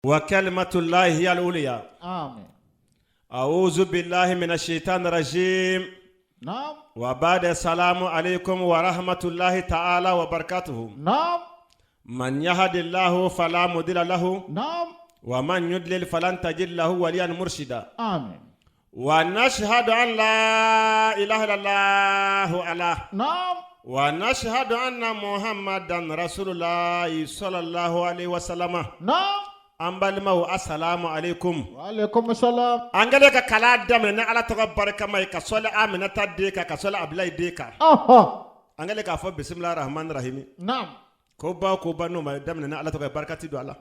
وكلمة الله هي العليا. آمين. أعوذ بالله من الشيطان الرجيم. نعم. وبعد، السلام عليكم ورحمة الله تعالى وبركاته. من يهد الله فلا مضل له ومن يضلل فلن تجد له وليا مرشدا. ونشهد أن لا إله إلا الله الله ونشهد أن محمدا رسول الله صلى الله عليه وسلم. An balimaw, السلام عليكم. وعليكم السلام. An kɛlen ka kalan daminɛ ni Ala tɔgɔ barikama ye, ka sɔli Aminata den kan, ka sɔli Abulayi den kan. An kɛlen k'a fɔ بسم الله الرحمن الرحيم. Ko ba ko ba, n'o ma daminɛ ni Ala tɔgɔ ye, barika ti don a la.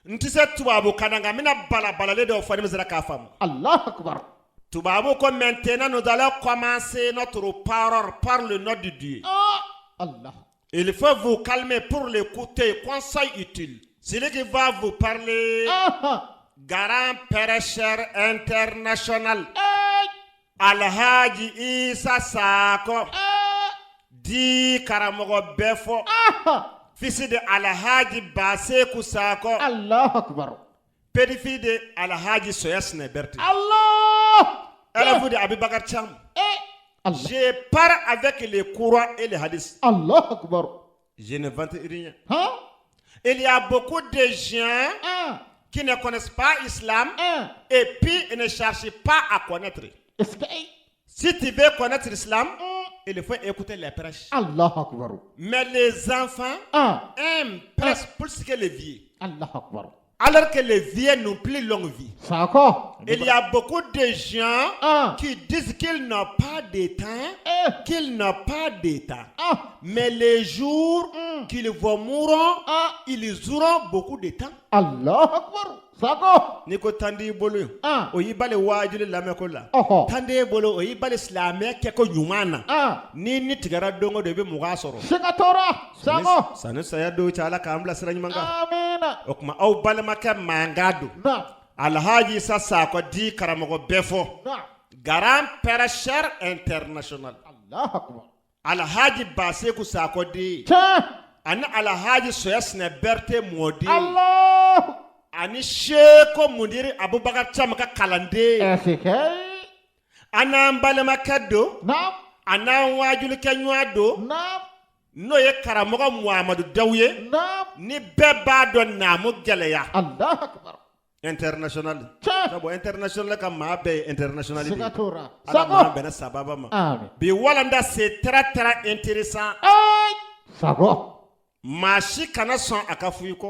N tɛ se tubabu kan na, nka n bɛna balabalalen dɔw fɔ ni min sera k'a faamu. الله أكبر. Tubabu ko: maintenant, nous allons commencer notre parole par le nom de Dieu. آه الله. Il faut vous calmer pour l'écouter, conseil utile. Celui qui va vous parler, grand prêcheur international, Alhaji Isa Sako, dit karamɔgɔ bɛɛ fɔ, fils de Alhaji Baseku Sako, الله أكبر. petit-fils de Alhaji Soya Berti, الله. élève de Abubakar Cham. الله. Je pars avec les Coran et les hadiths. الله أكبر. Je n'invente rien. ها. Il y a beaucoup de gens qui ne connaissent pas l'islam et puis ils ne cherchent pas à connaître. Est-ce que Si tu veux connaître l'islam, il faut écouter les prêches. الله أكبر. Mais les enfants aiment presque plus que les vieux. الله أكبر. Alors que les vieux n'ont plus longue vie. Sako. Il y a beaucoup de gens qui disent qu'ils n'ont pas de temps, qu'ils n'ont pas de temps. Mais les jours qu'ils vont mourir, ils auront beaucoup de temps. الله أكبر. Sako. N'i ko tan t'i bolo, o y'i bali waajuli lamɛnko la. Tan t'e bolo, o y'i bali silamɛya kɛko ɲuman na. Ni ni tigɛra don o don, i bɛ 20 sɔrɔ. Siga t'o la. Sako. Sani saya don cɛ, Ala k'an bila sira ɲuman kan. Amiina. O tuma, aw balimakɛ mankan don. Alhaji Isa Sakɔ di karamɔgɔ bɛɛ fɔ. Grand prêcheur international. الله أكبر. Alhaji Baseku Sakɔ den. Ani Alhaji Soya Sinɛ Berete mɔden. Allah. Ani Seko Mundiri Abubakar Camu ka kalanden. Est-ce que An n'an balimakɛ don. A n'an waajulikɛ ɲɔgɔn don. N'o ye karamɔgɔ Muhamadu Dawu ye. Ni bɛɛ b'a dɔn naamu gɛlɛya. الله أكبر. International. Sabu international ka maa bɛɛ ye international de ye. Siga t'o la. Ala m'an Sako. bɛnna sababa ma. Amin. Bi walanda, c'est très très intéressant. Ay. Sako. Maa si kana sɔn a ka fɔ i kɔ.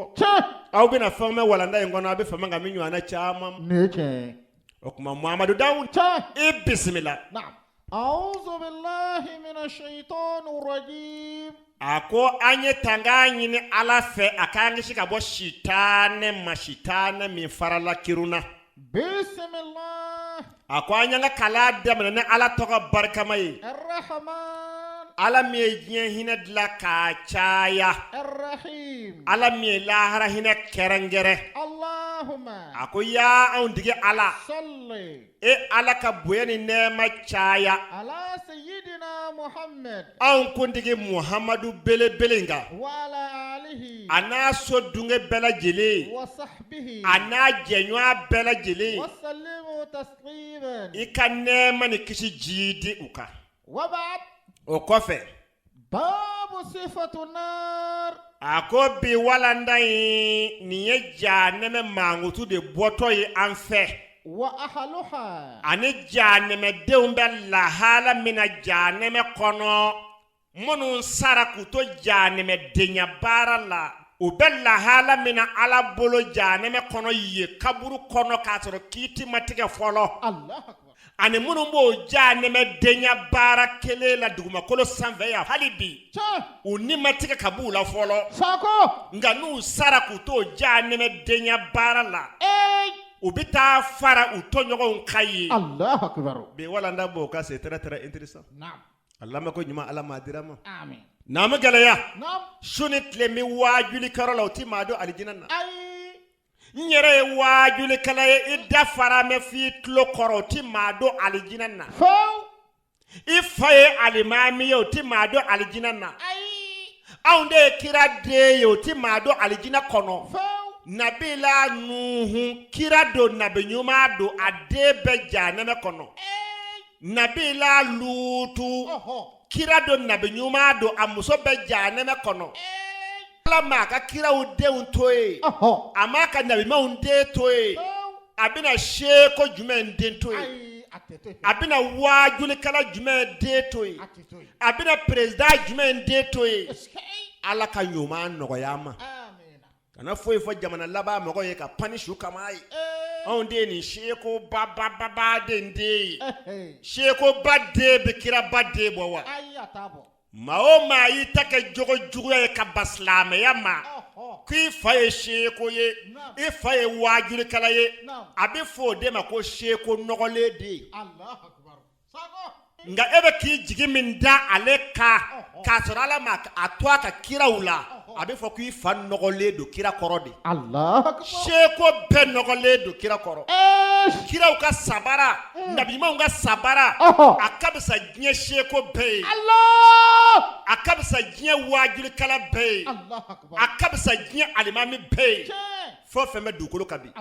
Aw bɛna fɛn mɛn walanda in kɔnɔ, a bɛ fama ka min ɲɔgɔnna caman. Nin ye tiɲɛ ye. O tuma, Muhamadu Dawu, i bisimila. نعم. أعوذ بالله من الشيطان الرجيم. A ko an ye tanga ɲini Ala fɛ, a k'an kisi ka bɔ sitanɛ ma, sitanɛ min farala kirun na. بسم الله. A ko an y'an ka kalan daminɛ ni Ala tɔgɔ barikama ye. الرحمن. Ala min ye diɲɛ hinɛ dilan k'a caya. الرحيم. Ala min ye lahara hinɛ kɛrɛnkɛrɛn. اللهم. A ko yaa anw digi Ala. صل. E Ala ka bonya ni nɛɛma caya. على سيدنا محمد. Anw kuntigi Muhamadu belebele in kan. وعلى آله. A n'a so dunge bɛɛ lajɛlen. وصحبه. A n'a jɛɲɔgɔn bɛɛ lajɛlen. وسلموا تسليما. I ka nɛɛma ni kisi jiidi u kan. وبعد. O kɔfɛ, باب صفة النار. A ko bi walanda in, nin ye jaanɛmɛ mankutu de bɔtɔ ye an fɛ. وأهلها. Ani jaanɛmɛdenw bɛ lahala min na jaanɛmɛ kɔnɔ, minnu sara k'u to jaanɛmɛdenya baara la, u bɛ lahala min na Ala bolo jaanɛmɛ kɔnɔ yen, kaburu kɔnɔ, k'a sɔrɔ kiiti ma tigɛ fɔlɔ. الله أكبر. Ani minnu b'o jaanɛmɛdenya baara kelen la dugumakolo sanfɛ yan hali bi, u ni ma tigɛ ka b'u la fɔlɔ. Sako. Nka n'u sara k'u to jaanɛmɛdenya baara la, u bɛ taa fara u tɔɲɔgɔnw kan yen. الله أكبر. Bi walanda b'o kan, c'est très très intéressant. A lamɛn ko ɲuman, Ala m'a dira ma. آمين. Naamu gɛlɛya. Su ni tile bɛ waajulikɛyɔrɔ la, o ti maa don alijinɛ na. Ayi. N yɛrɛ ye waajulikɛla ye, i da fara mɛn f'i tulo kɔrɔ, o ti maa don alijinɛ na. Fewu. I fa ye alimami ye, o ti maa don alijinɛ na. Ayi. Anw de ye kira den ye, o ti maa don alijinɛ kɔnɔ. Fewu. Nabila Nuhu, kira don, nabi ɲuman don, a den bɛ jahanɛmɛ kɔnɔ. Nabila Lutu, kira don, nabi ɲuman don, a muso bɛ jahanɛmɛ kɔnɔ. Ala ma a ka kiraw denw to yen, a m'a ka nabiɲumanw den to yen, a bɛna seko jumɛn den to yen? A bɛna waajulikɛla jumɛn den to yen? A bɛna président jumɛn den to yen? Ala ka ɲuman nɔgɔya an ma. Kana foyi fɔ jamana laban mɔgɔ ye ka pan ni su kama ye. Anw de ye nin seko ba ba ba ba den den ye. Sekoba den bɛ kiraba den bɔ wa? Maa o maa y'i ta kɛ jogo juguya ye ka ban silamɛya ma, k'i fa ye seko ye, i fa ye waajulikɛla ye, a bɛ fɔ o de ma ko seko nɔgɔlen den. Nka e bɛ k'i jigi min da ale kan, k'a sɔrɔ Ala ma a to a ka kiraw la, a bɛ fɔ k'i fa nɔgɔlen don kira kɔrɔ de. Seko bɛɛ nɔgɔlen don kira kɔrɔ. Kiraw ka sabara, nabiɲumanw ka sabara, a ka fisa diɲɛ seko bɛɛ ye, a ka fisa diɲɛ waajulikɛla bɛɛ ye, a ka fisa diɲɛ alimami bɛɛ ye, fɛn o fɛn bɛ dugukolo kan bi.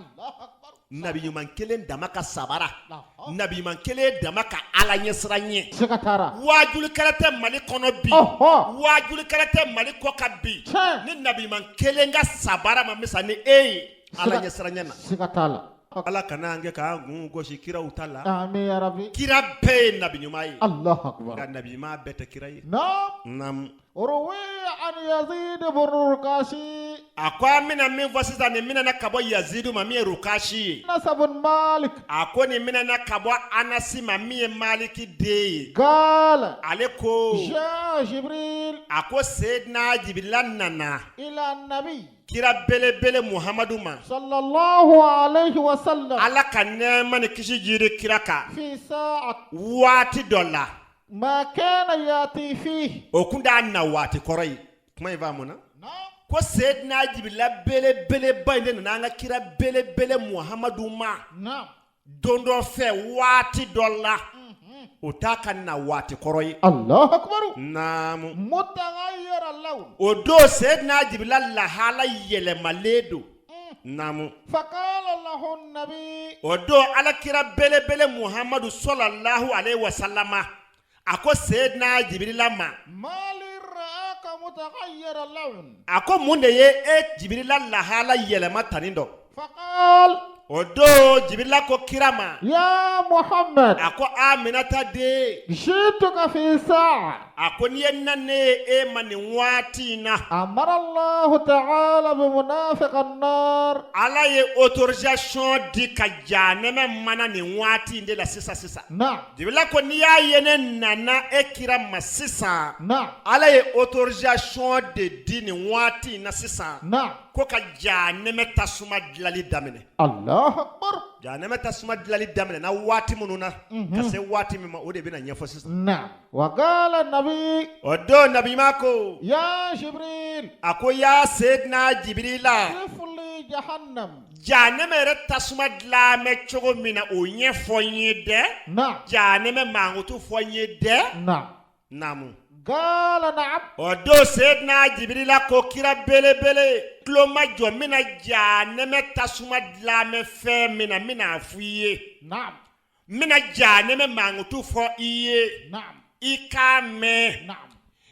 Nabi ɲuman kelen dama ka sabara, nabi ɲuman kelen dama ka Ala ɲɛsiran ɲɛ. Siga t'a la. Waajulikɛla tɛ Mali kɔnɔ bi, waajulikɛla tɛ Mali kɔkan bi, ni nabi ɲuman kelen ka sabara ma misa ni e ye Ala ɲɛsiran ɲɛ na. Siga t'a la. Ala kana an kɛ k'an kun gosi kiraw ta la. Amin ya rabi. Kira bɛɛ ye nabi ɲuman ye. Alahu akibaru. Nka nabi ɲuman bɛɛ tɛ kira ye. Naam. Naamu. Ruwiya an Yazid ibn Rukasi. A ko an bɛna min fɔ sisan, nin minɛna ka bɔ Yazidu ma min ye Rukasi ye. Anas ibn Malik. A ko nin minɛna ka bɔ Anasi ma min ye Maliki den ye. Qala. Ale ko. Jaa Jibril. A ko Seyidina Jibirila nana. Ila nabi. Kira belebele Muhamadu ma. Sallallahu alayhi wa sallam. Ala ka nɛɛma ni kisi jiri kira kan. Fi sa'a. Waati dɔ la. Ma kana yati fi. O kun t'a na waati kɔrɔ ye. Kuma in faamu na? Ko Seyidina Jibirila belebeleba in de nana an ka kira belebele Muhamadu ma. Don dɔ fɛ waati dɔ la. O t'a ka na waati kɔrɔ ye. Alahu akibaru. Naamu. Mutaghayyira lawn. O don Seyidina Jibirila lahala yɛlɛmalen don. Naamu. Faqala lahu nabi. O don ala kira belebele Muhamadu salalahu aleyi wasalama a ko Seyidina Jibirila ma. Mali ra'aka mutaghayyira lawn. A ko mun de ye e Jibirila lahala yɛlɛma tannin dɔ? Faqala. O don Jibirila ko kira ma. Ya Muhamad. A ko Aminata den. Jituka fi sa'a. A ko n'i ye na ne ye e ma nin waati in na. Amara Allahu ta'ala bi munafiqan nar. Ala ye autorisation di ka jahanɛmɛ mana nin waati in de la sisan sisan. Naam. Jibirila ko n'i y'a ye ne nana e kira ma sisan. Naam. Ala ye autorisation de di nin waati in na sisan. Naam. Ko ka jahanɛmɛ tasuma dilali daminɛ. Alahu akbar. Jahanɛmɛ tasuma dilali daminɛna waati minnu na. Ka se waati min ma, o de bɛna ɲɛfɔ sisan. Naam. Wa qala nabi. O don nabiɲuman ko. Ya Jibril. A ko ya Seyidina Jibirila. Sif li jahannam. Jahanɛmɛ yɛrɛ tasuma dilan bɛ cogo min na, o ɲɛfɔ n ye dɛ. Naam. Jahanɛmɛ mankutu fɔ n ye dɛ. Naam. Naamu. Qala naam. O don Seyidina Jibirila ko kira belebele tulo majɔ, n bɛna jahanɛmɛ tasuma dilan bɛ fɛn min na, n bɛna a fɔ i ye. Naam. N bɛna jahanɛmɛ mankutu fɔ i ye. Naam. I k'a mɛn. Naam.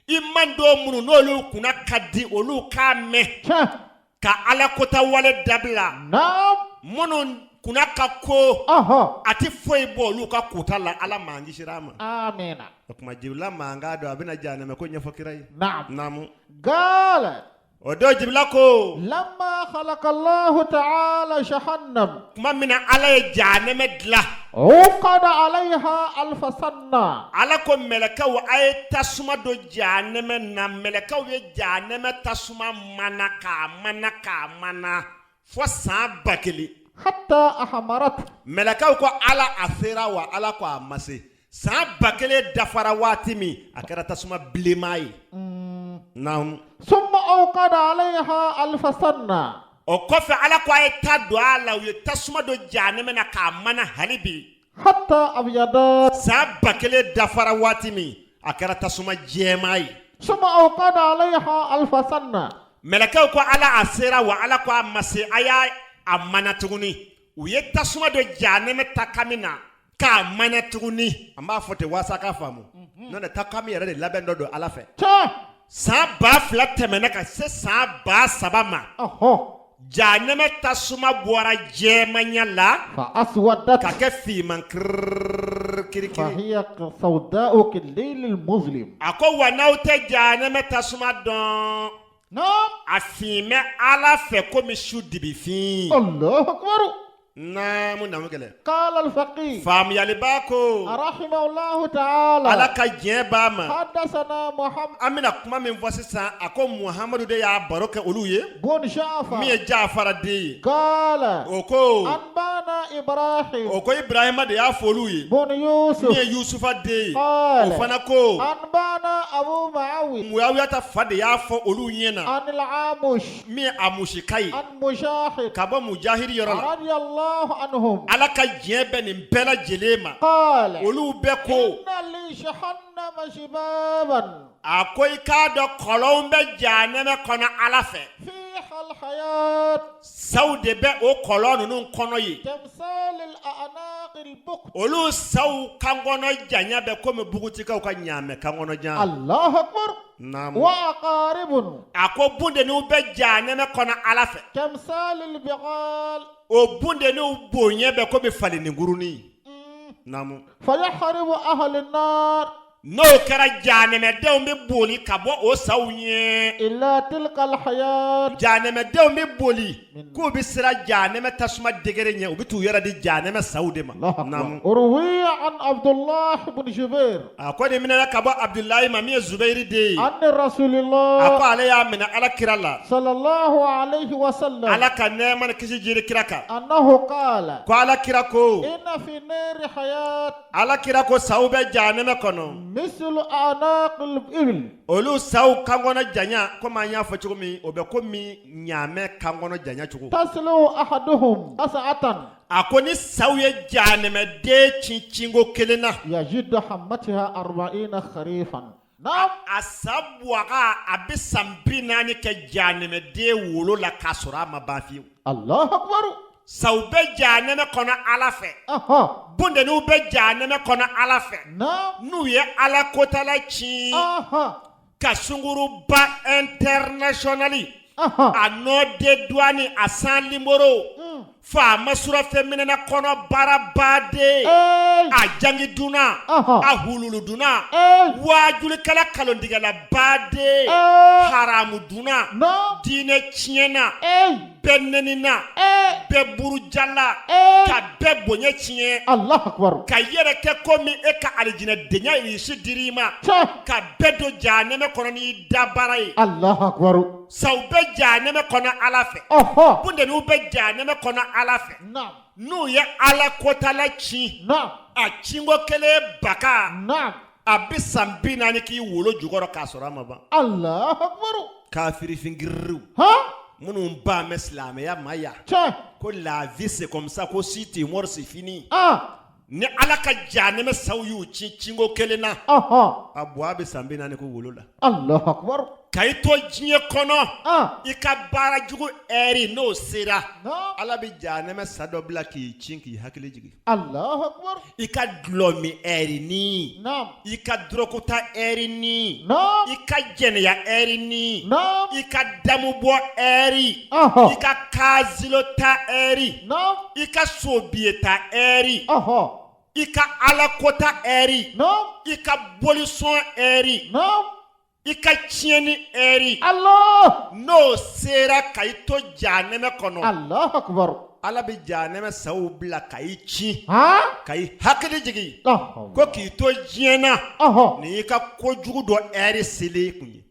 I mantɔn minnu n'olu kunna ka di, olu k'a mɛn. Tiɲɛ. Ka ala kota wale dabila. Naam. Minnu kunna ka ko. Ɔhɔ. A tɛ foyi bɔ olu ka kota la, Ala m'an kisira a ma. Amina. O tuma Jibirila mankan dɔn, a bɛna jahanɛmɛ ko ɲɛfɔ kira ye. Naam. Naamu. Qala. O don Jibirila ko. Lamma khalaqa Allahu ta'ala jahannam. Tuma min na Ala ye jahanɛmɛ dilan. Uqada alayha alfa sanna. Ala ko mɛlɛkɛw a ye tasuma don jahanɛmɛ na, mɛlɛkɛw ye jahanɛmɛ tasuma mana k'a mana k'a mana fo san 1000. Hatta ahmarat. Mɛlɛkɛw ko Ala a sera wa? Ala ko a ma se. San 1000 dafara waati min, a kɛra tasuma bilenman ye. Naamu. Summa awqada alayha alfa sanna. O kɔfɛ Ala ko a ye ta don a la, u ye tasuma don jahanɛmɛ na k'a mana hali bi. Hatta abyadat. San 1000 dafara waati min, a kɛra tasuma jɛman ye. Summa awqada alayha alfa sanna. Mɛlɛkɛw ko Ala a sera wa? Ala ko a ma se, a y'a a mana tuguni. U ye tasuma don jahanɛmɛ takami na k'a mana tuguni. An b'a fɔ ten waasa k'a faamu, n'o tɛ takami yɛrɛ de labɛn dɔ don Ala fɛ. San 2000 tɛmɛna ka se san 3000 ma, jahanɛmɛ tasuma bɔra jɛmanya la ka kɛ finman kirikiri. A ko wa n'aw tɛ jahanɛmɛ tasuma dɔn, a fin bɛ Ala fɛ komi su dibifin. Naamu, naamu kɛlɛ. Qala al-faqih. Faamuyaliba ko. Rahimahullahu ta'ala. Ala ka diɲɛ b'a ma. Haddathana Muhammad. An bɛna kuma min fɔ sisan, a ko Muhamadu de y'a baro kɛ olu ye. Bun Ja'far. Min ye Jafara den ye. Qala. O ko. Anbana Ibrahim. O ko Ibrahima de y'a fɔ olu ye. Bun Yusuf. Min ye Yusufa den ye. Qala. O fana ko. Anbana Abu Muawiya. Muawiyata fa de y'a fɔ olu ɲɛna. Anil Amush. Min ye Amusika ye. Mujahid. Ka bɔ Mujahid yɔrɔ la. Radiyallahu anhum. Ala ka diɲɛ bɛ nin bɛɛ lajɛlen ma. Qala. Olu bɛɛ ko. Inna li jahannama shibaban. A ko i k'a dɔn kɔlɔnw bɛ jahanɛmɛ kɔnɔ Ala fɛ. Fiha al-hayat. Saw de bɛ o kɔlɔn ninnu kɔnɔ yen. Tamsal al-a'naq al-buqt. Olu saw kankɔnɔ janya bɛ komi bugutikaw ka ɲaamɛ kankɔnɔ jan. Allahu akbar. Naamu. Wa aqaribun. A ko bundeniw bɛ jahanɛmɛ kɔnɔ Ala fɛ. Kamsalil bighal. O bundeniw bonya bɛ komi falenikurunin. Naamu. Fayahribu ahlun nar. N'o kɛra jahanɛmɛdenw bɛ boli ka bɔ o saw ɲɛ. Ila tilkal hayat. Jahanɛmɛdenw bɛ boli k'u bɛ siran jahanɛmɛ tasuma degré ɲɛ, u bɛ t'u yɛrɛ di jahanɛmɛ saw de ma. Naamu. Ruwiya an Abdullah ibn Jubair. A ko nin minɛna ka bɔ Abudulayi ma min ye Zubɛiri den ye. Anna Rasulillah. A ko ale y'a minɛ Ala kira la. Sallallahu alayhi wa sallam. Ala ka nɛɛma ni kisi jiri kira kan. Annahu qala. Ko Ala kira ko. Inna fi nari hayat. Ala kira ko saw bɛ jahanɛmɛ kɔnɔ. Mislu a'naqil ibil. Olu saw kankɔnɔ janya komi an y'a fɔ cogo min, o bɛ komi ɲaamɛ kankɔnɔ janya cogo. Taslu ahaduhum qas'atan. A ko ni saw ye jahanɛmɛden ci cinko kelen na. Yajidu hammatiha arba'ina kharifan. Naam. A sa buwaga a bɛ san 40 kɛ jahanɛmɛden wolo la k'a sɔrɔ a ma ban fiyewu. Allahu akbar. Saw bɛ jahanɛmɛ kɔnɔ Ala fɛ. Ɔhɔ. Bundeniw bɛ jahanɛmɛ kɔnɔ Ala fɛ. Naam. N'u ye Ala kotala ci. Ɔhɔ. Ka sunguruba international. Ɔhɔ. A nom de douane a sans numéro. Faama surafɛn minɛna kɔnɔ baarabaden. Ee. A jangi dunna. Ɔhɔ. A hululu dunna. Ee. Waajulikɛla kalontigɛla baden. Ee. Haramu dunna. Naam. Diinɛ tiɲɛna. Ee. Bɛɛ nɛnina. Ee. Bɛɛ burujala. Ee. Ka bɛɛ bonya tiɲɛ. Allahu akbar. Ka yɛrɛ kɛ komi e ka alijinɛdenya irisi dir'i ma. Tiɲɛ. Ka bɛɛ don jahanɛmɛ kɔnɔ n'i dabara ye. Allahu akbar. Saw bɛ jahanɛmɛ kɔnɔ Ala fɛ. Ɔhɔ. Bundeniw bɛ jahanɛmɛ kɔnɔ Ala fɛ. Naam. N'u ye Ala kotala ci. Naam. A cinko kelen baka. Naam. A bɛ san 40 k'i wolo jukɔrɔ k'a sɔrɔ a ma ban. Allahu akbar. Kafirifin giririw. Han. Minnu ban bɛ silamɛya ma yan. Tiɲɛ. Ko la vie c'est comme ça, ko si tu mort c'est fini. Ah. Ni Ala ka jahanɛmɛ saw y'u ci cinko kelen na. Ɔhɔ. A bɔ a bɛ san 40 k'u wolo la. Allahu akbar. Ka i to diɲɛ kɔnɔ. Ah. I ka baara jugu ɛri n'o sera. Naam. Ala bɛ jahanɛmɛ sa dɔ bila k'i ci k'i hakili jigin. Allahu akbar. I ka dɔlɔ min ɛri ni. Naam. I ka dɔrɔguta ɛri ni. Naam. I ka jɛnɛya ɛri ni. Naam. I ka damubɔ ɛri. Ɔhɔ. I ka kazilo ta ɛri. Naam. I ka sobiye ta ɛri. Ɔhɔ. I ka ala kota ɛri. Naam. I ka bolisɔn ɛri. Naam. I ka tiɲɛni ɛri. Allah. N'o sera ka i to jahanɛmɛ kɔnɔ. Allahu akbar. Ala bɛ jahanɛmɛ saw bila ka i ci. Han. Ka i hakili jigin. Ɔhɔ. Ko k'i to diɲɛ na. Ɔhɔ. Nin y'i ka kojugu dɔ ɛri selen kun ye.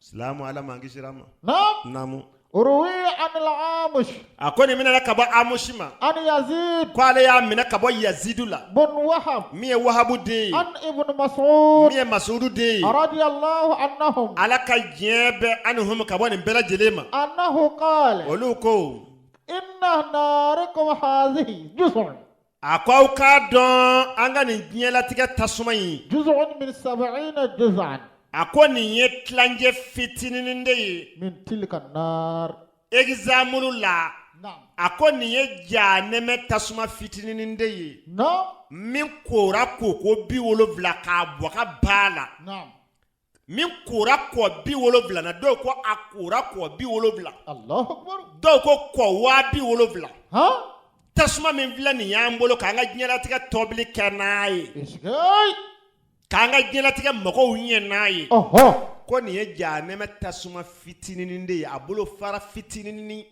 Silamu Ala m'an kisira ma. Naam. Naamu. Ruwiya an al-Amush. A ko nin minɛna ka bɔ Amusi ma. An Yazid. Ko ale y'a minɛ ka bɔ Yazidu la. Bun Wahab. Min ye Wahabu den ye. An Ibn Mas'ud. Min ye Masudu den ye. Radiyallahu anhum. Ala ka diɲɛ bɛ anhum ka bɔ nin bɛɛ lajɛlen ma. Annahu qala. Olu ko. Inna narakum hazihi juz'un. A ko aw k'a dɔn an ka nin diɲɛlatigɛ tasuma in. Juz'un min sab'ina juz'an. A ko nin ye tilancɛ fitinin de ye. Min tilka nar. Exemple la, a ko nin ye jahanɛmɛ tasuma fitinin de ye min kora koko 70 k'a baga ban a la, min kora kɔ 70 na. Dɔw ko a kora kɔ 70, dɔw ko kɔ 70,000. Tasuma min filɛ nin y'an bolo k'an ka diɲɛlatigɛ tobili kɛ n'a ye, k'an ka diɲɛlatigɛ magow ɲɛ n'a ye, ko nin ye jahanɛmɛ tasuma fitinin de ye, a bolo fara fitinin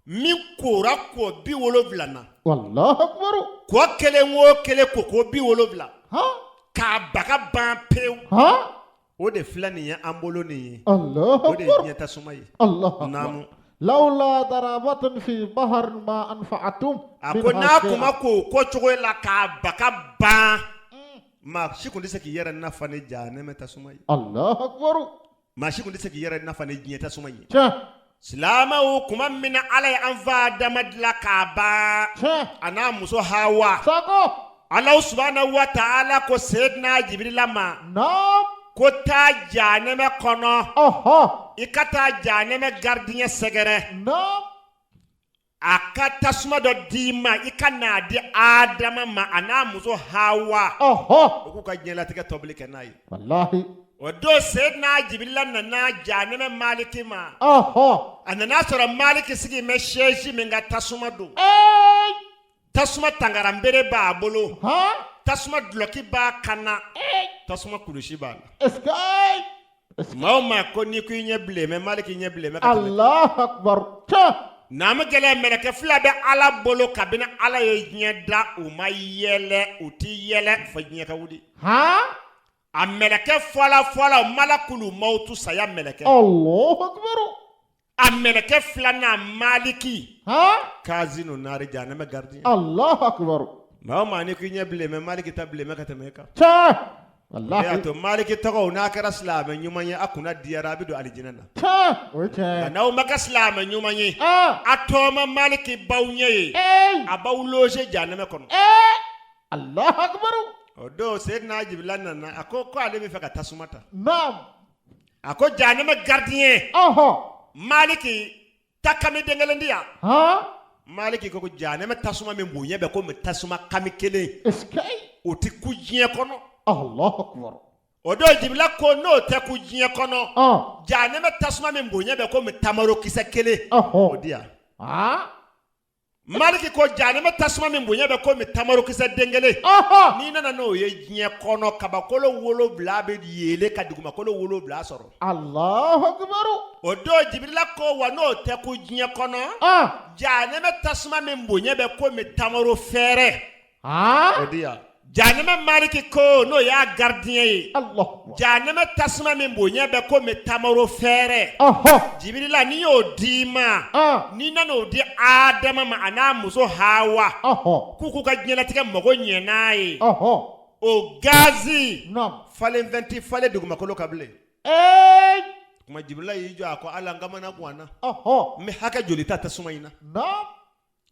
min kora kɔ 70 na, kɔ kelen o kelen koko 70 k'a baga ban pewu. O de filɛ nin ye an bolo nin ye, o de ye diɲɛ tasuma ye. Naamu. Lawla darabatun fi bahar ma anfa'atum. A ko n'a kun ma ko o cogo la k'a baga ban, maa si kun tɛ se k'i yɛrɛ nafa ni jahanɛmɛ tasuma ye. Allahu akbar. Maa si kun tɛ se k'i yɛrɛ nafa ni diɲɛ tasuma ye. Silamɛw, kuma min na Ala ye an fa Adama dilan k'a ban, a n'a muso Hawa, Alahu subahana wa taala ko Seyidina Jibirila ma, ko taa jahanɛmɛ kɔnɔ, i ka taa jahanɛmɛ gardien sɛgɛrɛ, a ka tasuma dɔ d'i ma, i ka n'a di Adama ma, a n'a muso Hawa, u k'u ka diɲɛlatigɛ tobili kɛ n'a ye. O don Seyidina Jibirila nana jahanɛmɛ maliki ma, a nana sɔrɔ maliki sigi bɛ chaise min kan, tasuma don. Tasuma tangaranbere b'a bolo, tasuma dulɔki b'a kan na, tasuma kulusi b'a la. Maa o maa ko n'i ko i ɲɛ bilen mɛ, maliki ɲɛ bilen mɛ. Allahu akbar. Naamu, gɛlɛn mɛlɛkɛ fila bɛ Ala bolo kabini Ala ye diɲɛ da, u ma yɛlɛ, u ti yɛlɛ fo diɲɛ ka wuli. A mɛlɛkɛ fɔlɔ fɔlɔ, malakulu mawutu, saya mɛlɛkɛ. Allahu akbar. A mɛlɛkɛ filanan, maliki kazinu nari, jahanama gardien. Allahu akbar. Maa o maa n'i ko i ɲɛ bilen mɛ, maliki ta bilen mɛ ka tɛmɛ e kan. Tiɲɛ. O y'a to maliki tɔgɔw, n'a kɛra silamɛ ɲuman ye, a kunna diyara, a bɛ don alijinɛ na. Tiɲɛ, o ye tiɲɛ. Nka n'aw ma kɛ silamɛ ɲuman ye, a tɔɔma maliki b'aw ɲɛ ye, a b'aw loger jahanama kɔnɔ. Allahu akbar. O don Seyidina Jibirila nana, a ko ale bɛ fɛ ka tasuma ta. Naam. A ko jahanama gardien maliki, ta kami den kelen di yan. Maliki ko jahanama tasuma min bonya bɛ komi tasuma kami kelen, o tɛ kun diɲɛ kɔnɔ. Allahu akbar. O don Jibirila ko n'o tɛ kun diɲɛ kɔnɔ, jahanama tasuma min bonya bɛ komi tamarokisɛ kelen, o di yan. Maliki ko jahanama tasuma min bonya bɛ komi tamarokisɛ den kelen, n'i nana n'o ye diɲɛ kɔnɔ, kabakolo 7 bɛ yeelen ka dugumakolo 7 sɔrɔ. Allahu akbar. O don Jibirila ko wa n'o tɛ kun diɲɛ kɔnɔ, jahanama tasuma min bonya bɛ komi tamaro fɛrɛ, o di yan. Jahanama maliki ko n'o y'a gardien ye, jahanama tasuma min bonya bɛ komi tamaro fɛrɛ, Jibirila n'i y'o d'i ma, n'i nana o di Adama ma, a n'a muso Hawa, k'u k'u ka diɲɛlatigɛ mago ɲɛ n'a ye, o gazi falen fɛn tɛ falen dugumakolo kan bilen. Kuma Jibirila y'i jɔ, a ko Ala, n kamana ganna, n bɛ hakɛ joli ta tasuma in na?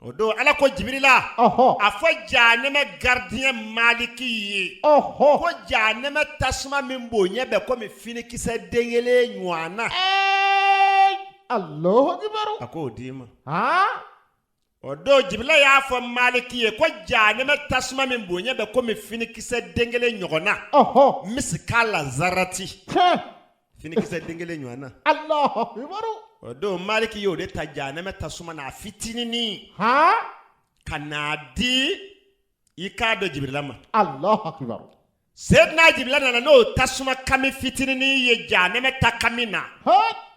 O don Ala ko Jibirila, a fɔ jahanama gardien maliki ye ko jahanama tasuma min bonya bɛ komi finikisɛ den kelen ɲɔgɔn na, Allahu akbar, a k'o d'i ma. O don Jibirila y'a fɔ maliki ye ko jahanama tasuma min bonya bɛ komi finikisɛ den kelen ɲɔgɔn na, misikala zarati, finikisɛ den kelen ɲɔgɔn na. Allahu akbar. O don maliki y'o de ta jahanama tasuma na, a fitininin, ka n'a di i k'a dɔn Jibirila ma. Allahu akbar. Seyidina Jibirila nana n'o tasuma kami fitininin ye jahanama ta kami na,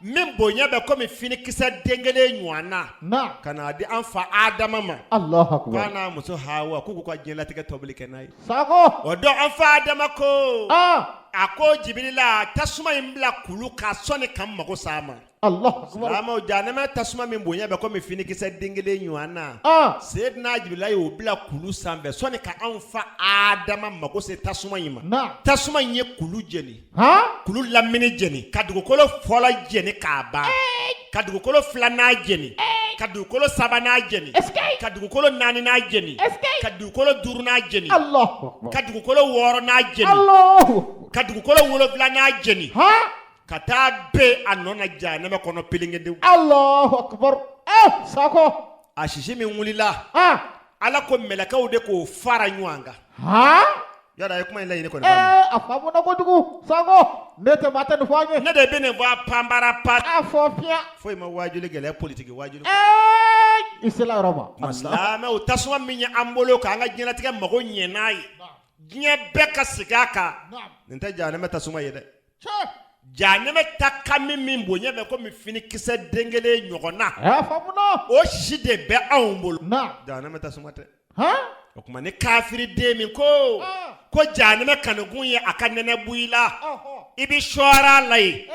min bonya bɛ komi finikisɛ den kelen ɲɔgɔn na, ka n'a di an fa Adama ma. Allahu akbar. K'a n'a muso Hawa, k'u k'u ka diɲɛlatigɛ tobili kɛ n'a ye. Sago. O don an fa Adama ko, a ko Jibirila, tasuma in bila kulu kan sɔnni ka n mago s'a ma. Allahu akbar. Silamɛw, jahanama tasuma min bonya bɛ komi finikisɛ den kelen ɲɔgɔn na, Seyidina Jibirila y'o bila kulu sanfɛ sɔnni ka anw fa Adama mago se tasuma in ma. Tasuma in ye kulu jeni, kulu lamini jeni, ka dugukolo fɔlɔ jeni k'a ban, ka dugukolo filanan jeni. Ka dugukolo sabanan jeni. Ka dugukolo naaninan jeni. Ka dugukolo duurunan jeni. Ka dugukolo wɔɔrɔnan jeni. Ka dugukolo wolonfilanan jeni. Ka taa ben a nɔ na jahanama kɔnɔ pelenkedenw. Allahu akbar. Sakɔ. A sisi min wulila. Ala ko mɛlɛkɛw de k'o fara ɲɔgɔn kan. Yɔrɔ a ye kuma in laɲini kɔni faamu. A faamuna kojugu Sakɔ ne tɛ maa tɛ nin fɔ an ye. Ne de bɛ nin fɔ a panbara pa. A fɔ fiya. Foyi ma waajuli gɛlɛya politiki waajuli. I sela yɔrɔ ma. Silamɛw tasuma min ye an bolo k'an ka diɲɛlatigɛ mago ɲɛ n'a ye. Diɲɛ bɛɛ ka sigi a kan. Nin tɛ jahanama tasuma ye dɛ. Jahanama ta kami min bonya bɛ komi finikisɛ den kelen ɲɔgɔn na. A faamuna. O sisi de bɛ anw bolo. Jahanama tasuma tɛ. O tuma ni kafiriden min ko ko jahanama kanukun ye a ka nɛnɛ bɔ i la, i bɛ sɔɔri a la yen,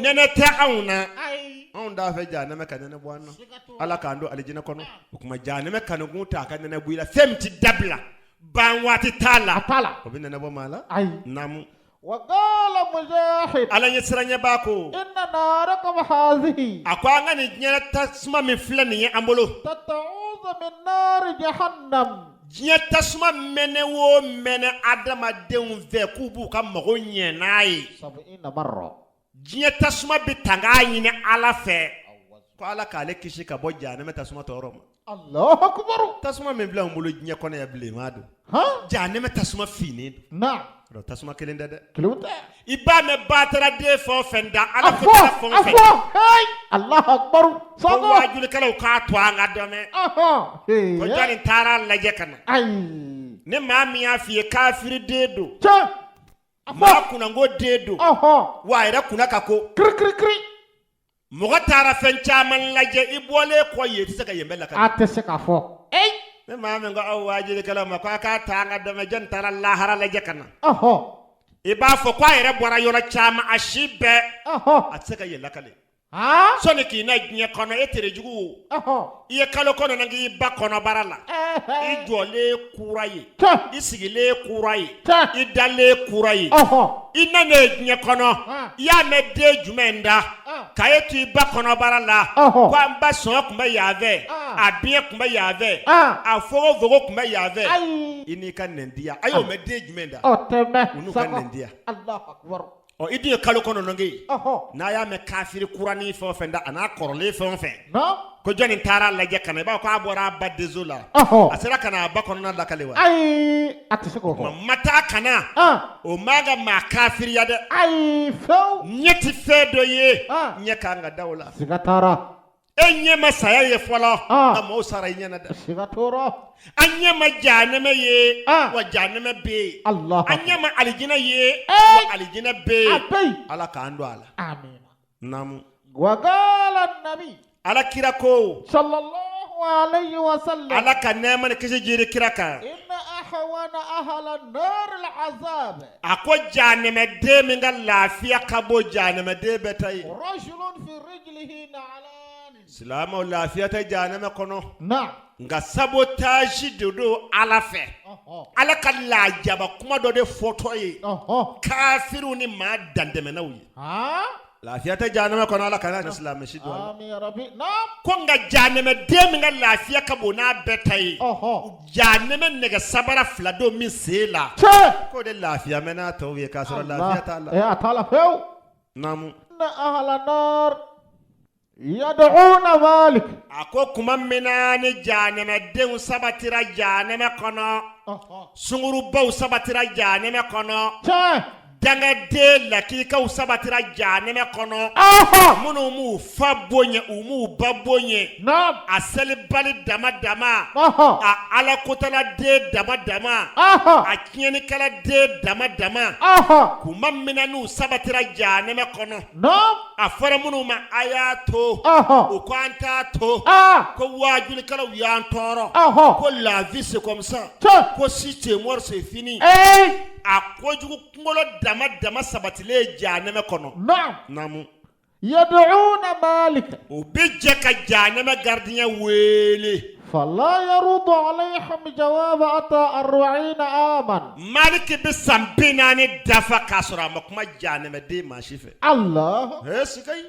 nɛnɛ tɛ anw na, anw t'a fɛ jahanama ka nɛnɛ bɔ an na, Ala k'an don alijinɛ kɔnɔ, o tuma jahanama kanukun t'a ka nɛnɛ bɔ i la, fɛn min tɛ dabila ban waati t'a la, o bɛ nɛnɛ bɔ maa la, naamu. Ala ɲɛ siranɲɛbaa ko a ko an ka nin diɲɛ tasuma min filɛ nin ye an bolo diɲɛ tasuma mɛnɛ o mɛnɛ adamadenw fɛ k'u b'u ka mago ɲɛ n'a ye diɲɛ tasuma bɛ tanga ɲini ala fɛ ko ala k'ale kisi ka bɔ jahanama tasuma tɔɔrɔ ma Allahu akbar tasuma min filɛ an bolo diɲɛ kɔnɔ yan bilenman don jahanama tasuma finnen don naam tasuma kelen tɛ dɛ kelen tɛ i b'a mɛn bataraden fɛn o fɛn da ala ko fɛn o fɛn Allahu akbar ko waajulikɛlaw k'a to an ka dɔn mɛn ko jɔnni taara lajɛ ka na ayi ni maa min y'a f'i ye kafiriden don maa kunnango den don wa a yɛrɛ kunna ka ko kiri kiri kiri mɔgɔ taara fɛn caman lajɛ i bɔlen kɔ yen i tɛ se ka yen bɛɛ lakali a tɛ se k'a fɔ ni maa min ko aw waajulikɛlaw ma ko a k'a to an ka dɔn mɛn jɔnni taara lahara lajɛ ka na i b'a fɔ ko a yɛrɛ bɔra yɔrɔ caman a si bɛɛ a tɛ se ka yen lakali sɔnni k'i na diɲɛ kɔnɔ e terejugu i ye kalo kɔnɔntɔn k'i ba kɔnɔbara la i jɔlen kura ye i sigilen kura ye i dalen kura ye i nanen diɲɛ kɔnɔ i y'a mɛn den jumɛn da k'a ye to i ba kɔnɔbara la ko an ba sɔn tun bɛ yan fɛ a biɲɛ tun bɛ yan fɛ a fogofogo tun bɛ yan fɛ i n'i ka nɛndiya a y'o mɛn den jumɛn da u n'u ka nɛndiya ɔ i dun ye kalo kɔnɔntɔn kɛ yen n'a y'a mɛn kafiri kuranin fɛn o fɛn da a n'a kɔrɔlen fɛn o fɛn ko jɔnni taara lajɛ ka na i b'a fɔ k'a bɔra a ba denso la a sera ka na a ba kɔnɔna lakale wa ayi a tɛ se k'o fɔ ma taa ka na o man ka maa kafiriya dɛ ayi fewu ɲɛ tɛ fɛn dɔ ye ɲɛ kan ka da o la siga t'a la e ɲɛ ma saya ye fɔlɔ nka maaw sara i ɲɛ na dɛ siga t'o rɔ an ɲɛ ma jahanama ye wa jahanama bɛ yen an ɲɛ ma alijinɛ ye wa alijinɛ bɛ yen ala k'an don a la amiina naamu wa qala nabi ala kira ko sallallahu alayhi wa sallam ala ka nɛɛma ni kisi jiri kira kan inna ahwana ahla nar al azab a ko jahanamaden min ka lafiya ka bon jahanamaden bɛɛ ta ye rajulun fi rijlihi na'lan silamɛw lafiya tɛ jahanama kɔnɔ na'am nka sabotage de don ala fɛ ala ka lajaba kuma dɔ de fɔtɔ ye kafiriw ni maa dantɛmɛnaw ye lafiya tɛ jahanama kɔnɔ ala kana silamɛ si don a la amin ya rabbi na'am ko nka jahanamaden min ka lafiya ka bon n'a bɛɛ ta ye jahanama nɛgɛ sabara fila don min sen la k'o de lafiya mɛ n'a tɔw ye k'a sɔrɔ lafiya t'a la a t'a la fewu naamu inna ahla nar yad'una malik a ko kuma min na ni jahanamadenw sabatira jahanama kɔnɔ sungurubaw sabatira jahanama kɔnɔ dangaden lakikaw sabatira jahanama kɔnɔ minnu m'u fa bonya u m'u ba bonya a selibali dama dama a ala kotaladen dama dama a tiɲɛnikɛladen dama dama kuma min na n'u sabatira jahanama kɔnɔ a fɔra minnu ma a y'a to u ko an t'a to ko waajulikɛlaw y'an tɔɔrɔ ko la vie c'est comme ça ko si tu es mort c'est fini a kojugu kunkolo dama dama sabatilen jahanama kɔnɔ naamu yad'una malik u bɛ jɛ ka jahanama gardien wele fala yaruddu alayhim jawaba hatta arba'ina aman maliki bɛ san 40 dafa k'a sɔrɔ a ma kuma jahanamaden maa si fɛ Allah he sikayi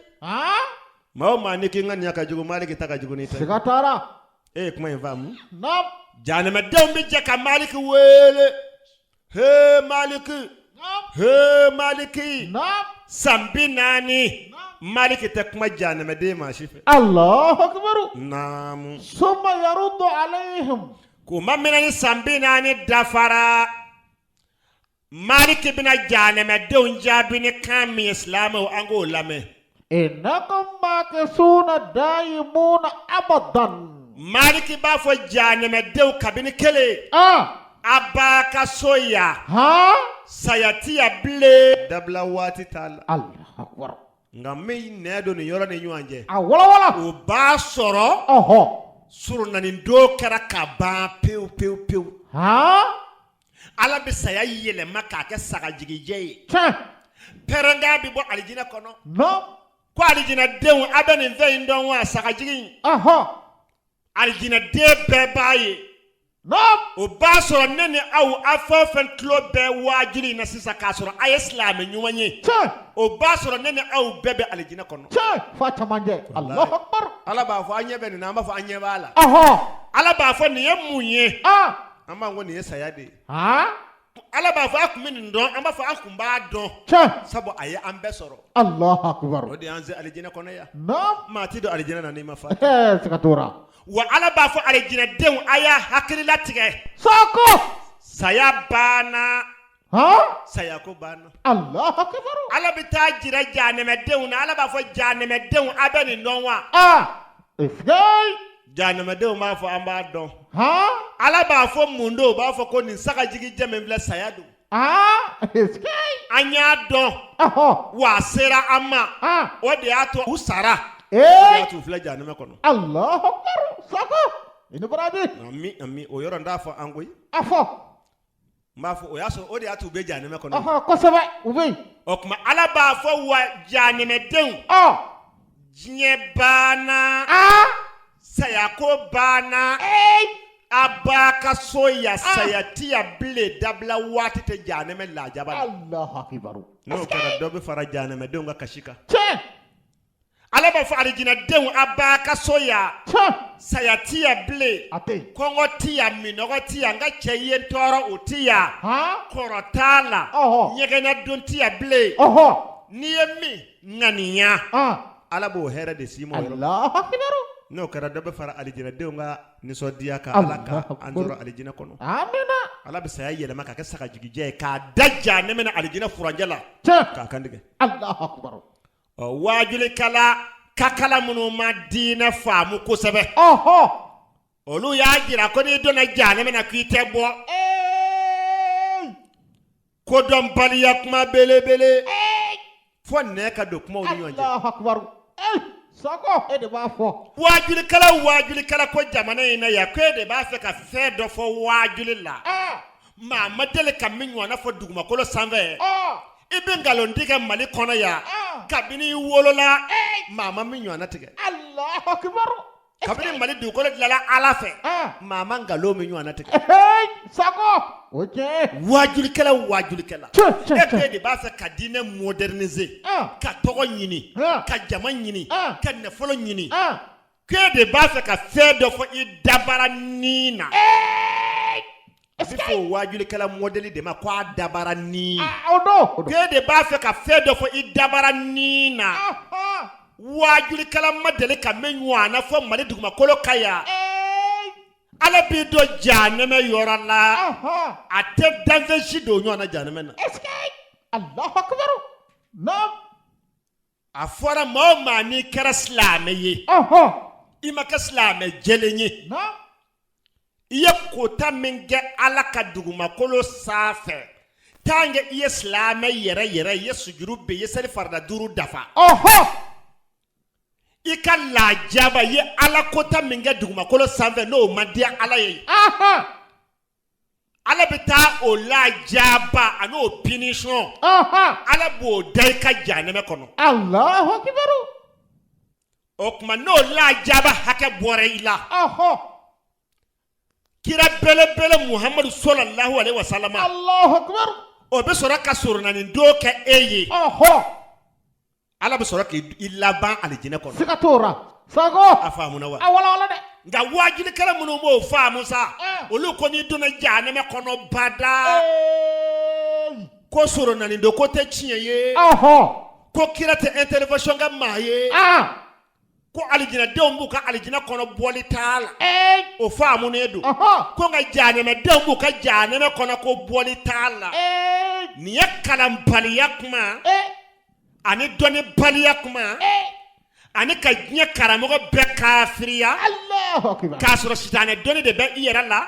Maa o maa n'i k'i ŋaniya ka jugu, Maliki ta ka jugu n'i ta ye. Siga t'a la. E ye kuma in faamu? Naam. Jahanamadenw bɛ jɛ ka Maliki wele. He Maliki. Naam. He Maliki. Naam. San 40. Maliki tɛ kuma jahanamaden maa si fɛ. Allahu akbar. Naamu. Summa yaruddu alayhim. Kuma min na ni san 40 dafara. Maliki bɛna jahanamadenw jaabi ni kan min ye, silamɛw, an k'o lamɛn. Innakum makisuna dayimuna abadan. Maliki b'a fɔ jahanamadenw kabini kelen. Ah. A b'a ka so yan. Han. Saya ti yan bilen. Dabila waati t'a la. Allahu akbar. Nka n bɛ nɛ don nin yɔrɔ ni ɲɔgɔn cɛ. A walawala. O b'a sɔrɔ. Ɔhɔ. Surunani don kɛra ka ban pewu pewu pewu. Han. Ala bɛ saya yɛlɛma k'a kɛ sagajigijɛ ye. Tiɲɛ. Pɛrɛnkan bɛ bɔ alijinɛ kɔnɔ. Naam. Ko alijinɛdenw, a bɛ nin fɛn in dɔn wa, sagajigi in? Ɔhɔ. Alijinɛden bɛɛ b'a ye. Naam. O b'a sɔrɔ ne ni aw, a fɛn o fɛn tulo bɛ waajuli in na sisan k'a sɔrɔ a ye silamɛ ɲuman ye. Tiɲɛ. O b'a sɔrɔ ne ni aw bɛɛ bɛ alijinɛ kɔnɔ. Tiɲɛ. F'a camancɛ. Allahu akbar. Ala b'a fɔ an ɲɛ bɛ nin na, an b'a fɔ an ɲɛ b'a la. Ɔhɔ. Ala b'a fɔ nin ye mun ye? Ah. An b'a ko nin ye saya de ye. Han. Ala b'a fɔ a tun bɛ nin dɔn, an b'a fɔ an tun b'a dɔn. Tiɲɛ. Sabu a ye an bɛɛ sɔrɔ. Allahu akbar. O de y'an se alijinɛ kɔnɔ yan. Naam. Maa ti don alijinɛ na n'i ma fa. Ɛɛ, siga t'o la. Wa Ala b'a fɔ alijinɛdenw, a y'a hakili latigɛ. Sako. Saya banna. Han. Saya ko banna. Allahu akbar. Ala bɛ taa jira jahanamadenw na, Ala b'a fɔ jahanamadenw, a bɛ nin dɔn wa? Ah. Esike. Jahanamadenw b'a fɔ an b'a dɔn. Han. Ala b'a fɔ mun don? U b'a fɔ ko nin sagajigijɛ min filɛ, saya don. Ah. Esike. An y'a dɔn. Ɔhɔ. Wa a sera an ma. Ah. O de y'a to u sara. O de Ee. y'a to u filɛ jahanama kɔnɔ. Allahu akbar. Sako. I ni baraji. Ami ami, o yɔrɔ n t'a fɔ an koyi. A fɔ. N b'a fɔ o y'a sɔrɔ o de y'a to u bɛ jahanama kɔnɔ. Ɔhɔ, kosɛbɛ, u bɛ yen. O tuma Ala b'a fɔ wa jahanamadenw. Ɔ. Diɲɛ banna. Aa. Saya ko banna. Ee. A b'a ka so yan, saya ti yan bilen, dabila waati tɛ jahanama lajaba la. Allahu akbar. N'o kɛra, dɔ bɛ fara jahanamadenw ka kasi kan. Tiɲɛ. Ala b'a fɔ alijinɛdenw, a b'a ka so yan. Tiɲɛ. Saya ti yan bilen. A tɛ yen. Kɔngɔ ti yan, minnɔgɔ ti yan, n ka cɛ ye n tɔɔrɔ o ti yan. Han. Kɔrɔ t'a la. Ɔhɔ. Ɲɛgɛnna don ti yan bilen. Ɔhɔ. N'i ye min ŋaniya. Ah. Ala b'o hɛrɛ de s'i ma o yɔrɔ. Allahu akbar. N'o kɛra, dɔ bɛ fara alijinɛdenw ka nisɔndiya kan, Ala ka an sɔrɔ alijinɛ kɔnɔ. Amina. Ala bɛ saya yɛlɛma k'a kɛ sagajigijɛ ye k'a da jahanama na alijinɛ furancɛ la. Tiɲɛ. K'a kantigɛ. Allahu akbar. Ɔ, waajulikɛla kakala minnu ma diinɛ faamu kosɛbɛ. Ɔhɔ. Olu y'a jira ko n'i donna jahanama na k'i tɛ bɔ. Ee. Kodɔnbaliya kuma belebele. Ee. Fo nɛ ka don kumaw ni ɲɔgɔn cɛ. Allahu akbar. Ee. Sako, e de b'a fɔ. Waajulikɛla waajulikɛla ko jamana in na yan, ko e de b'a fɛ ka fɛn dɔ fɔ waajuli la. Ah. Maa ma deli ka min ɲɔgɔnna fɔ dugumakolo sanfɛ. Ɔ. I bɛ nkalon tigɛ Mali kɔnɔ yan. Ah. Kabini i wolola, maa ma min ɲɔgɔnna tigɛ. Allahu akbar. Kabini Mali dugukolo dilanna Ala fɛ. Ah. Maa ma nkalon min ɲɔgɔnna tigɛ. Ee, Sako, o tiɲɛ. Waajulikɛla waajulikɛla. Tiɲɛ, tiɲɛ, E tiɲɛ. de b'a fɛ ka diinɛ moderniser. Ah. Ka tɔgɔ ɲini. Ah. Ka jama ɲini. Ah. Ka nafolo ɲini. Ah. K'e de b'a fɛ ka fɛn dɔ fɔ i dabara ni na. Ee. A bɛ fɔ o waajulikɛla modèle de ma ko a dabara ni. Ah, o don. O don. K'e de b'a fɛ ka fɛn dɔ fɔ i dabara ni na. Ah. Waajulikɛla ma deli ka min ɲɔgɔnna fɔ Mali dugumakolo kan yan. Ee. Ala b'i don jahanama yɔrɔ la. Aha. A tɛ danfɛn si don o ɲɔgɔn na jahanama na. Est-ce que Allahu akbar. Naam. A fɔra maa o maa n'i kɛra silamɛ ye. Ɔhɔ. I ma kɛ silamɛ jɛlen ye. Naam. I ye kota min kɛ Ala ka dugumakolo sanfɛ. Tant que i ye silamɛ yɛrɛ yɛrɛ, i ye sujuru bɛɛ, i ye seli farida 5 dafa. Ɔhɔ. I ka lajaba, i ye Ala kota min kɛ dugumakolo sanfɛ, n'o ma diya Ala ye. Aha. Ala bɛ taa o lajaba ani o punition. Aha. Ala b'o da i ka jahanama kɔnɔ. Allahu akbar. O tuma n'o lajaba hakɛ bɔra i la. Ɔhɔ. Kira belebele Muhamadu sallallahu alaihi wasallam. Allahu akbar. O bɛ sɔrɔ ka surunani don kɛ e ye. Ɔhɔ. Ala bɛ sɔrɔ k'i laban alijinɛ kɔnɔ. Siga t'o ra. Sako. A faamuna wa? A walawala dɛ. Nka waajulikɛla minnu b'o faamu sa, olu ko n'i donna jahanama kɔnɔ bada. Ko soronani don ko tɛ tiɲɛ ye. Ko kira tɛ intervention kɛ maa ye. Ko alijinɛdenw b'u ka alijinɛ kɔnɔ bɔli t'a la. O faamunen don. Ko nka jahanamadenw b'u ka jahanama kɔnɔ ko bɔli t'a la. Nin ye kalanbaliya kuma. Ani dɔnnibaliya kuma. Ani ka diɲɛ karamɔgɔ bɛɛ kafiriya. K'a sɔrɔ sitanɛ dɔnni de bɛ i yɛrɛ la.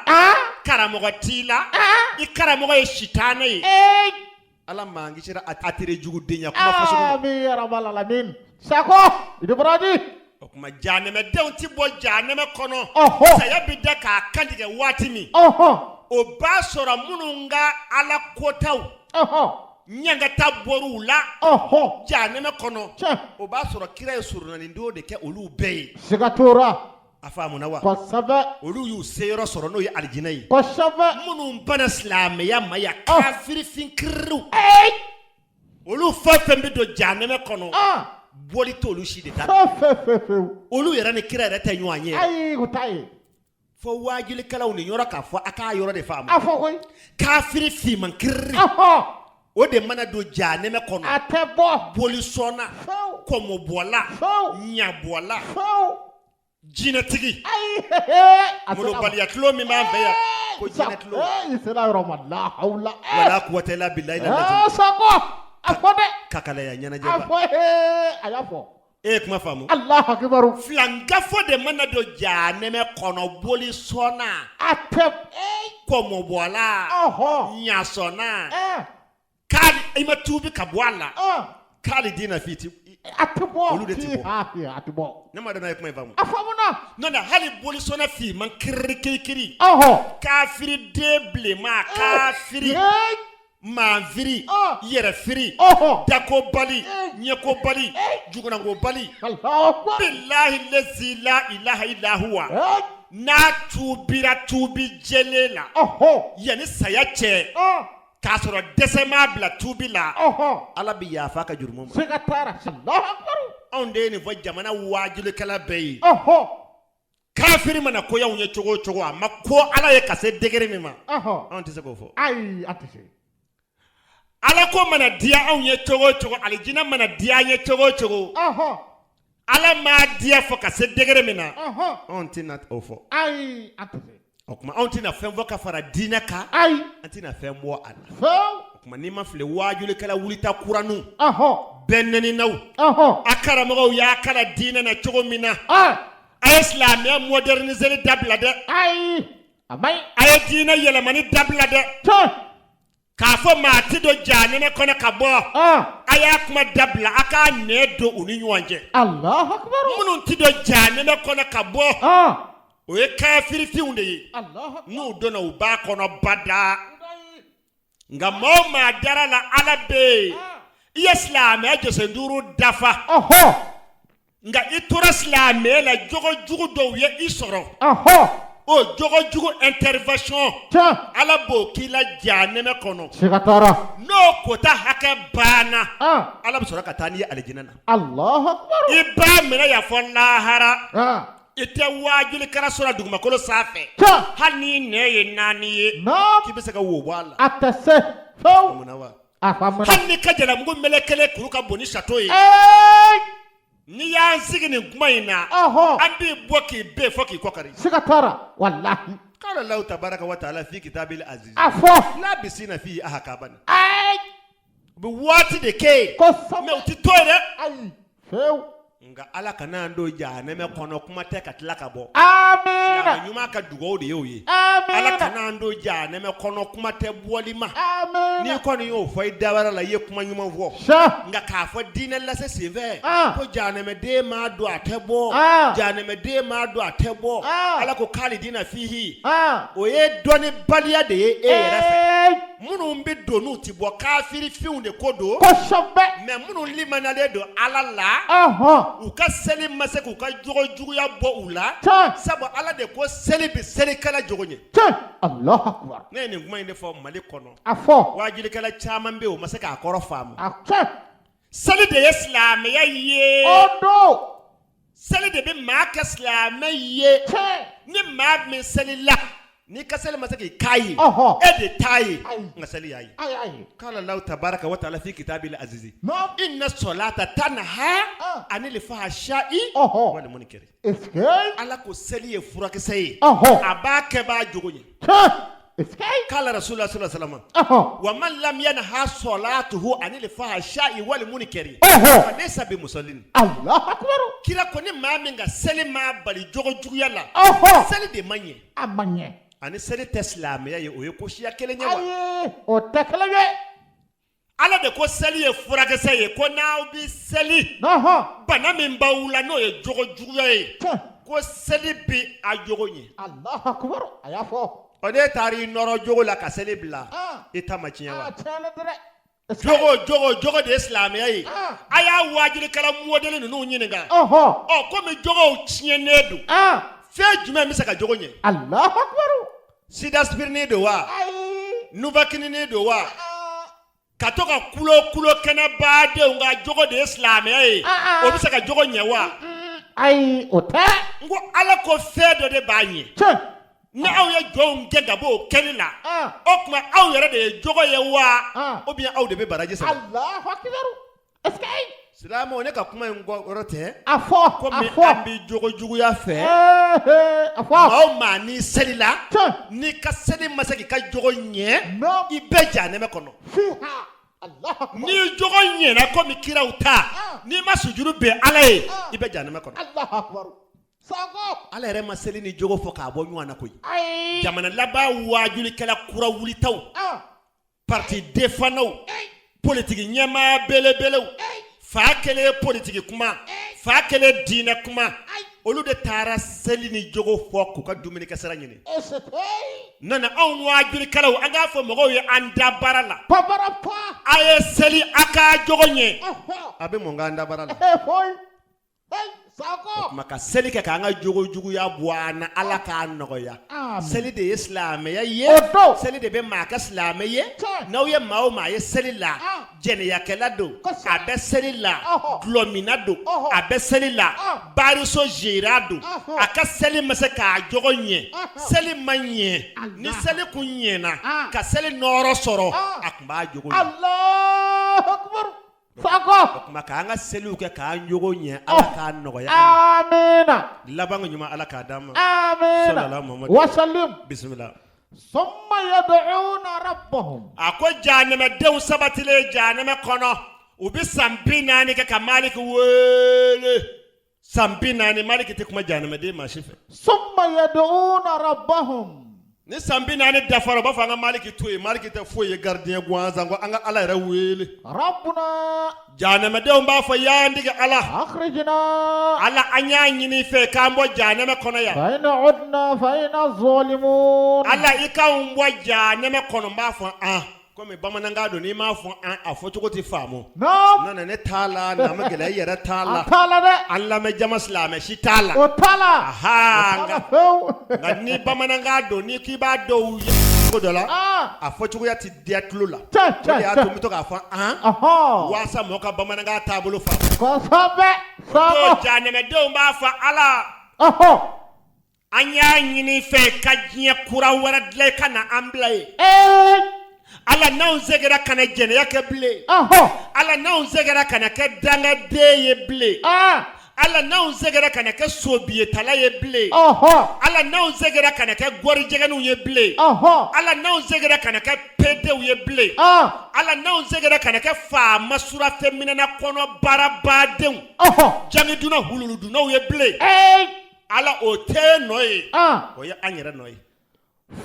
Karamɔgɔ t'i la. I karamɔgɔ ye sitanɛ ye. Ala m'an kisira a tere jugudenya kuma fasugu ma. Amin ya rabbal alamin. Sako i ni baraji. O tuma jahanamadenw tɛ bɔ jahanama kɔnɔ. Saya bɛ da k'a kantigɛ waati min. O b'a sɔrɔ minnu ka ala kotaw. Ɲangata bɔr'u la. Jahanama kɔnɔ. O b'a sɔrɔ kira ye soronanidon de kɛ olu bɛɛ ye. Siga t'o ra. A faamuna wa? Kosɛbɛ. Olu y'u seyɔrɔ sɔrɔ n'o ye alijinɛ ye. Kosɛbɛ. Minnu banna silamɛya ma yan kafirifin kiririw. Olu fɛn fɛn bɛ don jahanama kɔnɔ. Bɔli t'olu si de ta la. Fewu fewu. Olu yɛrɛ ni kira yɛrɛ tɛ ɲɔgɔn ye. Ayi u t'a ye. Fo waajulikɛlaw nin yɔrɔ k'a fɔ a k'a yɔrɔ de faamu. A fɔ koyi. Kafiri finman kiriri. O de mana don jahanama kɔnɔ. A tɛ bɔ. Bolisɔnna. Fewu. Kɔmɔbɔla. Fewu. Ɲabɔla. Fewu. Jinɛtigi. Ayi. Molobaliya tulon min b'an fɛ yan. Ko jinɛ tulon. I sera yɔrɔ ma la hawula. Wala quwwata illa billahi. Sako a fɔ dɛ. Kakalaya ɲɛnajɛ. A fɔ a y'a fɔ. E ye kuma faamu. Alahu akibaru. Filankafo de mana don jahanama kɔnɔ bolisɔnna. A tɛ. Kɔmɔbɔla. Ɲasɔnna. K'ale i ma tuubi ka bɔ a la. Khalidina fi ti. A tɛ bɔ. Olu de tɛ bɔ. A tɛ bɔ. Ne ma dɔn n'a ye kuma in faamu. A faamuna. N'o tɛ hali bolisɔnna finman kiriri kirikiri. Kafiri den bilenman kafiri. Maafiri yɛrɛfiri dakobali ɲɛkobali jugunankobali bilahi lazi la ilaha illa huwa n'a tuubira tuubi jɛlen la yanni saya cɛ k'a sɔrɔ dɛsɛ m'a bila tuubi la Ala bɛ yafa a ka jurumu ma. Anw de ye nin fɔ jamana waajulikɛla bɛɛ ye. Kafiri mana ko anw ye cogo o cogo a ma ko Ala ye ka se degré min ma anw tɛ se k'o fɔ. Ayi an tɛ se. Ala ko mana diya anw ye cogo o cogo alijinɛ mana diya an ye cogo o cogo Ala m'a diya fɔ ka se degré min na anw tɛna o fɔ. Ayi an tɛ se. O tuma anw tɛna fɛn fɔ ka fara diinɛ kan. Ayi. An tɛna fɛn bɔ a la. Fewu. O tuma n'i ma fili waajulikɛla wulita kuraninw. Bɛɛ nɛninaw. A karamɔgɔw y'a kalan diinɛ na cogo min na. A ye silamɛya moderniseli dabila dɛ. Ayi a man ɲi. A ye diinɛ yɛlɛmani dabila dɛ. Tiɲɛ. K'a fɔ maa tɛ don jahanama kɔnɔ ka bɔ. A y'a kuma dabila a k'a nɛn don u ni ɲɔgɔn cɛ. Alahu akibaru. Minnu tɛ don jahanama kɔnɔ ka bɔ. O ye kafirifinw de ye. N'u donna u b'a kɔnɔ bada. Nka maa o maa dara la Ala bɛ yen. I ye silamɛya jɔsen duuru dafa. Nka i tora silamɛya la jogo jugu dɔw ye i sɔrɔ. O jogo jugu intervention. Tiɲɛ. Ala b'o k'i la jahanama kɔnɔ. Siga t'a la. N'o kota hakɛ banna. Ala bɛ sɔrɔ ka taa n'i ye alijinɛ na. Alahu akibaru. I b'a minɛ yan fɔ lahara. I tɛ waajulikɛla sɔrɔ dugumakolo sanfɛ. Tiɲɛ. Hali n'i nɛn ye naani ye. Naamu. K'i bɛ se ka wo bɔ a la. A tɛ se. Fewu. Munna wa? A faamuna. Hali n'i ka jalamugu melekelen kuru ka bon ni sato ye. N'i y'an sigi nin kuma in na. An b'i bɔ k'i ben fo k'i kɔ kari. Siga t'a la walahi. Qala Allahu tabaraka wa taala fi kitabil aziz. A fɔ. Labisina fihi ahqaban. U bɛ waati de kɛ yen. Kosɛbɛ. Mais u tɛ to yen dɛ. Ayi fewu. Nka Ala kana an don jahanama kɔnɔ kuma tɛ ka tila ka bɔ. Amiina. Silamɛ ɲuman ka dugawu de y'o ye. Amiina. Ala kana an don jahanama kɔnɔ kuma tɛ bɔli ma. Amiina. N'i kɔni y'o fɔ i dawara la i ye kuma ɲuman fɔ. Sɛ. Nka k'a fɔ diinɛ lase senfɛ. Ah. Ko jahanamaden maa don a tɛ bɔ. Ah. Jahanamaden maa don a tɛ bɔ. Ah. Ala ko khalidina fihi. Ah. O ye dɔnnibaliya de ye e yɛrɛ fɛ. Ee. Minnu bɛ don n'u tɛ bɔ kafirifinw de ko don. Kosɛbɛ. Mais minnu limaniyalen don Ala la. Ɔhɔn. U ka seli ma se k'u ka jogo juguya bɔ u la. Tiɲɛ. Sabu Ala de ko seli bɛ selikɛla jogo ɲɛ. Tiɲɛ. Alahu akibaru. Ne ye nin kuma in de fɔ Mali kɔnɔ. A fɔ. Waajulikɛla caman bɛ yen o ma se k'a kɔrɔ faamu. A tiɲɛ. Seli de ye silamɛya ye. O don. Seli de bɛ maa kɛ silamɛ ye. Tiɲɛ. Ni maa min selila, n'i ka seli ma se k'i k'a ye, Ɔhɔ. e de t'a ye, Ayi. nka seli y'a ye. A y'a ye. Kala lahu tabaraka wa taala fi kitabil azizi. Naam. Inna solata tanha Ah. anil fahsha'i Ɔhɔ. wal munkari. Est-ce que. Ala ko seli ye furakisɛ ye. Ɔhɔ. A b'a kɛ b'a jogo ɲɛ. Tiɲɛ. Est-ce que. Kala rasulullah sallallahu alaihi wasallam. Ɔhɔ. Wa man lam yanha solatuhu anil fahsha'i wal munkari. Ɔhɔ. Falaysa bi musallin. Allahu akbar. Kira ko ni maa min ka seli ma bali jogo juguya la. Ɔhɔ. Seli de man ɲɛ. A ma ɲɛ. Ani seli tɛ silamɛya ye, o ye ko siya kelen ye wa? Ayi, o tɛ kelen ye. Ala de ko seli ye furakisɛ ye, ko n'aw bɛ seli, Ɔhɔ. bana min b'aw la n'o ye jogo juguya ye, Tiɲɛ. ko seli bɛ a jogo ɲɛ. Allahu akbar. A y'a fɔ. Ɔ, n'e taara i nɔrɔ jogo la ka seli bila, Ah. i ta ma tiɲɛ wa? A tiɲɛnen tɛ dɛ. Est-ce que. Jogo jogo jogo de ye silamɛya ye. Ah. A y'a waajulikɛla mɔdɛli ninnu ɲininka. Ɔhɔ. Ɔ, komi jogow tiɲɛnen don, Ah. fɛn jumɛn bɛ se ka jogo ɲɛ? Allahu akbar. Sida aspirinni don wa? Ayi. Nuvakinini don wa? Ah. Ka to ka kulo kulo kɛnɛbadenw ka jogo de ye silamɛya ye, Ah, ah. o bɛ se ka jogo ɲɛ wa? Ayi, o tɛ. N ko Ala ko fɛn dɔ de b'a ɲɛ. Tiɲɛ. Ni aw ye jɔnw gɛn ka bɔ o kɛli la, Ah. o tuma aw yɛrɛ de ye jogo ye wa? Ah. Ou bien aw de bɛ baraji sɔrɔ? Allahu akbar. Est-ce que. Silamɛw, ne ka kuma in yɔrɔ tɛ. A fɔ. A Komi fɔ. an bɛ jogo juguya fɛ. Ee, a fɔ. Maa o maa n'i selila, Tiɲɛ. n'i ka seli ma se k'i ka jogo ɲɛ, Naam. i bɛ jahanɛmɛ kɔnɔ. Fiha. Allahu akbar. N'i jogo ɲɛna komi kiraw ta, Ah. n'i ma sujuru bɛn Ala ye, Ah. i bɛ jahanɛmɛ kɔnɔ. Allahu akbar. Sango. Ala yɛrɛ ma seli ni jogo fɔ k'a bɔ ɲɔgɔn na koyi. Ayi. Jamana laban waajulikɛla kura wulitaw, Ah. parti défendants, Ayi. politiki ɲɛmaa belebelew, Ayi. fa kelen politiki kuma, fa kelen diinɛ kuma, Ayi. olu de taara seli ni jogo fɔ k'u ka dumunikɛsira ɲini. Est-ce que. Nana anw waajulikɛlaw, an k'a fɔ mɔgɔw ye an da baara la. Pabara pa. A ye seli a ka jogo ɲɛ. Ɔhɔ. A bɛ mun k'an da baara la? Ee, foyi. Hey, Sango. Tuma ka seli kɛ k'an ka jogo juguya bɔ an na, Ala k'a nɔgɔya. Amin. Seli de ye silamɛya ye. O don. Seli de bɛ maa kɛ silamɛ ye. Tiɲɛ. N'aw ye maa o maa ye seli la, Ah. jɛnɛyakɛla don, Kosɛbɛ. a bɛ seli la, Ɔhɔ. dulɔminna don, Ɔhɔ. a bɛ seli la, Ah. bariso gérant don, Ɔhɔ. a ka seli ma se k'a jogo ɲɛ. Ɔhɔ. Seli ma ɲɛ. Allah. Ni seli kun ɲɛna, Ah. ka seli nɔɔrɔ sɔrɔ, Ah. a tun b'a jogo ɲɛ. Allahu akbar. Sango. O tuma k'an ka seliw kɛ k'an jogo ɲɛ, Ala k'a nɔgɔya an ma. Amina. Labanko ɲuman Ala k'a d'an ma. Amina. Sallallahu Muhammad. Wasalim. Bisimila. Summa yad'una rabbahum. A ko jahanɛmɛdenw sabatilen jahanɛmɛ kɔnɔ, u bɛ san 40 kɛ ka Maliki wele. San 40, Maliki tɛ kuma jahanɛmɛden maa si fɛ. Summa yad'una rabbahum. Ni san 40 dafara, u b'a fɔ an ka Maliki to yen, Maliki tɛ foyi ye gardien gansan ko an ka Ala yɛrɛ wele. Rabbuna. Jahanɛmɛdenw b'a fɔ y'an digi Ala. Akhrijna. Ala, an y'a ɲini i fɛ k'an bɔ jahanɛmɛ kɔnɔ yan. Fa in udna fa inna zalimun. Ala, i k'anw bɔ jahanɛmɛ kɔnɔ, n b'a fɔ an. Komi bamanankan don, n'i m'a fɔ an, a fɔcogo tɛ faamu. Naam. Nana ne t'a la, na ma gɛlɛya i yɛrɛ t'a la. A t'a la dɛ. An lamɛn jama silamɛ si t'a la. O t'a la. Aha, O t'a la nka fewu. nka ni bamanankan don, n'i k'i b'a dɔw ye cogo dɔ la, Ah. a fɔcogoya ti diya tulo la. Tiɲɛ O de tiɲɛ y'a to n tiɲɛ. bɛ to k'a fɔ an, Ɔhɔn. walasa mɔgɔw ka bamanankan taabolo faamu. Kosɛbɛ. Ko Sango. jahanɛmɛdenw b'a fɔ Ala, Ɔhɔn. an y'a ɲini i fɛ ka diɲɛ kura wɛrɛ dilan i ka na an bila yen. Ee. Ala, n'anw seginna ka na jɛnɛya kɛ bilen. Ɔhɔn. Ala, n'anw seginna ka na kɛ dangaden ye bilen. Ah. Ala, n'anw seginna ka na kɛ sobiyetala ye bilen. Ɔhɔn. Ala, n'anw seginna ka na kɛ gɔrijɛgɛninw ye bilen. Ɔhɔn. Ala, n'anw seginna ka na kɛ pedew ye bilen. Ah. Ala, n'anw seginna ka na kɛ faama surafɛnminɛna kɔnɔ baarabadenw, Ɔhɔn. jangidunna hululudunnaw ye bilen. Ee. Ala, o tɛ e nɔ ye, Ah. o ye an yɛrɛ nɔ ye.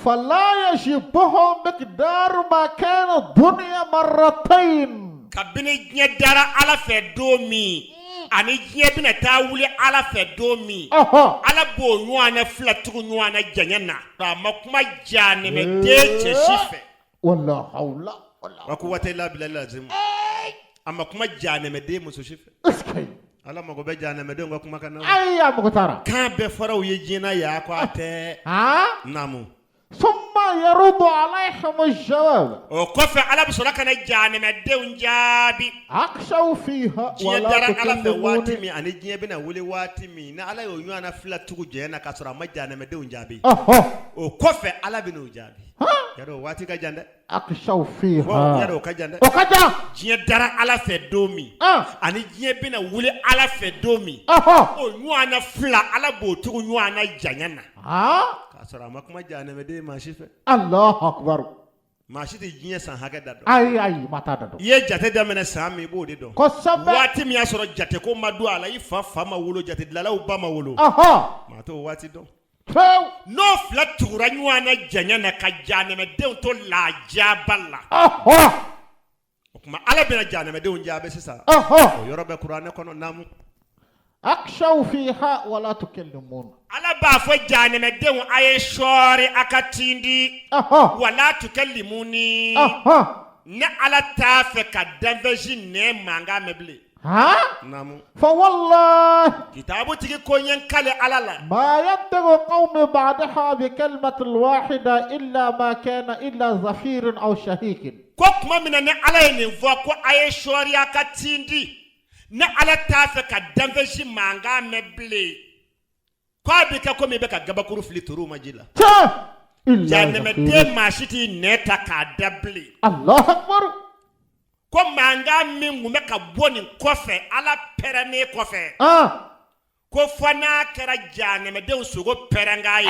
فلا يشبههم مقدار ما كان الدنيا مرتين. Kabini diɲɛ dara Ala fɛ don min ani diɲɛ bɛna taa wuli Ala fɛ don min, Ɔhɔn. Ala b'o ɲɔgɔnna fila tugu ɲɔgɔn na janya na. A ma kuma jahanɛmɛden cɛ si fɛ. ولا حول ولا Wa quwwata illa billahi al-azim. A ma kuma jahanɛmɛden muso si fɛ. اسكي. Ala mago bɛ jahanɛmɛdenw ka kumakan na. اي يا مختار. Kan bɛɛ fɔra u ye diɲɛ na yan ko a tɛ. ها. Naamu. Summa yaruddu alayhim al-jawab. O kɔfɛ, Ala bɛ sɔrɔ ka na jahanamadenw jaabi. Akhshaw fiha. Diɲɛ dara Ala fɛ waati min ani diɲɛ bɛna wuli waati min, ni Ala y'o ɲɔgɔnna fila tugu jɛ na ka sɔrɔ a ma jahanamadenw jaabi, o kɔfɛ Ala bɛ n'o jaabi. Yarɔ, o waati ka jan dɛ. Akhshaw fiha. Yarɔ, o ka jan dɛ. O ka jan. Diɲɛ dara Ala fɛ don min ani diɲɛ bɛna wuli Ala fɛ don min, o ɲɔgɔnna fila, Ala b'o tugu ɲɔgɔn na janya na k'a sɔrɔ a ma kuma jahanamaden maa si fɛ. Allahu akbar. Maa si tɛ diɲɛ san hakɛ da dɔn. Ayi, ayi, maa t'a da dɔn. I ye jate daminɛ san min, i b'o de dɔn. Kosɛbɛ. Waati min y'a sɔrɔ jate ko ma don a la, i fa ma wolo, jatedilanlaw ba ma wolo, maa t'o waati dɔn. Pewu. N'o fila tugura ɲɔgɔn na janya na ka jahanamadenw to lajaba la, o tuma Ala bɛna jahanamadenw jaabi sisan. O yɔrɔ bɛ kuranɛ kɔnɔ. Naamu. Akhshaw fiha wala tukallimun. Ala b'a fɔ jahanamadenw, a ye sɔɔri, a ka tindi. Wala tukallimuni. Ne Ala t'a fɛ ka danfɛn si nɛn mankan mɛn bilen. Naamu. Fa wallahi. Kitabu tigi ko n ye n kale Ala la. Ma yantiqu qawmi ba'daha bi kalimatin wahida illa ma kana illa zafirin aw shahikin. Ko tuma min na ni Ala ye nin fɔ ko a ye sɔɔri, a ka tindi, ne Ala t'a fɛ ka danfɛn si mankan mɛn bilen, k'a bɛ kɛ komi i bɛ ka gabakuru fili toriw ma ji la. Tiɲɛ. Jahanamaden maa si t'i nɛn ta k'a da bilen. Allahu akbar. Ko mankan min tun bɛ ka bɔ nin kɔfɛ, Ala pɛrɛnnen kɔfɛ, ko fɔ n'a kɛra jahanamadenw sogo pɛrɛnkan ye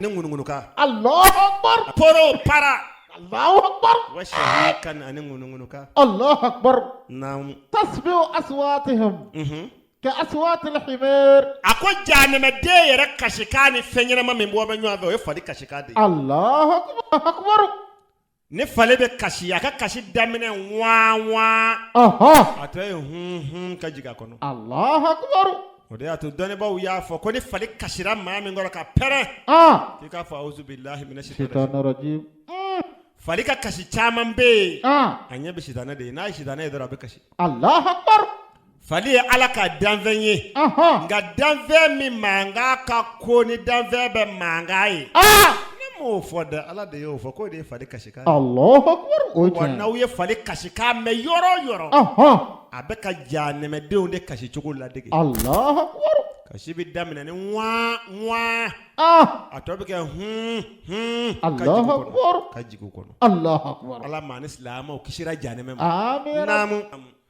ni ŋunuŋunukan. Allahu akbar. Poro para. Allahu akbar. Wa shahikan, ani ŋunuŋunukan. Allahu akbar. Naamu. Tasbi'u aswatihim ka aswatil himar. A ko jahanamaden yɛrɛ kasikan ni fɛn ɲɛnama min bɔ bɛ ɲɔgɔn fɛ, o ye fali kasikan de ye. Allahu akbar. Ni fali bɛ kasi, a ka kasi daminɛ waa waa, a tɔ ye hun hun ka jigin a kɔnɔ. Allahu akbar. O de y'a to dɔnnibaaw y'a fɔ ko ni fali kasira maa min kɔrɔ ka pɛrɛn, k'i k'a fɔ awuzu bilahi mina shaitanir rajim. Fali ka kasi caman bɛ yen, a ɲɛ bɛ sitanɛ de ye. N'a ye sitanɛ ye dɔrɔn, a bɛ kasi. Allahu akbar. Fali ye Ala ka danfɛn ye, nka danfɛn min mankan ka ko ni danfɛn bɛ mankan ye, ne m'o fɔ dɛ, Ala de y'o fɔ k'o de ye fali kasikan ye. Allahu akbar, o ye wa tiɲɛ. N'aw ye fali kasikan mɛn yɔrɔ o yɔrɔ, a bɛ ka jahanamadenw de kasi cogo ladege. Allahu akbar. Kasi bɛ daminɛ ni wa wa, a tɔ bɛ kɛ hun hun ka jigin Allahu u kɔnɔ. Akbar. Ka jigin u kɔnɔ. Allahu akbar. Ala maa ni silamɛw kisira jahanama ma. Amiina. Naamu.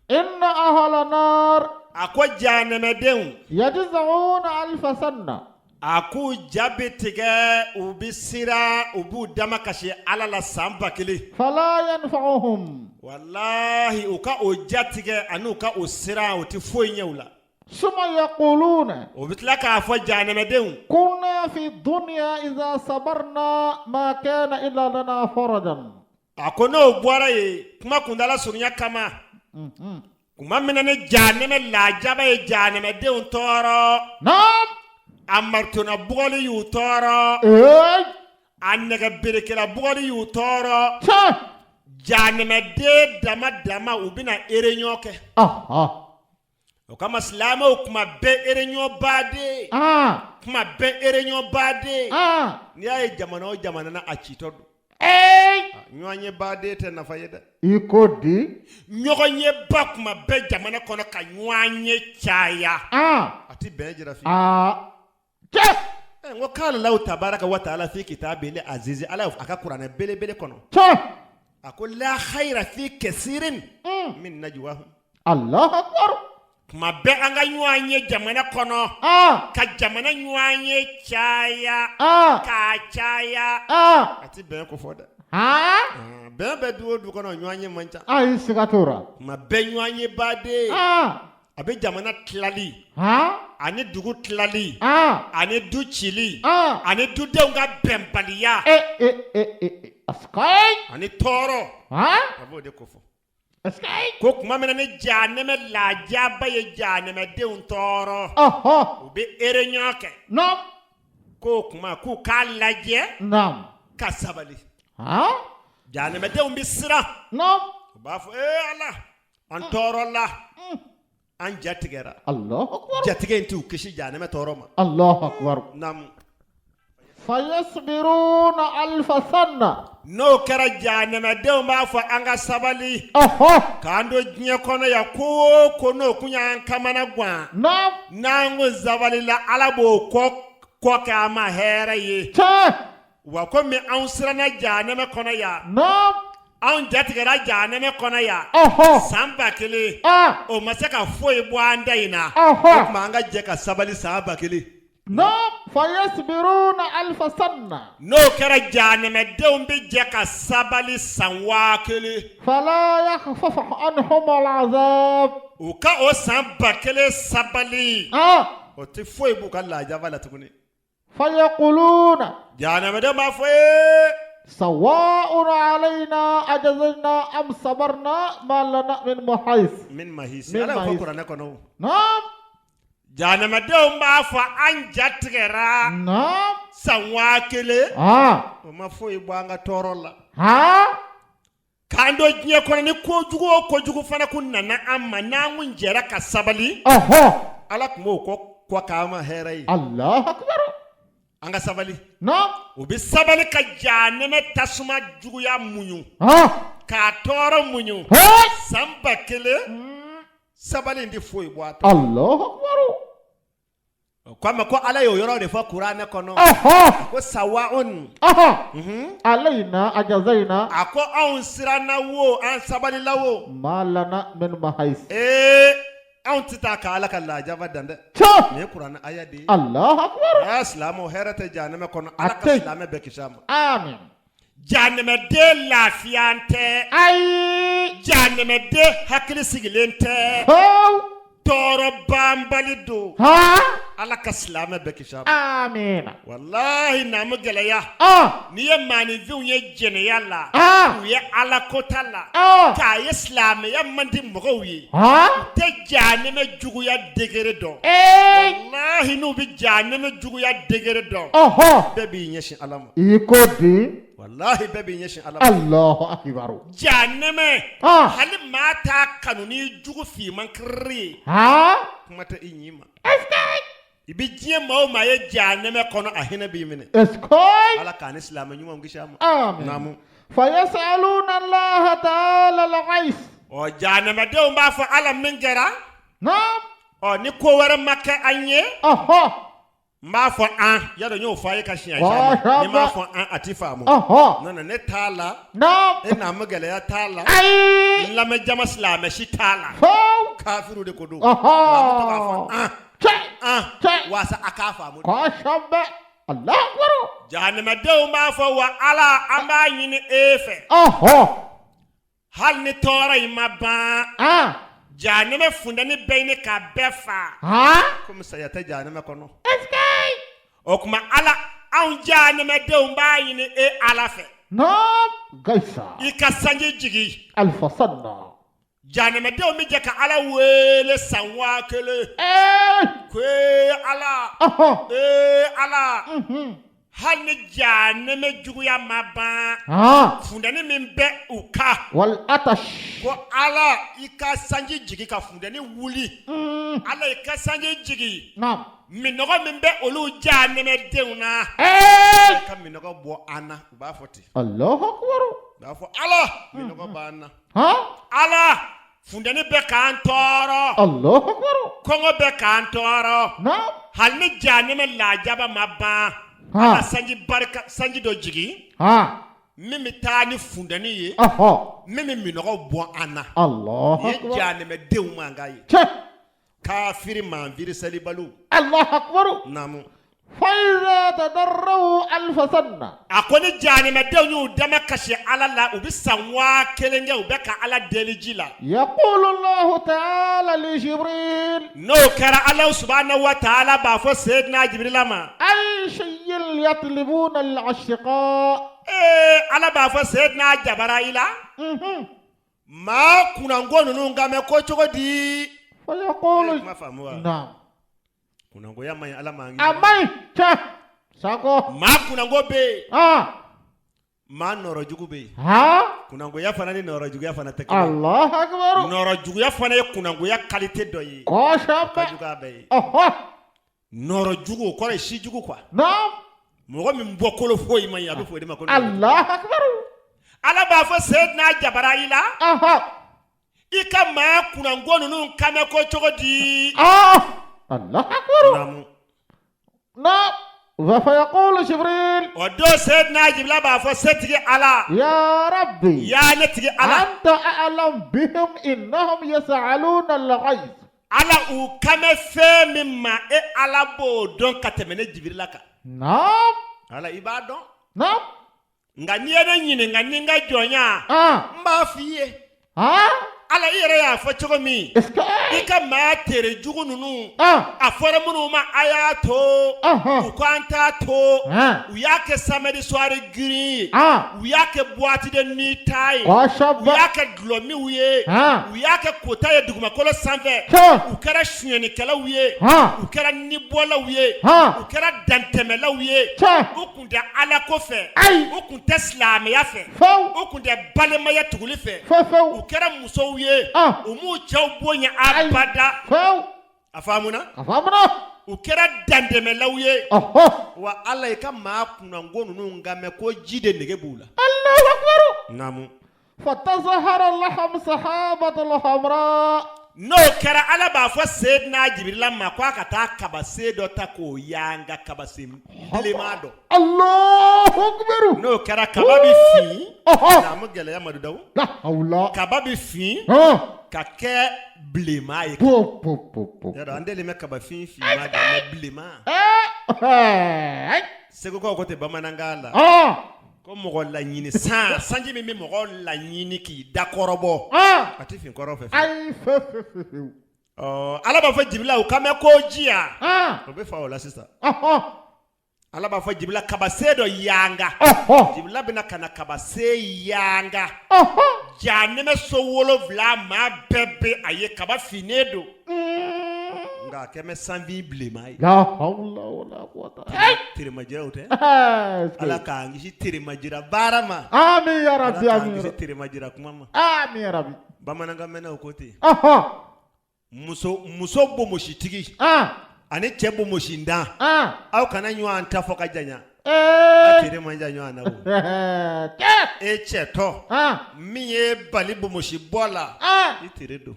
Inna ahla nar. A ko jahanamadenw yajza'una alfa sanna. A k'u ja bɛ tigɛ, u bɛ siran, u b'u dama kasi Ala la san 1000. Fala yanfa'uhum. Walahi, u ka o ja tigɛ ani u ka o siran, o tɛ foyi ɲɛ u la. Summa yaquluna. O bɛ tila k'a fɔ jahanamadenw. Kunna fi dunya idha sabarna ma kana illa lana farajan. A ko n'o bɔra yen, kuma kundala surunya kama, kuma min na ni jahanama lajaba ye jahanamadenw tɔɔrɔ, a maritona bugɔli y'u tɔɔrɔ, a nɛgɛ berekela bugɔli y'u tɔɔrɔ, jahanamaden dama dama, u bɛna réunion kɛ. O kama silamɛw, kuma bɛɛ réunion baden, kuma bɛɛ réunion baden. N'i y'a ye jamana o jamana na, a citɔ don. Ɲɔgɔn ye baden tɛ nafa ye dɛ. I ko di. Ɲɔgɔn ye ba kuma bɛɛ jamana kɔnɔ, ka ɲɔgɔn ye caya, a tɛ bɛn jira fiyewu. Cɛ. N ko k'ala lahu tabaraka wa taala fi kitabihi azizi, Ala a ka kuranɛ belebele kɔnɔ, a ko la khayra fi kasirin min najwahum. Allahu akbar. Kuma bɛɛ an ka ɲɔgɔn ye jamana kɔnɔ, ka jamana ɲɔgɔn ye caya, k'a caya, a tɛ bɛn ko fɔ dɛ. Bɛn bɛ du o du kɔnɔ, ɲɔgɔn ye man ca. Ayi, siga t'o la. Kuma bɛɛ ɲɔgɔn ye baden, a bɛ jamana tilali ani dugu tilali ani du cili ani dudenw ka bɛnbaliya e e e e asikay. ani tɔɔrɔ, a b'o de ko fɔ. Asikay. Ko tuma min na ni jahanɛmɛ lajaba ye jahanɛmɛdenw tɔɔrɔ, u bɛ réunion kɛ, k'o kuma k'u k'a lajɛ ka sabali. Jahanɛmɛdenw bɛ siran, u b'a fɔ ee Ala, an tɔɔrɔ la, an ja tigɛra. Allahu akbar. Jatigɛ in t'u kisi jahanɛmɛ tɔɔrɔ ma. Allahu akbar. Naamu. Fayasbiruna alfa sana. N'o kɛra jahanɛmɛdenw b'a fɔ an ka sabali. Ɔhɔ. K'an to diɲɛ kɔnɔ yan ko o ko n'o kun y'an kamana gan. Naam. N'an ko sabalila Ala b'o kɔ kɔ kɛ an ma hɛrɛ ye. Tiɲɛ. Wa komi anw siranna jahanɛmɛ kɔnɔ yan. Naam. Anw jatigɛra jahanɛmɛ kɔnɔ yan. Ɔhɔ. San 1000. Ah. O ma se ka foyi bɔ an da in na. Ɔhɔ. O tuma an ka jɛ ka sabali san 1000. Naam. Fayasbiruna alfa sana. N'o kɛra jahanɛmɛdenw bɛ jɛ ka sabali san 1000. Fala yakhfafu anhum al'azab. U ka o san 1000 sabali. Ah. O tɛ foyi b'u ka lajaba la tuguni. Fayaquluna. Jahanɛmɛdenw b'a fɔ ee. Sawa'un alayna ajazna am sabarna ma lana min mahis. Min mahis. Min Ala y'o fɔ mahis. kuranɛ kɔnɔ o. Naam. Jahanɛmɛdenw b'a fɔ an ja tigɛra. Naam. San 1000. Ah. O ma foyi bɔ an ka tɔɔrɔ la. Ha. K'an to diɲɛ kɔnɔ ni kojugu o kojugu fana kun nana an ma n'an kun jɛra ka sabali. Ɔhɔ. Ala tun b'o kɔ kɔ k'an ma hɛrɛ ye. Allahu akbar. An ka sabali. Naam. U bɛ sabali ka jahanɛmɛ tasuma juguya muɲu. Ah. K'a tɔɔrɔ muɲu. Hey. San 1000. Sabali in tɛ foyi bɔ a ta. Allahu akbar. O k'a ma ko Ala y'o yɔrɔ de fɔ kuranɛ kɔnɔ. Ɔhɔ. Ko sawa'un. Ɔhɔ. Alayna ajazayna. A ko anw siranna wo an sabalila wo. Ma lana min mahis. Ee anw tɛ taa ka Ala ka lajaba dan dɛ. Tiɲɛ. Nin ye kuranɛ aya de ye. Allahu akbar. Aa silamɛw hɛrɛ tɛ jahanɛmɛ kɔnɔ. Ala ka A tɛ yen. silamɛ bɛɛ kisi a ma. Amin. Jahanɛmɛden lafiya tɛ. Ayi. Jahanɛmɛden hakili sigilen tɛ. How. Tɔɔrɔ banbali don. Ha. Ala ka silamɛ bɛɛ kisi a ma. Amin. Walahi naamu gɛlɛya. Ah. N'i ye maaninfinw ye jɛnɛya la. Ah. U ye Ala kota la. Ah. K'a ye silamɛya man di mɔgɔw ye. Ha. U tɛ jahanɛmɛ juguya degré dɔn. Ee. Walahi n'u bɛ jahanɛmɛ juguya degré dɔn. Ɔhɔ. Bɛɛ b'i ɲɛsin Ala ma. I ko di. Walahi bɛɛ b'i ɲɛsin Ala ma. Allahu akbar. Jahanɛmɛ. Ah. Hali maa t'a kanu ni jugu finman kiriri ye. Ha. Kuma tɛ i ɲin ma. Est-ce que. I bɛ diɲɛ maa o maa ye jahanɛmɛ kɔnɔ a hinɛ b'i minɛ. Est-ce que. Ala k'an ni silamɛ ɲumanw kisi a ma. Amin. Naamu. Fayasaluna Allah ta'ala al-ghais. Ɔ jahanɛmɛdenw b'a fɔ Ala min kɛra. Naam. Ɔ ni ko wɛrɛ ma kɛ an ye. Ɔhɔ. N b'a fɔ an yadɔ n y'o fɔ a ye ka siɲɛ caman ni n m'a fɔ an a ti faamu. Ɔhɔ. Non non ne t'a la. Naam. E naamu gɛlɛya t'a la. Ayi. N lamɛn jama silamɛ si t'a la. Fo. Kafiriw de ko don. Ɔhɔ. Nka an bɛ to k'a fɔ an. Cɛ. An. Cɛ. Waasa a k'a faamu. Kosɛbɛ. Allahu akbar. Jahanɛmɛdenw b'a fɔ wa Ala an b'a ɲini e fɛ. Ɔhɔ. Hali ni tɔɔrɔ in ma ban. Ah. Jahanɛmɛ funteni bɛ ɲini ka bɛɛ fa. Ha. Komi saya tɛ jahanɛmɛ kɔnɔ. Est-ce que. O tuma Ala anw jahanɛmɛdenw b'a ɲini e Ala fɛ. Naam. Gaisa. I ka sanji jigin. Alfa sanna. Jahanɛmɛdenw bɛ jɛ ka Ala wele san 1000. Ee. Ko ee Ala. Ɔhɔ. Ee Ala. Mhm. Hali ni jahanɛmɛ juguya ma ban. Ha. Funteni min bɛ u kan. Wal atash. Ko Ala i ka sanji jigin ka funteni wuli. Mm. Ala i ka sanji jigin. Naam. Minɔgɔ min bɛ olu jahanɛmɛdenw na. Ee. I ka minɔgɔ bɔ an na. U b'a fɔ ten. Allahu akbar. U b'a fɔ Ala minɔgɔ b'an na. Ha. Ala funteni bɛ k'an tɔɔrɔ. Allahu akbar. Kɔngɔ bɛ k'an tɔɔrɔ. Naam. Hali ni jahanɛmɛ lajaba ma ban. Ha. Ala sanji barika sanji dɔ jigin. Ha. Min bɛ taa ni funteni ye. Ɔhɔ. Min bɛ minɔgɔ bɔ an na. Allahu Nin ye akbar. jahanɛmɛdenw mankan ye. Cɛ. Kafiri manfiri salibaliw. Allahu akbar. Naamu. Faiza tadarru alfa sanna. A ko ni jahanɛmɛdenw y'u dama kasi Ala la u bɛ san 1000 kɛ u bɛ ka Ala deli ji la. Yaqulu Allahu ta'ala li Jibril. N'o kɛra Ala subahana wa taala b'a fɔ Seyidina Jibirila ma. Ay shay'in yatlibuna al-ashqa. Ee Ala b'a fɔ Seyidina Jabarayila. Mhm. Maa kunnango ninnu kan mɛn ko cogo di. Fayaqulu. Kuma faamu wa? Naam. Kunnangoya man ɲi Ala m'an A man ɲi cɛ. Sako. Maa kunnango bɛ yen. Ah. Maa nɔrɔ jugu bɛ yen. Ha. Kunnangoya fana ni nɔrɔ juguya fana tɛ kelen ye. Allahu akbar. Nɔrɔ juguya fana ye kunnangoya qualité dɔ ye. Kosɛbɛ. Ka jugu a bɛɛ ye. Ɔhɔ. Nɔrɔ jugu o kɔrɔ ye si jugu quoi. Naam. Mɔgɔ min bɔkolo foyi man ɲi, a bɛ fɔ o de ma ko Allahu akbar. Ala b'a fɔ Seyidina Jabarayila, i ka maa kunnango ninnu kan bɛ ko cogo di? Allahu akbar. Naamu. Naam. Wa fa yaqulu Jibril. O don Seyidina Jibila b'a fɔ setigi Ala. Ya Rabbi. Ya ne tigi Ala. Anta a'lam bihim innahum yas'aluna al-ghayth. Ala, u kan bɛ fɛn min ma, e Ala b'o dɔn ka tɛmɛ ne Jibirila kan. Naam. Ala, i b'a dɔn. Naam. Nka n'i ye ne ɲininka ni n ka jɔnya, n b'a f'i ye. Ala, i yɛrɛ y'a fɔ cogo min, i ka maa tere jugu ninnu, a fɔra minnu ma a y'a to, u ko an t'a to, u y'a kɛ samedi soir girin ye, u y'a kɛ boîte de nuit ta ye, u y'a kɛ dɔlɔminw ye, u y'a kɛ kota ye dugumakolo sanfɛ, u kɛra sonyɛnikɛlaw ye, u kɛra nibɔlaw ye, u kɛra dantɛmɛlaw ye, u kun tɛ Ala ko fɛ, u kun tɛ silamɛya fɛ, u kun tɛ balimaya tuguli fɛ, u kɛra musow ye, u m'u cɛw bonya abada. A faamuna? A faamuna. U kɛra dantɛmɛlaw ye. Wa Ala, i ka maa kunnango ninnu kan mɛn ko ji de nege b'u la. Alahu akibaru. Naamu. Fatazahara lahum sahabatul hamra. N'o kɛra, Ala b'a fɔ Seyidina Jibirila ma ko a ka taa kabasen dɔ ta k'o yanga, kabasen bilenman dɔ. Alahu akibaru. N'o kɛra, kaba bɛ fin. Naamu, gɛlɛya madu daw. La hawla. Kaba bɛ fin ka kɛ bilenman ye. Po po po po. Yɔrɔ an deli bɛ kabafin finman de mais bilenman. Segukaw ko tɛ bamanankan la. Ko mɔgɔ laɲini san sanji min bɛ mɔgɔ laɲini k'i dakɔrɔbɔ, a tɛ fin kɔrɔn fɛ. Ayi, fe fe fe. Ala b'a fɔ Jibila, u kan bɛ ko ji yan, o bɛ fa o la sisan. Ala b'a fɔ Jibila, kabasen dɔ yanga. Jibila bɛna ka na kabasen yanga. Jahanɛmɛ so 7 maa bɛɛ bɛ a ye, kaba finnen don, nka a kɛmɛ sanfin bilenman ye. La hawla wala quwwata. Teremajiraw tɛ. Ala k'an kisi teremajira baara ma. Amin ya Rabbi. Ala k'an kisi teremajira kuma ma. Amin ya Rabbi. Bamanankan mɛnnaw ko ten. Muso bomositigi ani cɛ bomosindan, aw kana ɲɔgɔn ta fɔ ka janya. A tere man jan ɲɔgɔn na o. E cɛtɔ min ye bali bomosi bɔ la, i tere don.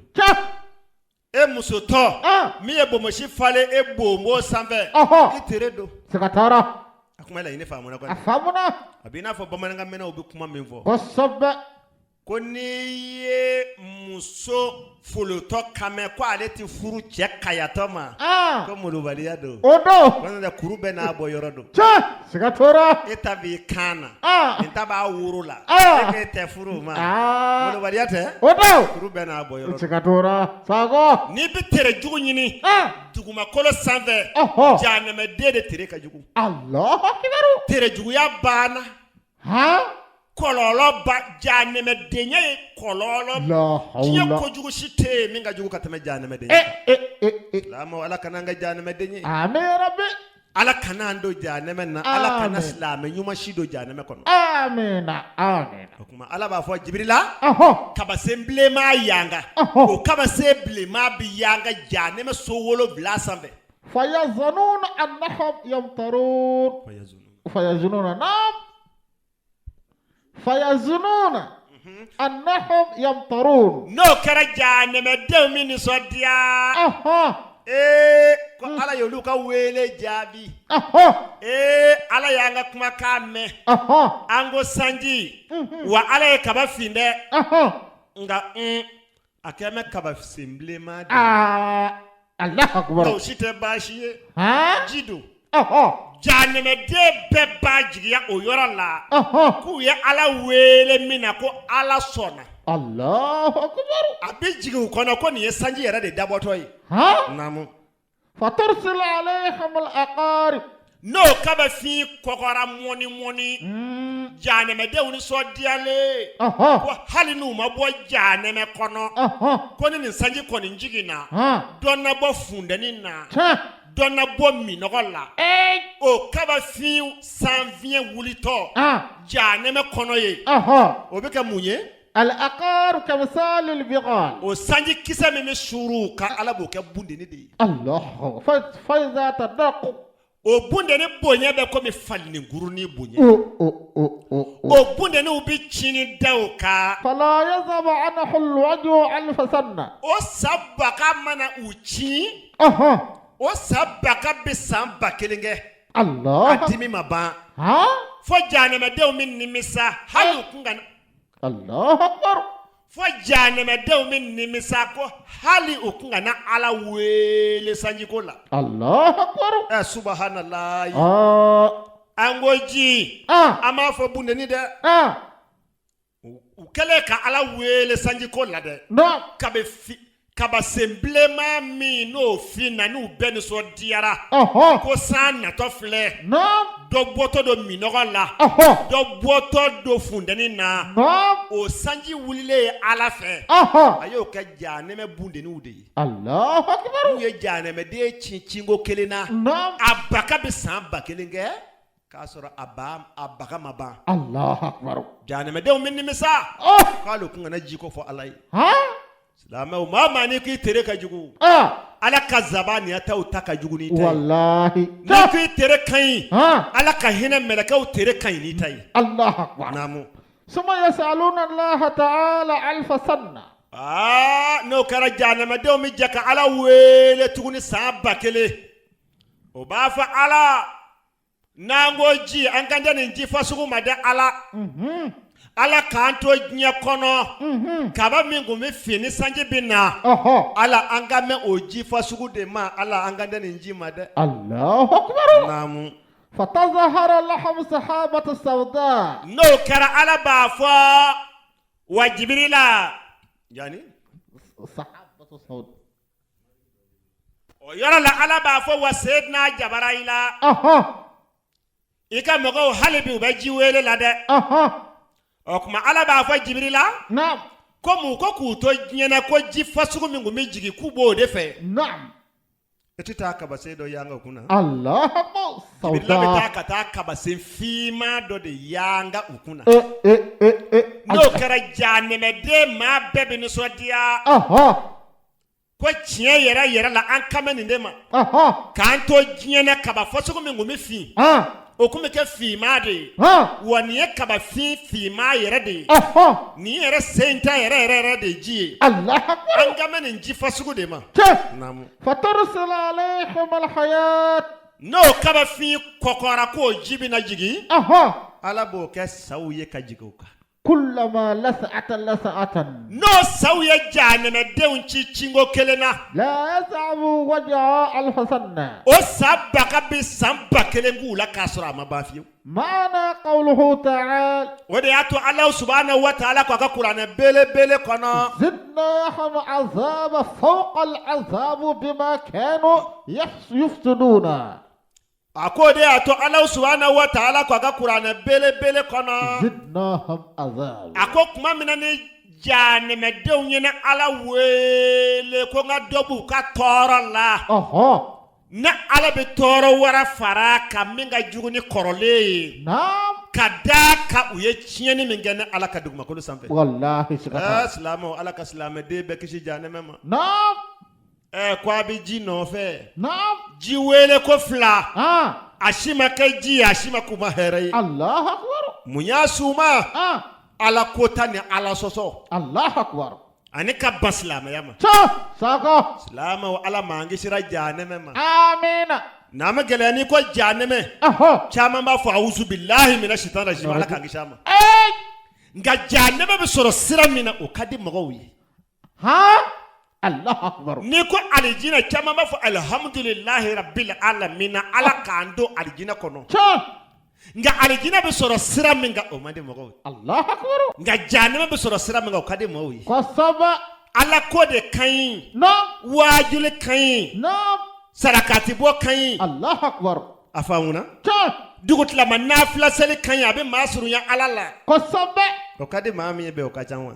E musotɔ min ye bomosi falen e bonbo sanfɛ, i tere don. Siga t'a la. A kuma laɲini faamuna kɔni. A faamuna. A b'i n'a fɔ bamanankan mɛnnaw bɛ kuma min fɔ. Kosɛbɛ. Ko n'i ye muso folotɔ kan mɛn ko ale tɛ furu cɛ kayatɔ ma, ko molobaliya don. O don. Ko n'o tɛ, kuru bɛɛ n'a bɔ yɔrɔ don. Tiɲɛ, siga t'o la. E ta b'i kan na, nin ta b'a woro la, e k'e tɛ furu o ma, molobaliya tɛ. O don. Kuru bɛɛ n'a bɔ yɔrɔ don. Siga t'o la. Sakɔ. N'i bɛ tere jugu ɲini dugumakolo sanfɛ, jahanɛmɛden de tere ka jugu. Alahu akibaru. Tere juguya banna. Kɔlɔlɔ ba jahanɛmɛdenya ye kɔlɔlɔ. Diɲɛ kojugu si tɛ yen min ka jugu ka tɛmɛ jahanɛmɛdenya kan. Lamɔ, Ala kana an kɛ jahanɛmɛden ye. Amin ya Rabbi. Ala kana an don jahanɛmɛ na. Ala kana silamɛ ɲuman si don jahanɛmɛ kɔnɔ. Amina amina. O tuma Ala b'a fɔ Jibirila, kabasen bilenman yanga. O kabasen bilenman bɛ yanga jahanɛmɛ so 7 sanfɛ. Fayazununa annahum yamtarun. Fayazununa naam. Fayazununa annahum yamtarun. N'o kɛra, jahanɛmɛdenw min nisɔndiya. Ee, ko Ala y'olu ka wele jaabi. Ee, Ala y'an ka kumakan mɛn. An ko sanji, wa Ala ye kaba fin dɛ. Nka a kɛlen bɛ kaba sen bilenman de ye. Alahu akibaru. O si tɛ baasi ye. Ji don. Jahanɛmɛden bɛɛ b'a jigiya o yɔrɔ la k'u ye Ala wele min na, ko Ala sɔnna. Alahu akibaru. A bɛ jigin u kɔnɔ ko nin ye sanji yɛrɛ de dabɔtɔ ye. Naamu. Fatursilu alayhim al-aqarib. N'o kabafin kɔgɔra mɔni mɔni, jahanɛmɛdenw nisɔndiyalen ko hali n'u ma bɔ jahanɛmɛ kɔnɔ, ko ni nin sanji kɔni jiginna, dɔ na bɔ funteni na, dɔ na bɔ minɔgɔ la. O kabafin sanfiɲɛ wulitɔ jahanɛmɛ kɔnɔ ye, o bɛ kɛ mun ye? Al-aqarib kamsal al-bighal. O sanji kisɛ min bɛ suuru kan, Ala b'o kɛ bundeni de ye. Allah fa iza tadaqu. O bundeni bonya bɛ komi falenikurunin bonya. O bundeniw bɛ cini da o kan. Fala yazhabu anhu alwaj'u alfa sana. O sa baka mana u ci, o sa baka bɛ san 1000 kɛ. Allah. A dimi ma ban. Fo jahanamadenw bɛ nimisa hali u kun ka Allahu akbar. Fo jahanamadenw bɛ nimisa ko hali u kun kana Ala wele sanjiko la. Allahu akbar. Ɛ subahanalayi. An ko ji. An b'a fɔ bundeni dɛ. U kɛlen ka Ala wele sanjiko la dɛ. Kabi kabasen bilenman min n'o finna n'u bɛɛ nisɔndiyara ko san natɔ filɛ, dɔ bɔtɔ don minnɔgɔ la, dɔ bɔtɔ don funteni na, o sanji wulilen ye Ala fɛ, a y'o kɛ jahanɛmɛ bundeniw de ye. N'u ye jahanɛmɛden ci cinko kelen na, a baka bɛ san 1000 kɛ k'a sɔrɔ a ba a baga ma ban. Allahu akbar. Jahanɛmɛdenw bɛ nimisa k'ale kun kana ji ko fɔ Ala ye. Silamɛw, maa maa n'i k'i tere ka jugu, Ala ka zabaniyataw ta ka jugu n'i ta ye. Walahi. N'i k'i tere ka ɲi, Ala ka hinɛ mɛlɛkɛw tere ka ɲi n'i ta ye. Allahu akbar. Naamu. Summa yasaluna Allaha ta'ala alfa sanna. Aa, n'o kɛra jahanɛmɛdenw bɛ jɛ ka Ala wele tuguni san 1000. O b'a fɔ Ala, n'an ko ji, an kan tɛ nin ji fasugu ma dɛ Ala. Ala k'an to diɲɛ kɔnɔ, kaba min tun bɛ fin ni sanji bɛ na, Ala an kan bɛ o ji fasugu de ma, Ala an kan tɛ nin ji ma dɛ. Allahu akbar. Naamu. Fatazahara lahum sahabatu sawda. N'o kɛra Ala b'a fɔ wa Jibirila yanni sahabatu sawda. O yɔrɔ la Ala b'a fɔ wa Seyidina Jabarayila, i ka mɔgɔw hali bi u bɛ ji wele la dɛ. O tuma Ala b'a fɔ Jibirila, ko mun ko k'u to diɲɛ na ko ji fasugu min tun bɛ jigin k'u b'o de fɛ. E tɛ taa kabasen dɔ yanga u kunna. Allahu akbar. Jibirila bɛ taa ka taa kabasen finman dɔ de yanga u kunna. N'o kɛra jahanɛmɛden maa bɛɛ bɛ nisɔndiya. Ko tiɲɛ yɛrɛ yɛrɛ la an kan bɛ nin de ma, k'an to diɲɛ na kaba fasugu min tun bɛ fin, o tun bɛ kɛ finman de ye, wa nin ye kaba fin finman yɛrɛ de ye, nin yɛrɛ sen ta yɛrɛ yɛrɛ yɛrɛ de ye ji ye, an kan bɛ nin ji fasugu de ma. Fatursala alayhim alhayat. N'o kaba fin kɔkɔra k'o ji bɛna jigin, Ala b'o kɛ saw ye ka jigin u kan. Kullama las'ata las'atan. N'o saw ye jahanɛmɛdenw ci cinko kelen na. La yazhabu waj'a alfa sanna. O sa baka bɛ san 1000 k'u la k'a sɔrɔ a ma ban fiyewu. Maana qawluhu ta'ala. O de y'a to Alahu subahana wa taala ko a ka kuranɛ belebele kɔnɔ. Zidnahum azaba fawqa al-azab bima kanu yufsiduna. A ko de y'a to Alahu subahana wa taala ko a ka kuranɛ belebele kɔnɔ. Zidnahum azab. A ko tuma min na ni jahanɛmɛdenw ye ne Ala wele ko n ka dɔ b'u ka tɔɔrɔ la. Ne Ala bɛ tɔɔrɔ wɛrɛ fara a kan min ka jugu ni kɔrɔlen ye. Naam. Ka d'a kan u ye tiɲɛni min kɛ ne Ala ka dugumakolo sanfɛ. Walahi siga t'a la. Silamɛw, Ala ka silamɛden bɛɛ kisi jahanɛmɛ ma. Naam. Ko a bɛ ji nɔfɛ. Naam. Ji wele ko fila. A si ma kɛ ji ye, a si ma k'u ma hɛrɛ ye. Allahu akbar. Mun y'a s'u ma? Ala kota ni Ala sɔsɔ. Allahu akbar. Ani ka ban silamɛya ma. Tiɲɛ, Sakɔ. Silamɛw, Ala m'an kisira jahanɛmɛ ma. Amiina. N'a ma gɛlɛya n'i ko jahanɛmɛ. Caman b'a fɔ awuzu bilahi mina sitani rajim, Ala k'an kisi a ma. Nka jahanɛmɛ bɛ sɔrɔ sira min na, o ka di mɔgɔw ye. Han? Allahu akbar. N'i ko alijinɛ, caman b'a fɔ alihamudulilahi rabbil alamina, Ala k'an don alijinɛ kɔnɔ. Tiɲɛ. Nka alijinɛ bɛ sɔrɔ sira min kan, o man di mɔgɔw ye. Allahu akbar. Nka jahanama bɛ sɔrɔ sira min kan, o ka di mɔgɔw ye. Kosɛbɛ. Ala ko de ka ɲi. Naam. Waajuli ka ɲi. Naam. Sarakatibɔ ka ɲi. Allahu akbar. A faamuna? Tiɲɛ. Dugutilama nafila seli ka ɲi, a bɛ maa surunya Ala la. Kosɛbɛ. O ka di maa min ye bɛɛ, o ka ca wa?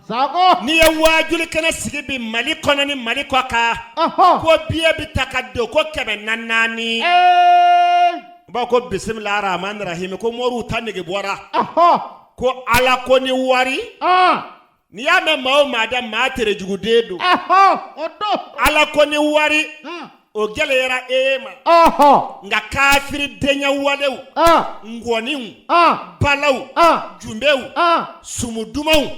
Sakɔ. N'i ye waajuli kɛnɛ sigi bi Mali kɔnɔ ni Mali kɔ kan. Ko biye bɛ ta ka don ko 404. U b'a ko bisimila rahman rahim, ko moriw ta nege bɔra. Ko Ala ko ni wari. N'i y'a mɛn maa o maa da, maa terejuguden don. O don. Ala ko ni wari. O gɛlɛyara e ma. Nka kafiridenya walew, ngɔniw, balaw, junbew, sumu dumanw,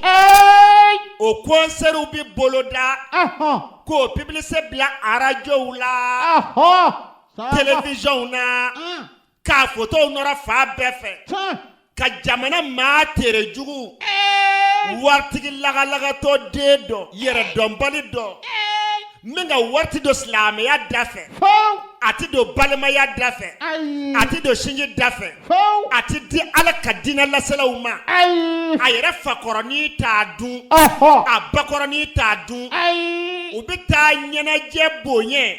o kɔnsɛriw bɛ boloda k'o publicité bila arajow la, télévisionw na, k'a fotow nɔrɔ fan bɛɛ fɛ, ka jamana maa tere jugu, waritigi lagalagatɔ den dɔ, yɛrɛdɔnbali dɔ, min ka wari tɛ don silamɛya da fɛ, a tɛ don balimaya da fɛ, a tɛ don sinji da fɛ, a tɛ di Ala ka diinɛ laselaw ma, a yɛrɛ fakɔrɔnin t'a dun, a bakɔrɔnin t'a dun. U bɛ taa ɲɛnajɛ bonya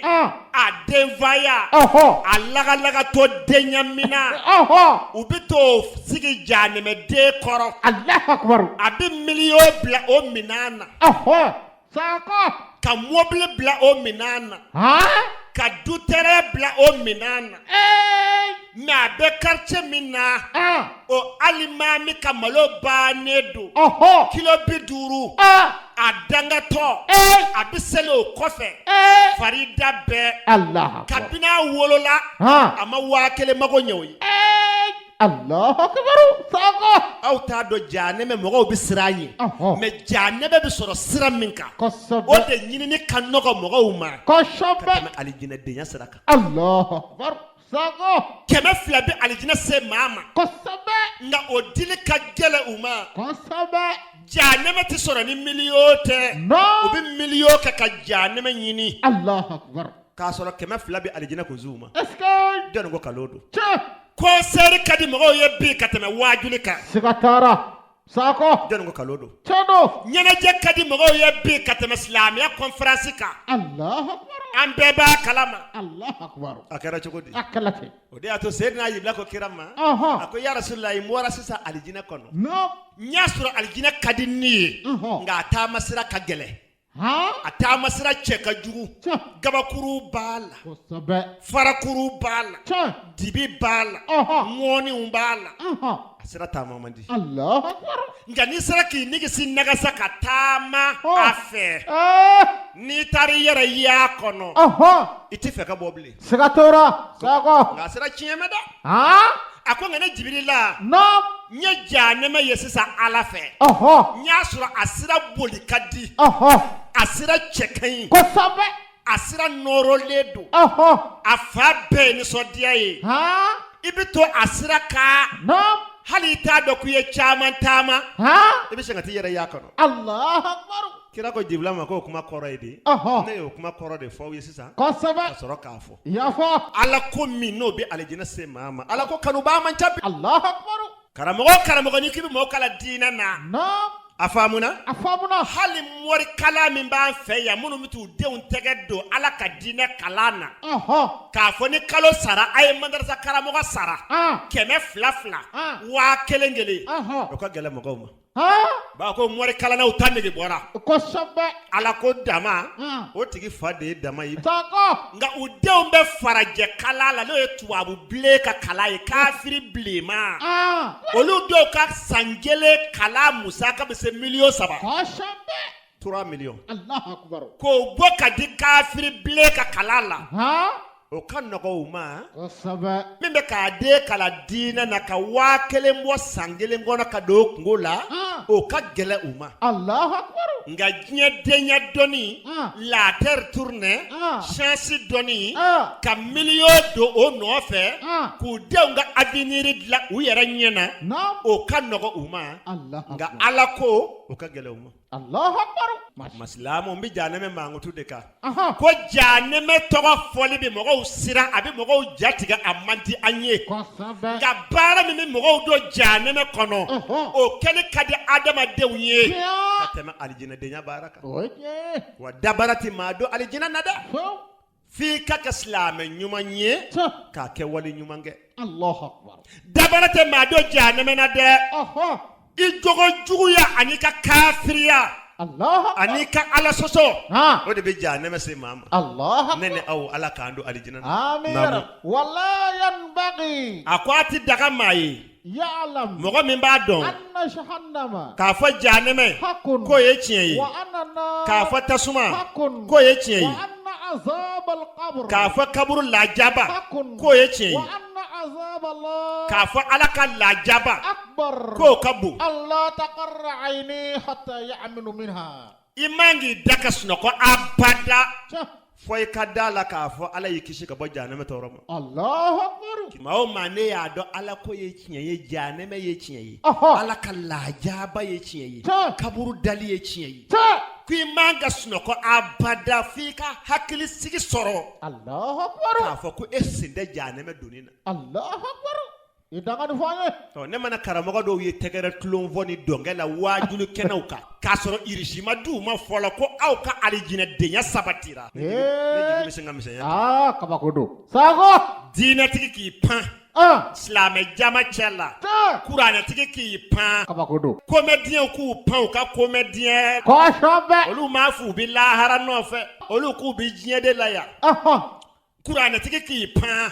a denfaya, a lagalagatɔ denya mina, u bɛ t'o sigi jahanɛmɛden kɔrɔ. A bɛ miliyɔn bila o minɛn na, ka mɔbili bila o minɛn na, ka dutɛrɛn bila o minɛn na. Mais a bɛ quartier min na, o alimami ka malo bannen don, kilo 50, a dangatɔ, a bɛ seli o kɔfɛ farida bɛɛ. Kabini a wolola, a ma 1000 mago ɲɛ o ye. Aw t'a dɔn jahanɛmɛ mɔgɔw bɛ siran ɲɛ, mais jahanɛmɛ bɛ sɔrɔ sira min kan, o de ɲinini ka nɔgɔ mɔgɔw ma ka tɛmɛ alijinɛdenya sira kan. 200 bɛ alijinɛ se maa ma, nka o dili ka gɛlɛn u ma. Jahanɛmɛ tɛ sɔrɔ ni miliyɔn tɛ. U bɛ miliyɔn kɛ ka jahanɛmɛ ɲini, k'a sɔrɔ 200 bɛ alijinɛ kun u ma. Jɔnni ko kalon don? Kɔnsɛri ka di mɔgɔw ye bi ka tɛmɛ waajuli kan. Siga t'a la. Sakɔ. Jɔnni ko kalon don? Tiɲɛ don. Ɲɛnajɛ ka di mɔgɔw ye bi ka tɛmɛ silamɛya kɔnferansi kan. Alahu akibaru. An bɛɛ b'a kalama. Alahu akibaru. A kɛra cogo di? A kɛra ten. O de y'a to Seyidina Jibirila ko kira ma. Ɔhɔn. A ko ya Rasulahi, n bɔra sisan alijinɛ kɔnɔ. Naamu. N y'a sɔrɔ alijinɛ ka di ne ye. Ɔhɔn. Nka a taamasira ka gɛlɛn. A taamasira cɛ ka jugu, kabakuru b'a la, farakuru b'a la, dibi b'a la, ŋɔniw b'a la, a sira taama man di. Nka n'i sera k'i nigisi nagasa ka taama a fɛ, n'i taara i yɛrɛ y'a kɔnɔ, i tɛ fɛ ka bɔ bilen. Siga t'o la, Sakɔ. Nka a sira tiɲɛ mɛ dɛ. A ko nka ne Jibirila, n ye jahanɛmɛ ye sisan Ala fɛ, n y'a sɔrɔ a sira boli ka di, a sira cɛ ka ɲi, kosɛbɛ, a sira nɔrɔlen don, a fan bɛɛ ye nisɔndiya ye, i bɛ to a sira kan, hali i t'a dɔn k'i ye caman taama, i bɛ sin ka t'i yɛrɛ y'a kɔnɔ. Alahu akibaru. Kira ko Jibirila ma k'o kuma kɔrɔ ye di? Ne y'o kuma kɔrɔ de fɔ aw ye sisan. Kosɛbɛ. Ka sɔrɔ k'a fɔ. I y'a fɔ. Ala ko min n'o bɛ alijinɛ se maa ma, Ala ko kanubaa man ca bi. Alahu akibaru. Karamɔgɔ o karamɔgɔ n'i k'i bɛ mɔgɔw kalan diinɛ na. Naamu. A faamuna? A faamuna. Hali morikalan min b'an fɛ yan, minnu bɛ t'u denw tɛgɛ don Ala ka diinɛ kalan na. K'a fɔ ni kalo sara, a ye madarasa karamɔgɔ sara. 200 fila, 1000 kelen. O ka gɛlɛn mɔgɔw ma. Ba ko morikalannaw ta nege bɔra. Kosɛbɛ. Ala ko dama, o tigi fa de ye dama ye. Sakɔ. Nka u denw bɛ farajɛ kalan la, n'o ye tubabu bilen ka kalan ye, kafiri bilenman. Olu dɔw ka san kelen kalan musaka bɛ se miliyɔn 3. Kosɛbɛ. 3 millions. Alahu akibaru. K'o bɔ ka di kafiri bilen ka kalan la. O ka nɔgɔ u ma. Kosɛbɛ. Min bɛ k'a den kalan diinɛ na ka 1000 bɔ san kelen kɔnɔ ka don o kungo la, o ka gɛlɛn u ma. Alahu akibaru. Nka diɲɛ denya dɔnni, la terre tourne, chance dɔnni, ka miliyɔn don o nɔfɛ, k'u denw ka avenir dilan u yɛrɛ ɲɛ na, o ka nɔgɔ u ma. Nka Ala ko o ka gɛlɛn u ma. Alahu akibaru. Masilamu n bɛ jahanɛmɛ mankutu de kan. Ko jahanɛmɛ tɔgɔ fɔli bɛ mɔgɔw siran, a bɛ mɔgɔw jatigɛ, a man di an ye. Kosɛbɛ. Nka baara min bɛ mɔgɔw don jahanɛmɛ kɔnɔ, o kɛli ka di adamadenw ye ka tɛmɛ alijinɛdenya baara kan. O ye tiɲɛ ye. Wa dabara tɛ maa don alijinɛ na dɛ. Fewu. F'i ka kɛ silamɛ ɲuman ye Tiɲɛ. k'a kɛwale ɲuman kɛ. Alahu akibaru. Dabara tɛ maa don jahanɛmɛ na dɛ. I jogo juguya ani ka kafiriya Alahu akibaru. ani ka ala sɔsɔ, o de bɛ jahanɛmɛ se maa ma. Alahu akibaru. Ne ni aw, Ala k'an don alijinɛ na. Amin. Wala yanbaghi. A ko a tɛ daga maa ye. Ya'lam. Mɔgɔ min b'a dɔn. Anna jahannama. K'a fɔ jahanɛmɛ Hakun. k'o ye tiɲɛ ye. Wa anna nar. K'a fɔ tasuma Hakun. k'o ye tiɲɛ ye. Wa anna K'a fɔ kaburu lajaba k'o ye tiɲɛ ye, k'a fɔ Ala ka lajaba k'o ka bon. I man k'i da ka sunɔgɔ abada fo i ka da la k'a fɔ Ala y'i kisi ka bɔ jahanama tɔɔrɔ ma. Maa o maa ne y'a dɔn Ala ko ye tiɲɛ ye, jahanama ye tiɲɛ ye, Ala ka lajaba ye tiɲɛ ye, kaburu dali ye tiɲɛ ye, ko i man ka sunɔgɔ abada f'i ka hakilisigi sɔrɔ k'a fɔ ko e sen tɛ jahanama donni na. I danga nin fɔ an ye. Ɔ ne mana karamɔgɔ dɔw ye tɛgɛrɛ tulon fɔ ni dɔnkɛ la waajuli kɛnɛw kan k'a sɔrɔ irisi ma di u ma fɔlɔ ko aw ka alijinɛdenya sabatira. Ne jigi bɛ sin ka misɛnya. Aa kabako don. Sakɔ. Diinɛtigi k'i pan. Silamɛ jama cɛ la. Kuranɛtigi k'i pan. Kabako don. Komɛdiyɛnw k'u pan u ka komɛdiyɛn. Kosɛbɛ. Olu m'a fɔ u bɛ lahara nɔfɛ, olu k'u bɛ diɲɛ de la yan. Kuranɛtigi k'i pan.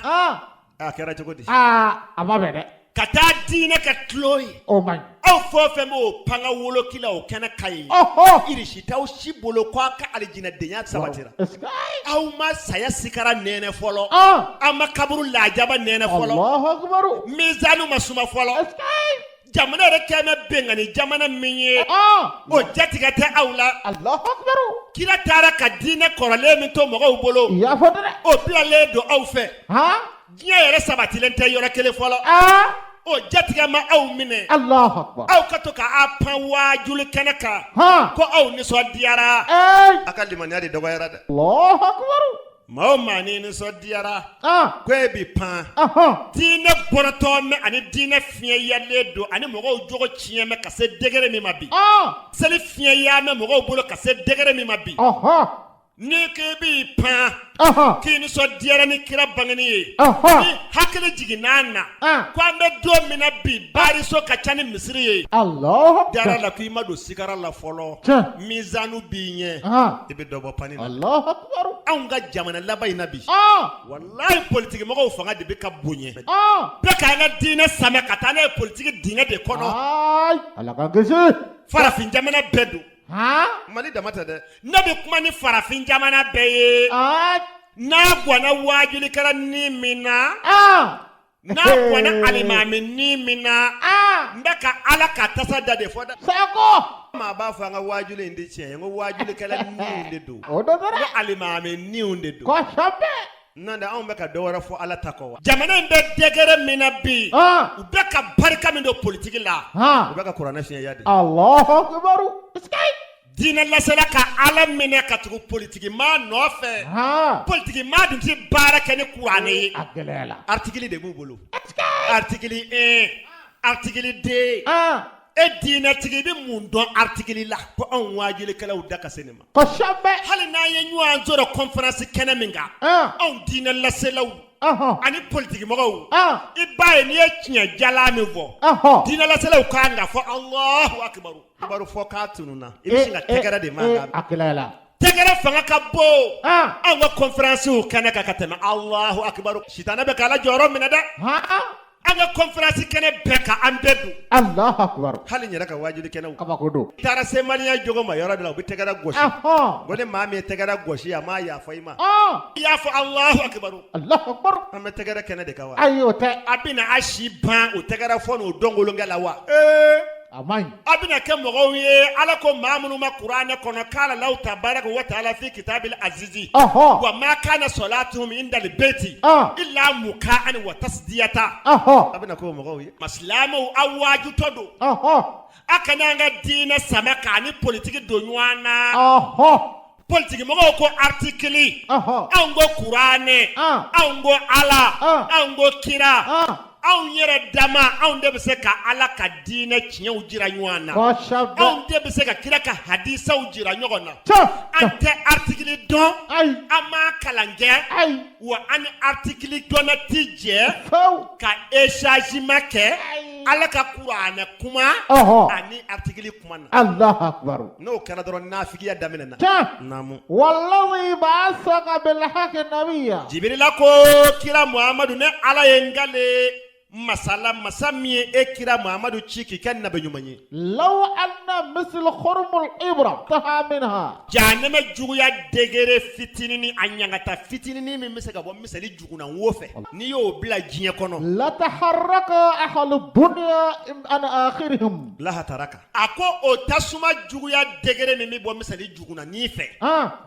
A kɛra cogo di? Aa a ma bɛn dɛ. Ka taa diinɛ kɛ tulon ye. O man ɲi. Aw fɛn o fɛn b'o pan ka woloki la o kɛnɛ kan yen. Irisi t'aw si bolo ko aw ka alijinɛdenya sabatira. Aw ma saya sikara nɛnɛ fɔlɔ. Aw ma kaburu lajaba nɛnɛ fɔlɔ. Mizanu ma suma fɔlɔ. Jamana yɛrɛ kɛlen bɛ binkanni jamana min ye, o jatigɛ tɛ aw la. Kira taara ka diinɛ kɔrɔlen min to mɔgɔw bolo, o bilalen don aw fɛ. Diɲɛ yɛrɛ sabatilen tɛ yɔrɔ kelen fɔlɔ, o jatigɛ ma aw minɛ. Aw ka to k'a pan waajuli kɛnɛ kan ko aw nisɔndiyara. A ka limaniya de dɔgɔyara dɛ. Maa o maa n'i nisɔndiyara ko e b'i pan diinɛ bɔrɔtɔ mɛn ani diinɛ fiɲɛyalen don ani mɔgɔw jogo tiɲɛ mɛn ka se degré min ma bi, seli fiɲɛya mɛn mɔgɔw bolo ka se degré min ma bi, n'i k'i b'i pan k'i nisɔndiyara ni kira bangeni ye, ni hakili jiginna na ko an bɛ don min na bi, bariso ka ca ni misiri ye, dara la k'i ma don sigara la fɔlɔ, mizanu b'i ɲɛ, i bɛ dɔ bɔ panni na. Anw ka jamana laban in na bi, walayi politiki mɔgɔw fanga de bɛ ka bonya, bɛɛ k'an ka diinɛ sama ka taa n'a ye politiki dingɛ de kɔnɔ. Farafin jamana bɛɛ don. Mali dama tɛ dɛ, ne bɛ kuma ni farafin jamana bɛɛ ye. N'a gwanna waajulikɛla ni min na, n'a gwanna alimami ni min na, n bɛ ka Ala ka tasa da de fɔ dɛ. Maa b'a fɔ an ka waajuli in tɛ tiɲɛ ye, n ko waajulikɛla niw de don, o don dɛ, n ko alimami niw de don. N'o tɛ anw bɛ ka dɔ wɛrɛ fɔ Ala ta kɔ wa? Jamana in bɛ degré min na bi, u bɛ ka barika min don politiki la, u bɛ ka kuranɛ fiɲɛya de. Alahu akibaru. Diinɛ lasela ka Ala minɛ ka tugu politiki maa nɔfɛ, politiki maa dun tɛ baara kɛ ni kuranɛ ye. A gɛlɛyala. Article de b'u bolo. Article 1, article 2. E diinɛtigi i bɛ mun dɔn article la ko anw waajulikɛlaw da ka se nin ma? Kosɛbɛ. Hali n'an ye ɲɔgɔn sɔrɔ conférence kɛnɛ min kan, anw diinɛ laselaw ani politikimɔgɔw, i b'a ye n'i ye tiɲɛ jalan min fɔ, diinɛ laselaw kan ka fɔ Alahu akibaru. Kibaru fɔ k'a tununna, i bɛ sin ka tɛgɛrɛ de mankan mɛn. A gɛlɛyala. Tɛgɛrɛ fanga ka bon anw ka conférence kɛnɛ kan ka tɛmɛ Alahu akibaru. Sitanɛ bɛ k'Ala jɔyɔrɔ minɛ dɛ. An ka conférence kɛnɛ bɛɛ kan an bɛɛ don. Alahu akibaru. Hali n yɛrɛ ka waajuli kɛnɛw. Kabako don. I taara se maliyɛn jogo ma yɔrɔ dɔ la, u bɛ tɛgɛrɛ gosi. Ko ni maa min ye tɛgɛrɛ gosi, a m'a yafa i ma. I y'a fɔ Alahu akibaru. Alahu akibaru. An bɛ tɛgɛrɛ kɛnɛ de kan wa? Ayi, o tɛ. A bɛna a si ban o tɛgɛrɛ fɔ n'o dɔnkolonkɛ la wa? A man ɲi. A bɛna kɛ mɔgɔw ye Ala ko maa minnu ma kuranɛ kɔnɔ kala lahu tabaraka wa taala fi kitabil azizi. Wa ma kana salatuhum indal beyti. Illa muka'an wa tasdiyata. A bɛna k'o mɔgɔw ye. Silamɛw aw waajutɔ don. A kana an ka diinɛ sama k'a ni politiki don ɲɔgɔn na. Politiki mɔgɔw ko article. Anw ko kuranɛ. Anw ko Ala. Anw ko kira. Anw yɛrɛ dama anw de bɛ se ka Ala ka diinɛ tiɲɛw jira ɲɔgɔn na. Anw de bɛ se ka kira ka hadisaw jira ɲɔgɔn na. An tɛ article dɔn. An m'a kalan kɛ. Wa an ni article dɔnna tɛ jɛ. Ka échangement kɛ. Ala ka kuranɛ kuma ani article kuma na. Alahu akibaru. N'o kɛra dɔrɔn nafigiya daminɛna. Naamu. Walazi ba'asaka bil haqi nabiyya. Jibirila ko kira Muhamadu ne Ala ye n kale. Masa la, masa min ye e kira Muhamadu ci k'i kɛ nabi ɲuman ye. Law anna misl khurmul ibra taha minha. Jahanɛmɛ juguya degré fitinini, a ɲangata fitinini min bɛ se ka bɔ miseli juguna wo fɛ, n'i y'o bila diɲɛ kɔnɔ. Lataharraka ahlu dunya an akhirihim. Lahataraka. A ko o tasuma juguya degré min bɛ bɔ miseli juguna ni fɛ.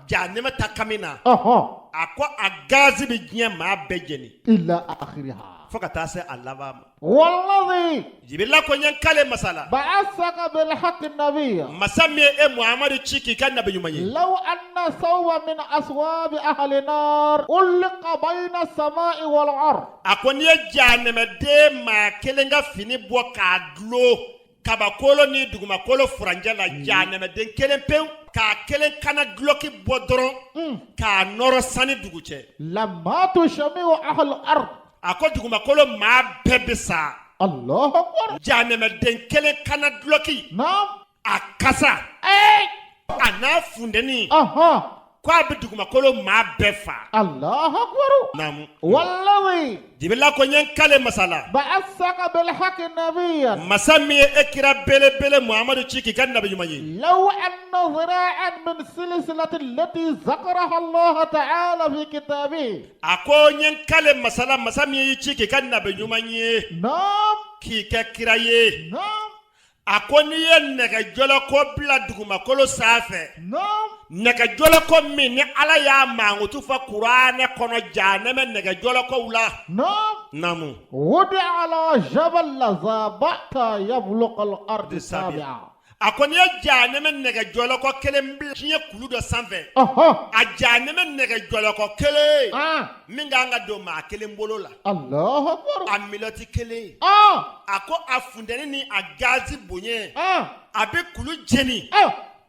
Jahanɛmɛ ta kami na. A ko a gazi bɛ diɲɛ maa bɛɛ jeni. Ila akhiriha. Fo ka taa se a laban ma. Wallazi. Jibirila ko n ye n kale masa la. Ba'asaka bil haqqi nabiyya. Masa min ye e Muhamadu ci k'i kɛ nabi ɲuman ye. Law anna sawba min aswabi ahli nar ulqa bayna samai wal ard. A ko n'i ye jahanɛmɛden maa kelen ka fini bɔ k'a dulon kabakolo ni dugumakolo furancɛ la, jahanɛmɛden kelen pewu k'a kelen kana dulɔki bɔ dɔrɔn k'a nɔrɔ san ni dugu cɛ. Lamatu jamiu ahli ard. A ko dugumakolo maa bɛɛ bɛ sa. Allahu akbar. Jahanɛmɛden kelen kana dulɔki. Naam. A kasa. A n'a funteni. Ko a bɛ dugumakolo maa bɛɛ fa. Allahu akbar. Naamu. Wallazi. Jibirila ko n ye n kale masa la. Ba'asaka bil haqqi nabiyyan. Masa min ye e kira belebele Muhamadu ci k'i kɛ nabi ɲuman ye. Law anna zira'an min silsilati allati zakaraha Allah ta'ala fi kitabihi. A ko n ye n kale masa la, masa min y'i ci k'i kɛ nabi ɲuman ye. Naam. K'i kɛ kira ye. Naam. A ko n'i ye nɛgɛjɔlɔkɔ bila dugumakolo sanfɛ, nɛgɛjɔlɔkɔ min ni Ala y'a mankutu fɔ kuranɛ kɔnɔ jahanɛmɛ nɛgɛjɔlɔkɔw la, naamu, wudi'a ala jabal lazaba hatta yabluqa al-ardi sabi'a. A ko n'i ye jahanɛmɛ nɛgɛjɔlɔkɔ kelen bila diɲɛ kulu dɔ sanfɛ, a jahanɛmɛ nɛgɛjɔlɔkɔ kelen min ka kan ka don maa kelen bolo la, Allahu akbar, a milɔti kelen, a ko a funteni ni a gazi bonya, a bɛ kulu jeni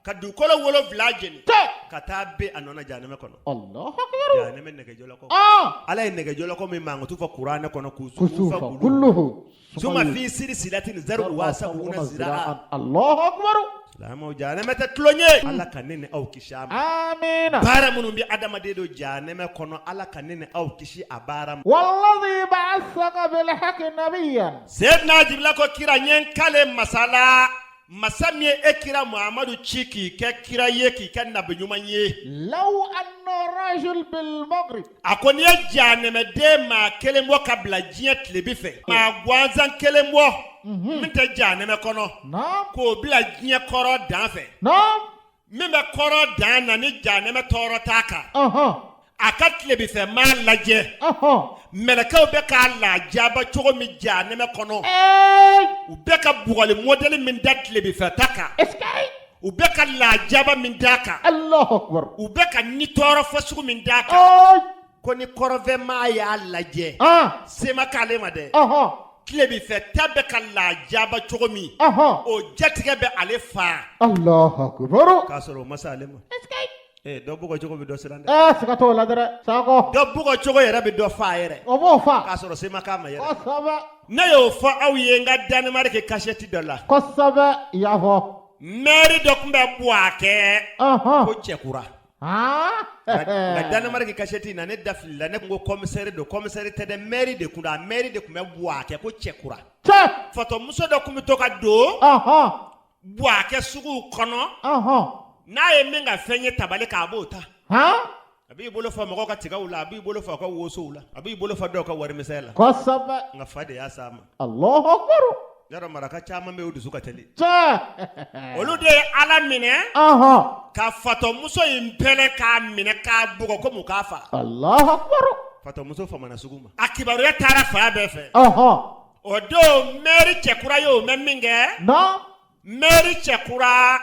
ka dugukolo 7 jeni ka taa bin a nɔ na jahanɛmɛ kɔnɔ. Allahu akbar, jahanɛmɛ nɛgɛjɔlɔkɔ, Ala ye nɛgɛjɔlɔkɔ min mankutu fɔ kuranɛ kɔnɔ kusufa kulluhu suma fi silsilatin zaruha sabuna ziraan. Allahu akbar. Silamɛw, jahanɛmɛ tɛ tulon ye. Ala ka ne ni aw kisi a ma. Amiina. Baara minnu bɛ adamaden don jahanɛmɛ kɔnɔ, Ala ka ne ni aw kisi a baara ma. Wallazi ba'athaka bil haqqi nabiyyan. Seyidina Jibirila ko kira n ye n kale masa la, masa min ye e kira Muhamadu ci k'i kɛ kira ye, k'i kɛ nabi ɲuman ye. Law anna rajul bil maghrib. A ko n'i ye jahanɛmɛden maa kelen bɔ ka bila diɲɛ tilebin fɛ, maa gansan kelen bɔ min tɛ jahanɛmɛ kɔnɔ, k'o bila diɲɛ kɔrɔn dan fɛ, min bɛ kɔrɔn dan na ni jahanɛmɛ tɔɔrɔ t'a kan, a ka tilebinfɛ maa lajɛ, mɛlɛkɛw bɛ k'a lajaba cogo min jahanɛmɛ kɔnɔ, u bɛ ka bugɔli mɔdɛli min da tilebinfɛ ta kan, u bɛ ka lajaba min d'a kan, u bɛ ka ni tɔɔrɔ fasugu min d'a kan, ko ni kɔrɔnfɛ maa y'a lajɛ, se ma k'ale ma dɛ, tilebinfɛ ta bɛ ka lajaba cogo min, o jatigɛ bɛ ale fa. K'a sɔrɔ o ma se ale ma. Dɔ bugɔ cogo bɛ dɔ siran dɛ. Siga t'o la dɛ, Sakɔ. Dɔ bugɔ cogo yɛrɛ bɛ dɔ fa yɛrɛ. O b'o fa. K'a sɔrɔ se ma k'a ma yɛrɛ. Kosɛbɛ. Ne y'o fɔ aw ye n ka Danemark kasɛti dɔ la. Kosɛbɛ, i y'a fɔ. Mɛri dɔ tun bɛ Buwakɛ. Ko Cɛkura. Nka Danemark kasɛti in na, ne da filila, ne tun ko commissaire don, commissaire tɛ dɛ, mɛri de tun don, a mɛri de tun bɛ Buwakɛ ko Cɛkura. Cɛ. Fatɔmuso dɔ tun bɛ to ka don. Buwakɛ suguw kɔnɔ. N'a ye min ka fɛn ye tabali kan, a b'o ta. A b'i bolo fa mɔgɔw ka tigaw la, a b'i bolo fa u ka wosow la, a b'i bolo fa dɔw ka warimisɛn la. Kosɛbɛ. Nka fa de y'a s'a ma. Alahu akibaru. Yarɔ maraka caman bɛ yen, u dusu ka teli. Tiɲɛ. Olu de ye Ala minɛ. Ka fatɔmuso in pɛlɛn k'a minɛ k'a bugɔ komi u k'a fa. Alahu akibaru. Fatɔmuso famana sugu ma. A kibaruya taara fan bɛɛ fɛ. O don mɛri cɛkura y'o mɛn min kɛ. Naamu. Mɛri cɛkura,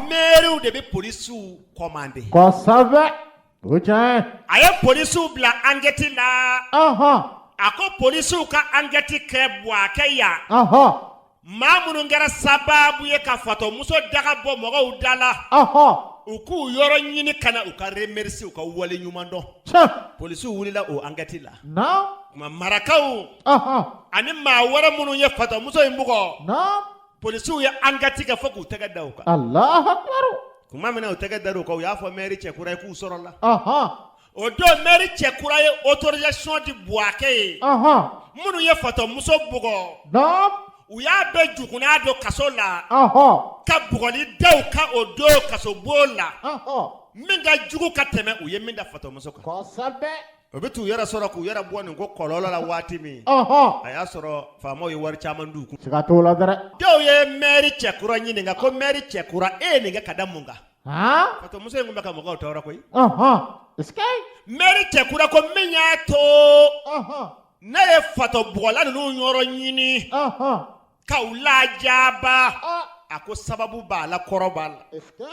mɛriw de bɛ polisiw kɔmande. Kosɛbɛ, o tiɲɛ. A ye polisiw bila ankɛti la. A ko polisiw ka ankɛti kɛ Buwakɛ yan. Maa minnu kɛra sababu ye ka fatɔmuso daga bɔ mɔgɔw da la. U k'u yɔrɔ ɲini ka na u ka remercier, u ka wale ɲuman dɔn. Polisiw wulila o ankɛti la. Tuma marakaw ani maa wɛrɛ minnu ye fatɔmuso in bugɔ. Polisiw ye ankɛti kɛ fo k'u tɛgɛ da u kan. Alahu akibaru. Tuma min na u tɛgɛ da u kan, u y'a fɔ mɛri cɛkura ye k'u sɔrɔla. O don mɛri cɛkura ye autorisation di Buwakɛ ye, minnu ye fatɔmuso bugɔ, u y'a bɛɛ jukunna don kaso la, ka bugɔli da u kan o don kasobon la, min ka jugu ka tɛmɛ u ye min da fatɔmuso kan. Kosɛbɛ. O bɛ t'u yɛrɛ sɔrɔ k'u yɛrɛ bɔ nin ko kɔlɔlɔ la waati min, a y'a sɔrɔ faamaw ye wari caman d'u kun. Siga t'o la dɛrɛ. Dɔw ye mɛri cɛkura ɲininka ko mɛri cɛkura, e ye nin kɛ ka da mun kan? Fatɔmuso in tun bɛ ka mɔgɔw tɔɔrɔ koyi. Mɛri cɛkura ko min y'a to ne ye fatɔ bugɔla ninnu yɔrɔ ɲini ka u lajaba, a ko sababu b'a la, kɔrɔ b'a la.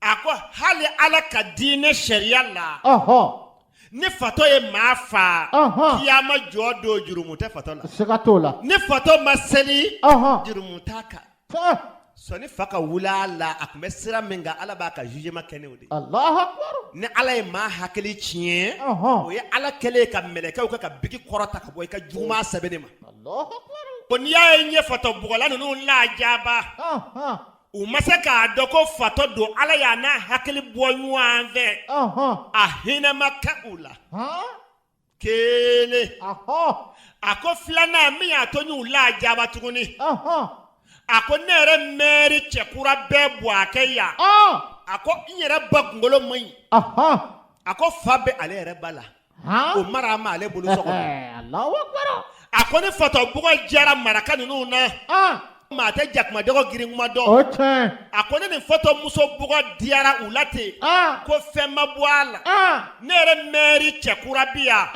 A ko hali Ala ka diinɛ sariya la, ni fatɔ ye maa faa, kiyama jɔ don jurumu tɛ fatɔ la. Siga t'o la. Ni fatɔ ma seli, jurumu t'a kan. Sɔni fa ka wuli a la, a tun bɛ sira min kan, Ala b'a ka jugement kɛ n'o de ye. Alahu akibaru. Ni Ala ye maa hakili tiɲɛ, o ye Ala kɛlen ye ka mɛlɛkɛw kɛ ka biki kɔrɔta ka bɔ i ka juguman sɛbɛnni ma. Alahu akibaru. Ko n'i y'a ye n ye fatɔ bugɔla ninnu lajaba, u ma se k'a dɔn ko fatɔ don, Ala y'a n'a hakili bɔ ɲɔgɔn fɛ, a hinɛ ma kɛ u la. Kelen. A ko filanan min y'a to n y'u lajaba tuguni, a ko ne yɛrɛ mɛri cɛkura bɛɛ Buwakɛ yan, a ko n yɛrɛ ba kunkolo man ɲi, a ko fa bɛ ale yɛrɛ ba la, o mara ma ale bolo so kɔnɔ. A ko ni fatɔ bugɔ diyara maraka ninnu na, maa tɛ jakuma dɔgɔ girin kuma dɔn. O tiɲɛ. A ko ne nin fatɔ muso bugɔ diyara u la ten, ko fɛn ma bɔ a la. Ne yɛrɛ mɛri cɛkura bi yan,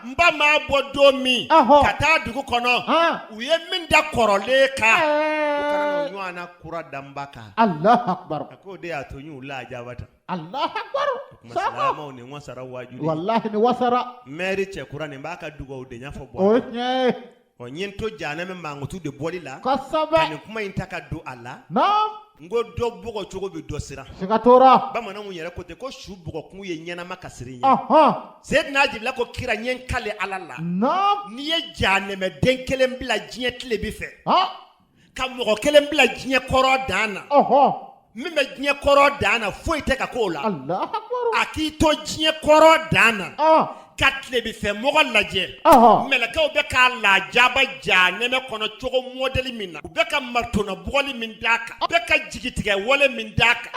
n ba maa bɔ don min ka taa dugu kɔnɔ, u ye min da kɔrɔlen kan, u kana n'o ɲɔgɔnna kura da n ba kan. Alahu akibaru. A k'o de y'a to n y'u lajaba tan. Alahu akibaru. Silamɛw, nin wasara waajuli. Walahi nin wasara. Mɛri cɛkura nin b'a ka dugawudenya fɔ. O ye tiɲɛ ye. Ɔ, n ye n to jahanama mankutu de bɔli la. Kosɛbɛ. Ka nin kuma in ta ka don a la. Naam. N ko dɔ bugɔ cogo bɛ dɔ siran. Siga t'o la. Bamananw yɛrɛ ko ten ko su bugɔ kun ye ɲɛnama ka siran i ɲɛ. Seyidina Jibila ko kira, n ye n kale Ala la. Naam. N'i ye jahanamɛden kelen bila diɲɛ tilebi fɛ. Ka mɔgɔ kelen bila diɲɛ kɔrɔn dan na. Min bɛ diɲɛ kɔrɔn dan na, foyi tɛ ka k'o la. Alahu akibaru. A k'i to diɲɛ kɔrɔn dan na. Ka tilebifɛ mɔgɔ lajɛ, mɛlɛkɛw bɛ k'a lajaba jahanama kɔnɔ cogo mɔdɛli min na, u bɛ ka maritona bugɔli min d'a kan, u bɛ ka jigitigɛ wale min d'a kan,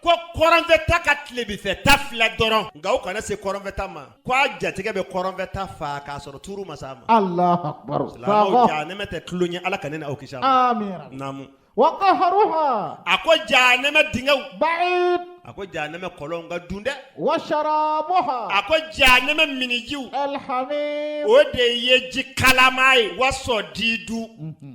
ko kɔrɔnfɛ ta ka tilebifɛ ta filɛ dɔrɔn, nka u kana se kɔrɔnfɛ ta ma, ko a jatigɛ bɛ kɔrɔnfɛ ta faa k'a sɔrɔ tuuru ma s'a ma. Alahu akibaru. Silamɛw, jahanama tɛ tulon ye, Ala ka ne n'aw kisi a ma. Amiina. Naamu. Wa qahruha. A ko jahanama dingɛw. Ba'id. A ko jahanama kɔlɔnw ka dun dɛ. Wa sharabuha. A ko jahanama minijiw. Alhamim. O de ye ji kalama ye, wa sɔdidu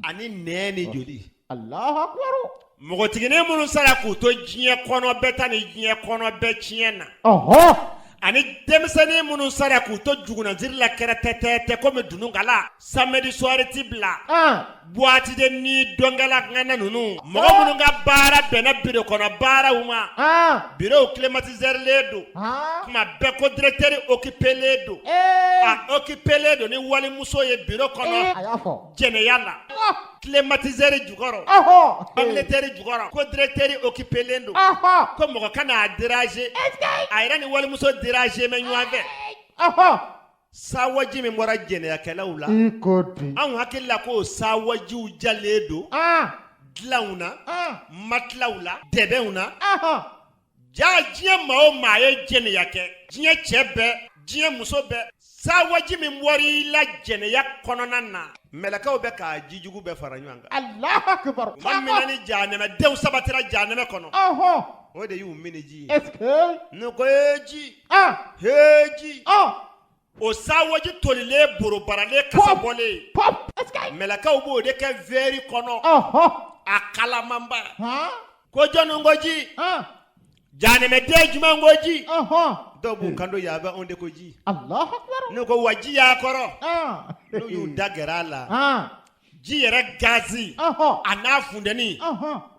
ani nɛn ni joli. Alahu akibaru. Npogotiginin minnu sara k'u to diɲɛ kɔnɔ bɛɛ ta ni diɲɛ kɔnɔ bɛɛ tiɲɛ na. Ɔhɔ. Ani denmisɛnnin minnu sara k'u to jugunanziri la kɛrɛtɛtɛtɛ komi dununkala, samedi soir ti bila, boîte de nuit dɔnkɛla ŋana ninnu, mɔgɔ minnu ka baara bɛnna biro kɔnɔ baaraw ma, bureau climatiseur don, tuma bɛɛ ko directeur occupélen don, a occupélen don ni walimuso ye bureau kɔnɔ, jɛnɛya la, climatiseur jukɔrɔ, ventilateur jukɔrɔ, ko directeur occupélen don, ko mɔgɔ kana a déranger, a yɛrɛ ni walimuso déranger bɛ ɲɔgɔn fɛ. Sawaji min bɔra jɛnɛyakɛlaw la, anw hakili la k'o sawajiw jalen don dilanw na, matelasw la, dɛbɛnw na. Jaa diɲɛ maa o maa ye jɛnɛya kɛ, diɲɛ cɛ bɛɛ, diɲɛ muso bɛɛ, sawaji min bɔra i la jɛnɛya kɔnɔna na, mɛlɛkɛw bɛ k'a jijugu bɛɛ fara ɲɔgɔn kan. Alahu akibaru. Tuma min na ni jahanamadenw sabatira jahanama kɔnɔ, o de y'u miniji ye. Est-ce que. N'u ko ee ji, hee ji, o sawaji tolilen borobaralen kasa bɔlen, mɛlɛkɛw b'o de kɛ vɛri kɔnɔ, a kalamanba. Ko jɔnni ko ji, jahanamaden jumɛn ko ji, dɔw b'u kanto yan bɛ anw de ko ji. Alahu akibaru. N'u ko wa ji y'a kɔrɔ, n'u y'u da gɛrɛ a la, Ji yɛrɛ gazi a n'a funteni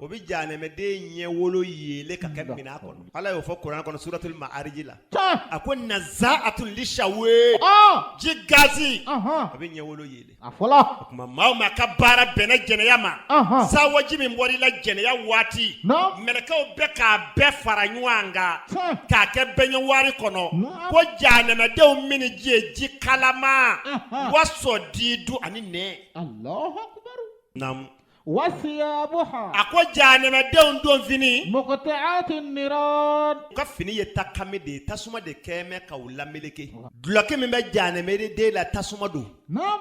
o bɛ jahanɛmɛden ɲɛwolo yeelen ka kɛ minɛn kɔnɔ. Ala y'o fɔ kuranɛ kɔnɔ suratul ma'ariji la. A ko nazaatun lishawa, ji gazi a bɛ ɲɛwolo yeelen. A fɔlɔ. O tuma maa o maa ka baara bɛnna jɛnɛya ma, sawaji min bɔra i la jɛnɛya waati, mɛlɛkɛw bɛ k'a bɛɛ fara ɲɔgɔn kan k'a kɛ baignoire kɔnɔ, ko jahanɛmɛdenw minniji ye ji kalama wa sɔdidu ani nɛn. Allahu akbar. Naamu. Wasiyabuha. A ko jahanɛmɛdenw don fini. Muqta'atin niran. U ka fini ye takami de ye, tasuma de kɛlen bɛ ka u lameleke. Dulɔki min bɛ jahanɛmɛden la, tasuma don. Naam.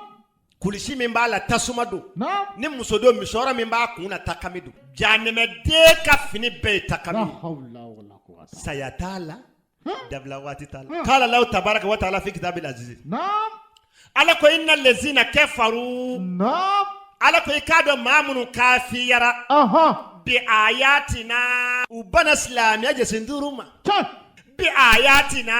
Kulisi min b'a la, tasuma don. Naam. Ni muso don, misɔrɔ min b'a kun na, takami don. Jahanɛmɛden ka fini bɛɛ ye takami ye. La hawla wala quwwata. Saya t'a la, dabila waati t'a la. Qala Allahu tabaraka wa ta'ala fi kitabil aziz. Naam. Ala ko inna lezina kafaru. Naam. Ala ko i k'a dɔn maa minnu kafiyara. Bi ayatina. U banna silamɛya jɔsen duuru ma. Tiɲɛ. Bi ayatina.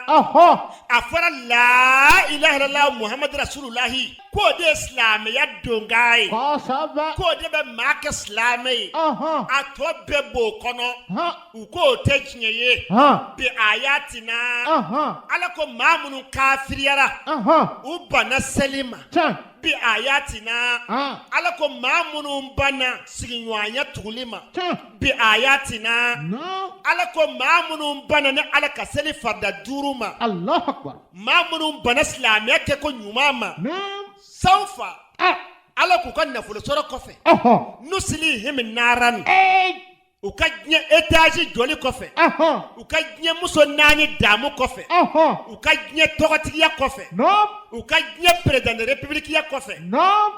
A fɔra la ilaha illallah muhammadu rasulullahi k'o de ye silamɛya donkan ye. Kosɛbɛ. K'o de bɛ maa kɛ silamɛ ye. A tɔ bɛɛ b'o kɔnɔ. U k'o tɛ tiɲɛ ye. Bi ayatina. Ala ko maa minnu kafiriyara. U banna seli ma. Tiɲɛ. Bi ayatina. Ala ko maa minnu banna sigiɲɔgɔnya tuguli ma. Tiɲɛ. Bi ayatina. Naam. Ala ko maa minnu banna ni Ala ka seli farida duuru ma. Allahu akbar. Maa minnu banna silamɛya kɛko ɲuman ma. Naam. Sawfa. Ala k'u ka nafolo sɔrɔ kɔfɛ. Nusilihim naran. U ka diɲɛ étage jɔli kɔfɛ, u ka diɲɛ muso naani daamu kɔfɛ, u ka diɲɛ tɔgɔtigiya kɔfɛ, u ka diɲɛ président de république ya kɔfɛ,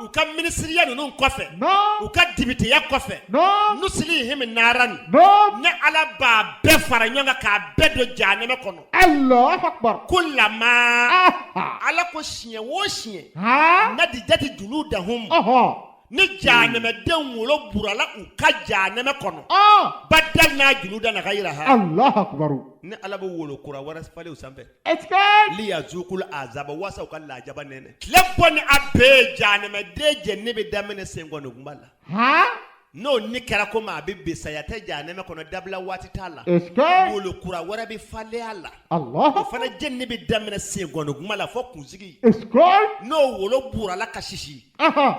u ka minisiriya ninnu kɔfɛ, u ka depiteya kɔfɛ, nusilihim naran, ne Ala b'a bɛɛ fara ɲɔgɔn kan k'a bɛɛ don jahanɛmɛ kɔnɔ. Allahu akbar. Kulama. Ala ko siɲɛ o siɲɛ, nadijati juludahum. Ni jahanɛmɛdenw wolo burala u ka jahanɛmɛ kɔnɔ, badalna juludan gayiraha. Allahu akbar. Ni Ala bɛ wolo kura wɛrɛ falen u sanfɛ. Est-ce que. Liyazukul azaba waasa u ka lajaba nɛnɛ. Tile bɔ ni a bɛɛ ye jahanɛmɛden jɛnini bɛ daminɛ senkɔni kunba la. N'o ni kɛra ko maa bɛ bin, saya tɛ jahanɛmɛ kɔnɔ, dabila waati t'a la. Est-ce que. Wolo kura wɛrɛ bɛ falen a la. Allahu. O fana jɛnini bɛ daminɛ senkɔni kunba la fo kunsigi. Est-ce que. N'o wolo burala ka sisi.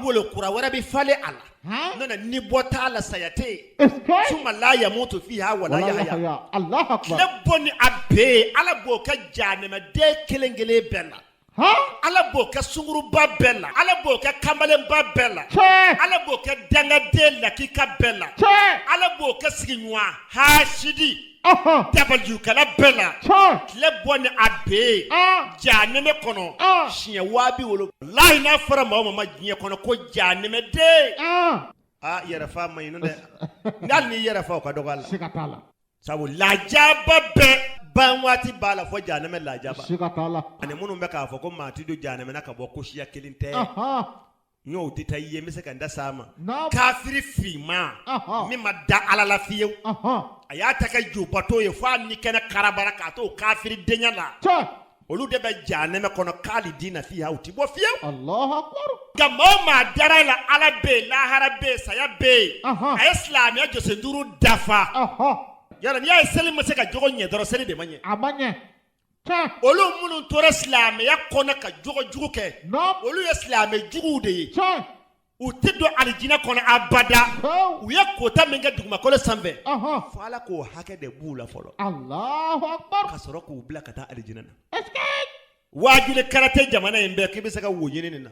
Wolo kura wɛrɛ bɛ falen a la. N'o tɛ ni bɔ t'a la, saya tɛ yen. Est-ce que. Suma la yamutu fiha wala yahya. Allahu akbar. Tile bɔ ni a bɛɛ ye, Ala b'o kɛ jahanɛmɛden kelen kelen bɛɛ la. Ala b'o kɛ sunguruba bɛɛ la. Ala b'o kɛ kamalenba bɛɛ la. Ala b'o kɛ dangaden lakika bɛɛ la. Ala b'o kɛ sigiɲɔgɔn hasidi dabalijugukɛla bɛɛ la. Tile bɔ ni a bɛɛ ye jahanɛmɛ kɔnɔ siɲɛ 70,000. Lahi n'a fɔra maa o maa ma diɲɛ kɔnɔ ko jahanɛmɛden, aa yɛrɛfa man ɲi dɛ. Hali n'i yɛrɛ fa o ka dɔgɔ a la. Siga t'a la. Sabu lajaba bɛɛ ban waati b'a la fo jahanɛmɛ lajaba. Siga t'a la. Ani minnu bɛ k'a fɔ ko maa tɛ don jahanɛmɛ na ka bɔ ko siya kelen tɛ. N y'o détail ye, n bɛ se ka n da s'a ma. Kafiri finman min ma da Ala la fiyewu. A y'a ta kɛ jubato ye f'a ni kɛnɛ karabara k'a to kafiridenya la. Olu de bɛ jahanɛmɛ kɔnɔ khalidina fiha u tɛ bɔ fiyewu. Allahu akbar. Nka maa o maa dara la Ala bɛ yen, lahara bɛ yen, saya bɛ yen. A ye silamɛya jɔsen duuru dafa. Yɔrɔ n'i y'a ye seli ma se ka jogo ɲɛ dɔrɔn, seli de ma ɲɛ. A ma ɲɛ. Olu minnu tora silamɛya kɔnɔ ka jogo jugu kɛ, olu ye silamɛ juguw de ye. U tɛ don alijinɛ kɔnɔ abada. U ye kota min kɛ dugumakolo sanfɛ, fo Ala k'o hakɛ de b'u la fɔlɔ. Allahu akbar. Ka sɔrɔ k'u bila ka taa alijinɛ na. Waajuli karate jamana in bɛɛ k'i bɛ se ka wo ɲini nin na.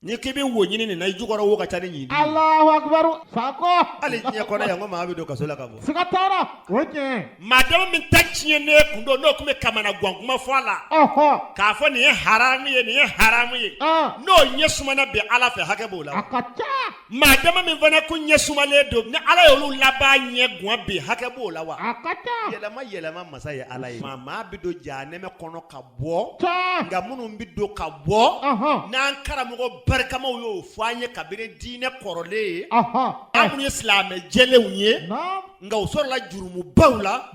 N'i k'i bɛ wo ɲini nin na, i jukɔrɔ wo ka ca ni ɲin. Allahu akbar. Sakɔ. Hali diɲɛ kɔnɔ yan ko maa bɛ don kaso la ka bɔ. Siga t'a la, o ye tiɲɛ ye. Maa dama min ta tiɲɛnen kun don, n'o tun bɛ kamanagan kuma fɔ a la. K'a fɔ nin ye haramu ye, nin ye haramu ye. N'o ɲɛ sumana bi Ala fɛ, hakɛ b'o la. A ka ca. Maa dama min fana kun ɲɛ sumalen don, ni Ala y'olu laban ɲɛ gan bi, hakɛ b'o la wa. A ka ca. Yɛlɛma yɛlɛma masa ye Ala ye. Maa bɛ don jahanɛmɛ kɔnɔ ka bɔ. Nka minnu bɛ don ka bɔ, n'an karamɔgɔ barikamaw y'o fɔ an ye kabini diinɛ kɔrɔlen ye, an minnu ye silamɛ jɛlenw ye, nka u sɔrɔla jurumubaw la.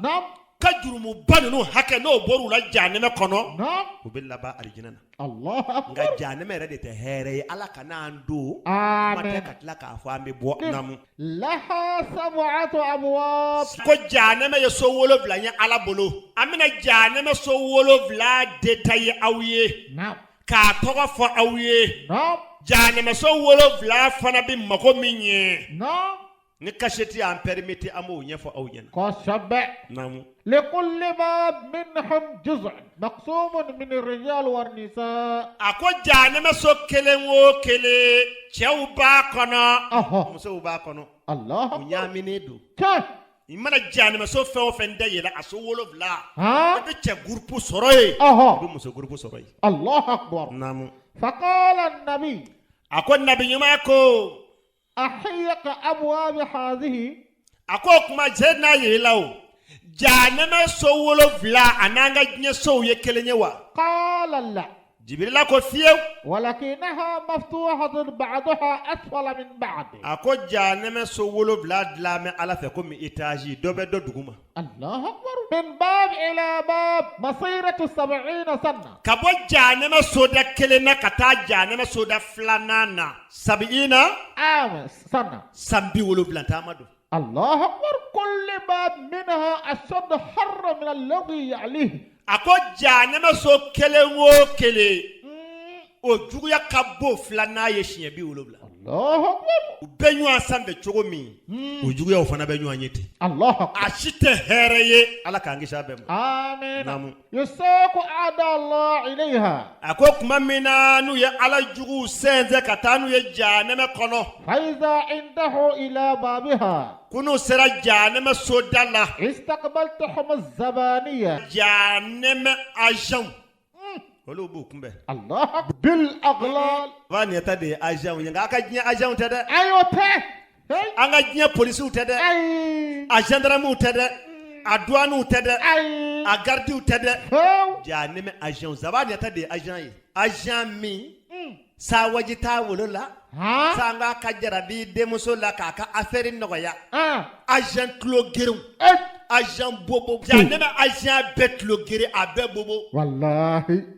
Ka jurumuba ninnu hakɛ n'o bɔr'u la jahanɛmɛ kɔnɔ, u bɛ laban alijinɛ na. Nka jahanɛmɛ yɛrɛ de tɛ hɛrɛ ye, Ala kana an don, kuma tɛ ka tila k'a fɔ an bɛ bɔ. Naamu. Laha sab'atu abwab. Ko jahanɛmɛ ye so 7 ye Ala bolo, an bɛna jahanɛmɛ so 7 détailler aw ye. K'a tɔgɔ fɔ aw ye. Jahanɛmɛ so 7 fana bɛ mago min ɲɛ. Ni kasɛti y'an permettre an b'o ɲɛfɔ aw ɲɛna. Kosɛbɛ. Naamu. Likulli bab minhum juz'un maqsumun min rijal wa nisa. A ko jahanɛmɛ so kelen o kelen cɛw b'a kɔnɔ. Ɔhɔ. Musow b'a kɔnɔ. Alahu. U ɲaaminen don. Tiɲɛ. I mana jahanɛmɛ so fɛn o fɛn da yɛlɛ a so 7. I bɛ cɛ groupe sɔrɔ yen. Ɔhɔ. I bɛ muso groupe sɔrɔ yen. Alahu akbar. Naamu. Faqala nabi. A ko nabi ɲuman ko. Ahiya ka abwabi hazihi. A ko o kuma Seyidina yirila o jahanɛmɛ so 7 a n'an ka diɲɛ sow ye kelen ye wa? Qala la. Jibirila ko fiyewu. Walakinaha maftuhatun ba'duha asfala min ba'd. A ko jahanɛmɛ so 7 dilan bɛ Ala fɛ komi étage dɔ bɛ dɔ duguma. Allahu akbar. Min bab ila bab masiratu sab'ina sana. Ka bɔ jahanɛmɛ soda kelen na ka taa jahanɛmɛ soda filanan na sab'ina am sana. San 70 taama don. Allahu akbar. Kullu bab minha ashaddu harra min alladhi ya'lihi. A ko jahanɛmɛ so kelen o kelen o juguya ka bon filanan ye siɲɛ 70. U bɛ ɲɔgɔn sanfɛ cogo min u juguyaw fana bɛ ɲɔgɔn ye ten. A si tɛ hɛrɛ ye, Ala k'an kisi a bɛɛ ma. Amiina. Yusaku a'da Allah ilayha. A ko tuma min na n'u ye Ala juguw sɛnsɛn ka taa n'u ye jahanɛmɛ kɔnɔ. Fa iza intahu ila babiha. Ko n'u sera jahanɛmɛ soda la. Istaqbaltahum az-zabaniya. Jahanɛmɛ agents olu b'u kunbɛn. Allahu bil aghlal. Ba nin ta de ye agents ye nka a ka diɲɛ agents tɛ dɛ. Ayi o tɛ. An ka diɲɛ polisiw tɛ dɛ. Ayi. A gendarmew tɛ dɛ. A douanew tɛ dɛ. Ayi. A gardiw tɛ dɛ. Fewu. Jahanɛmɛ agents Zabaniyata de ye agent ye. Agent min sawaji t'a wolo la. Sanga ka jarabi denmuso la k'a ka affaire nɔgɔya. Agent tulo gerenw. Agent bobo. Jahanɛmɛ agent bɛɛ tulo geren a bɛɛ bobo. Walahi.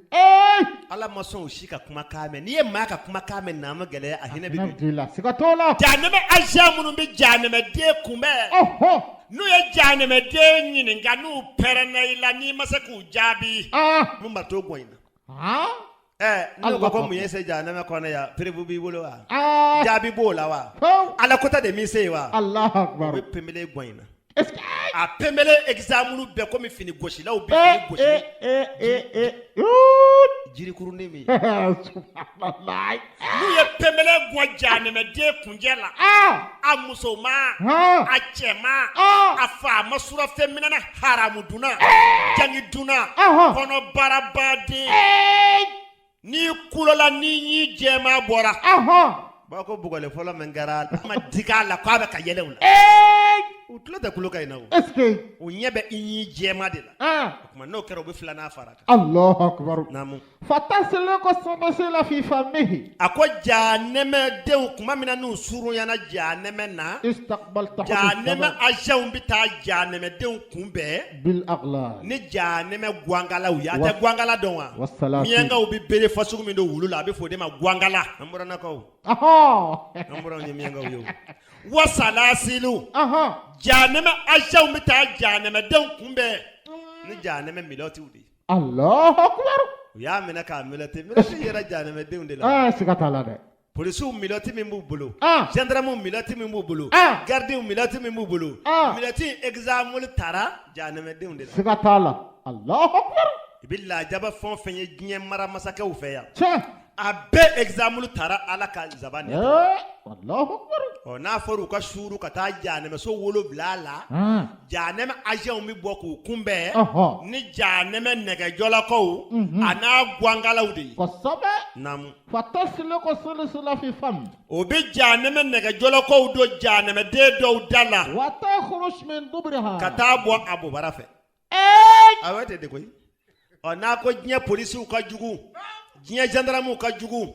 Ala ma sɔn o si ka kumakan mɛn. N'i ye maa ka kumakan mɛn namu gɛlɛya a hinɛ bɛ don i la. Siga t'o la. Jahanɛmɛ agent minnu bɛ jahanɛmɛden kunbɛn. N'u ye jahanɛmɛden ɲininka n'u pɛrɛnna i la n'i ma se k'u jaabi. Mun b'a to gɔn in na. N'u ko mun y'i se jahanɛmɛ kɔnɔ yan preuve b'i bolo wa? Jaabi b'o la wa? Ala kota de m'i se yen wa? Alahu akbar. U bɛ pemele gɔn in na. A pemele exemple bɛɛ komi fini gosilaw bɛ fini gosi. Jirikurunin min. N'u ye pemele gɔn jahanɛmɛden kunjɛ la. A musoman. A cɛman. A faama surafɛn minɛna haramu dunna. Jangi dunna. Kɔnɔbarabaden. N'i kulola n'i ɲi jɛman bɔra. Ba ko bugɔli fɔlɔ min kɛra a ma digi a la k'a bɛ ka yɛlɛ o la. U tulo tɛ kulo ka in na o. Est-ce que. U ɲɛ bɛ i ɲi jɛman de la. O tuma n'o kɛra u bɛ filanan fara a kan. Alahu akibaru. Naamu. Fatasluku silsila fi famihi. A ko jahanɛmɛdenw tuma min na n'u surunyana jahanɛmɛ na. Istaqbaltahum. Jahanɛmɛ agents bɛ taa jahanɛmɛdenw kunbɛn. Bil aghlal. Ni jahanɛmɛ gwankalaw ye. A tɛ gwankala dɔn wa? Wasalaam. Miyankaw bɛ bere fasugu min don wulu la a bɛ fɔ o de ma gwankala. An buranakaw. An buranw ye miyankaw ye o. Wasalasilu. Jahanɛmɛ agents bɛ taa jahanɛmɛdenw kunbɛn ni jahanɛmɛ milɔtiw de ye. Alahu akibaru. U y'a minɛ k'a milɔti milɔti yɛrɛ jahanɛmɛdenw de la. Siga t'a la dɛ. Polisiw milɔti min b'u bolo. Gendarmew milɔti min b'u bolo. Gardiw milɔti min b'u bolo. Milɔti exemple taara jahanɛmɛdenw de la. Siga t'a la. Alahu akibaru. I bɛ lajaba fɛn o fɛn ye diɲɛ mara masakɛw fɛ yan. Tiɲɛ. A bɛɛ exemple taara Ala ka zaban de la. Alahu akibaru. Ɔ n'a fɔra u ka suuru ka taa jahanɛmɛso 7 la. Jahanɛmɛ agents bɛ bɔ k'u kunbɛn. Ni jahanɛmɛ nɛgɛjɔlɔkɔw. A n'a gwankalaw de ye. Kosɛbɛ. Naamu. Fatasluku silsila fi fam. O bɛ jahanɛmɛ nɛgɛjɔlɔkɔw don jahanɛmɛden dɔw da la. Wa takhruj min duburiha. Ka taa bɔ a bobara fɛ. A bɛ ten de koyi. Ɔ n'a ko diɲɛ polisiw ka jugu, diɲɛ gendarmew ka jugu,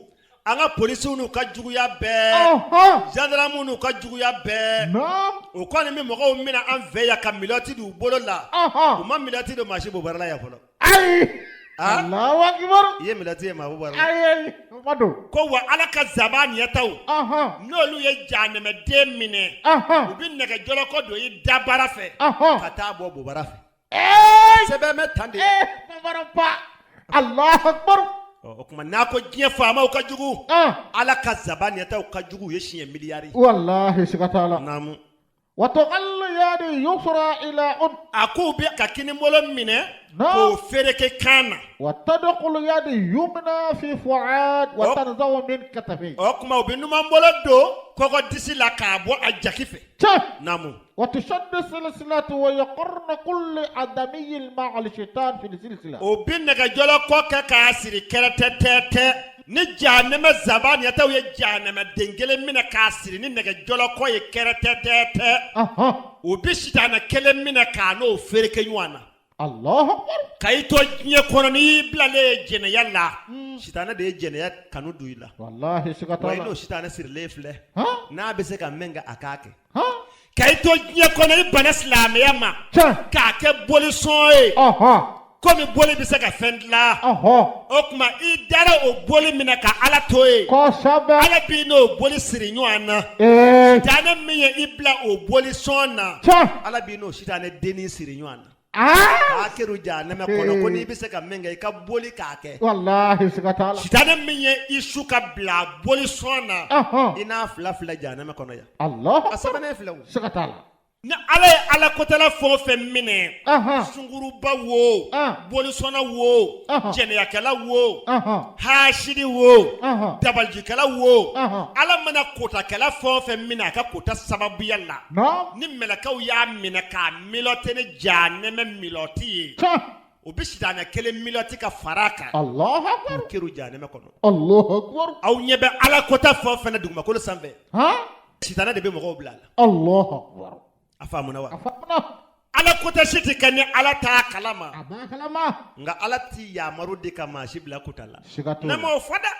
An ka polisiw n'u ka juguya bɛɛ, gendarmew n'u ka juguya bɛɛ, u kɔni bɛ mɔgɔw minɛ an fɛ yan ka milɔti d'u bolo la, u ma milɔti don maa si bobara la yan fɔlɔ. Ayi, Alahu akibaru. I ye milɔti ye maa bobara la? Ayi, o ma don. Ko wa Ala ka zabaniyataw, n'olu ye jahanɛmɛden minɛ, u bɛ nɛgɛjɔlɔkɔ don i dabara fɛ, ka taa bɔ bobara fɛ. Sɛbɛn bɛ tan de. Alahu akibaru. O tuma n'a ko diɲɛ faamaw ka jugu, Ala ka zabaniyataw ka jugu u ye siɲɛ miliyari. Walahi siga t'a la. Naamu. Wa tugallu yadi yusra ila un. A k'u bɛ ka kinibolo minɛ k'o fereke kan na. Wa tadkhulu yadi yumna fi fuad wa tanzau min katafi. O tuma u bɛ numanbolo don kɔgɔ disi la k'a bɔ a jaki fɛ. Tiɲɛ. Naamu. Wa tushaddu silsilatu wa yaqarnu kullu adamiyyin ma'a shaitan fi silsila. O bɛ nɛgɛjɔlɔkɔ kɛ k'a siri kɛrɛtɛtɛtɛ ni jahanɛmɛ zabaniyataw ye jahanɛmɛden kelen minɛ k'a siri ni nɛgɛjɔlɔkɔ ye kɛrɛtɛtɛtɛ, u bɛ sitanɛ kelen minɛ k'a n'o fereke ɲɔgɔn na. Alahu akbar. Ka i to diɲɛ kɔnɔ n'i y'i bilalen ye jɛnɛya la, sitanɛ de ye jɛnɛya kanu don i la. Walahi siga t'a la. Wa i n'o sitanɛ sirilen filɛ, n'a bɛ se ka min kɛ a k'a kɛ. Ka i to diɲɛ kɔnɔ i banna silamɛya ma, k'a kɛ bolisɔn ye, komi boli bɛ se ka fɛn dilan, o tuma i dara o boli min na ka Ala to yen, kosɛbɛ, Ala b'i n'o boli siri ɲɔgɔn na, sitanɛ min ye i bila o bolisɔn na, Ala b'i n'o sitanɛ dennin siri ɲɔgɔn na. K'a kɛra jahanama kɔnɔ ko n'i bɛ se ka min kɛ i ka boli k'a kɛ. Walahi siga t'a la. Sitanɛ min ye i su ka bila bolisɔn na, i n'a fila filɛ jahanama kɔnɔ yan. Alahu a sɛbɛnnen filɛ o. Siga t'a la. Ni Ala ye Ala kotala fɛn o fɛn minɛ, sunguruba wo, bolisɔnna wo, jɛnɛyakɛla wo, hasidi wo, dabalijikɛla wo, Ala mana kotakɛla fɛn o fɛn minɛ a ka kota sababuya la, ni mɛlɛkɛw y'a minɛ k'a milɔte ni jahanama milɔti ye, u bɛ sitanɛ kelen milɔti ka fara a kan, Alahu akibaru, k'u kɛrun jahanama kɔnɔ. Alahu akibaru. Aw ɲɛ bɛ Ala kota fɛn o fɛn na dugumakolo sanfɛ, sitanɛ de bɛ mɔgɔw bila a la. Alahu akibaru. A faamuna wa? A faamuna. Ala kota si tɛ kɛ ni Ala t'a kalama. A b'a kalama. Nka Ala ti yamaru di ka maa si bila kota la. Siga t'o la. Ne m'o fɔ dɛ.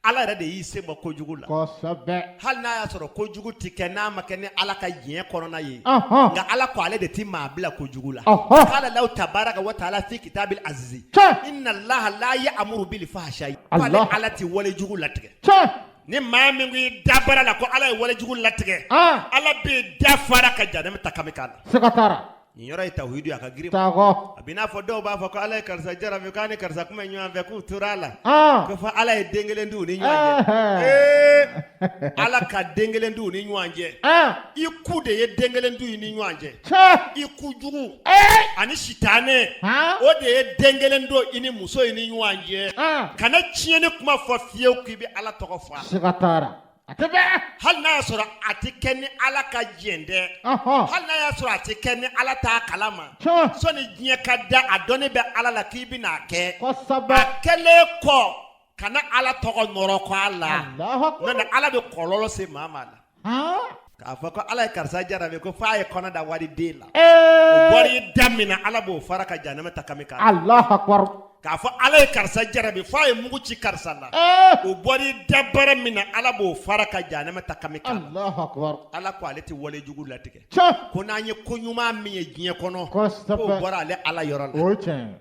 Ala yɛrɛ de y'i sen bɔ kojugu la. Kosɛbɛ. Hali n'a y'a sɔrɔ kojugu tɛ kɛ n'a ma kɛ ni Ala ka diɲɛ kɔnɔna ye. Ɔnhɔn. Nka Ala ko ale de tɛ maa bila kojugu la. Ɔhɔn. Qala lahu tabaraka wa taala fi kitabil azizi. Tiɲɛ. Inna Allaha la ya'muru bil fahsha'i. K'ale Ala tɛ walejugu latigɛ. Tiɲɛ. Ni maa min ko i da bara la ko Ala ye walejugu latigɛ. An. Ala b'i da fara ka jahanama ta kami k'a la. Siga t'a la. Nin yɔrɔ ye tawhidu ye a ka girin. Sakɔ. A b'i n'a fɔ dɔw b'a fɔ ko Ala ye karisa jarabi k'a ni karisa kun bɛ ɲɔgɔn fɛ k'u tora a la. An. Ko fɔ Ala ye den kelen d'u ni ɲɔgɔn cɛ. Ɛhɛn. Ee Ala ka den kelen d'u ni ɲɔgɔn cɛ. An. I ku de ye den kelen d'u ni ɲɔgɔn cɛ. Tiɲɛ. I ku jugu. Ee. Ani sitanɛ. Han. O de ye den kelen don i ni muso in ni ɲɔgɔn cɛ. An. Kana tiɲɛni kuma fɔ fiyewu k'i bɛ Ala tɔgɔ fɔ a la. Siga t'a la. A tɛ bɛn. Hali n'a y'a sɔrɔ a tɛ kɛ ni Ala ka jɛn tɛ. Ɔnhɔn. Hali n'a y'a sɔrɔ a tɛ kɛ ni Ala t'a kalama. Tiɲɛ. Sɔnni diɲɛ ka da a dɔnni bɛ Ala la k'i bɛna kɛ. Kosɛbɛ. A kɛlen kɔ kana Ala tɔgɔ nɔrɔ kɔ a la. Alahu akibaru. N'o tɛ Ala bɛ kɔlɔlɔ se maa ma la. Han. K'a fɔ ko Ala ye karisa jarabi ko f'a ye kɔnɔ da waliden la. Ee. O bɔra i da min na Ala b'o fara ka jahanama ta kami k'a la. Alahu akibaru. K'a fɔ Ala ye karisa jarabi f'a ye mugu ci karisa la. Ee. O bɔra i da bara min na Ala b'o fara ka jahanama ta kami k'a la. Alahu akibaru. Ala ko ale tɛ wale jugu latigɛ. Tiɲɛ. Ko n'an ye ko ɲuman min ye diɲɛ kɔnɔ. Kosɛbɛ. K'o bɔra ale Ala yɔrɔ la. O ye tiɲɛ ye.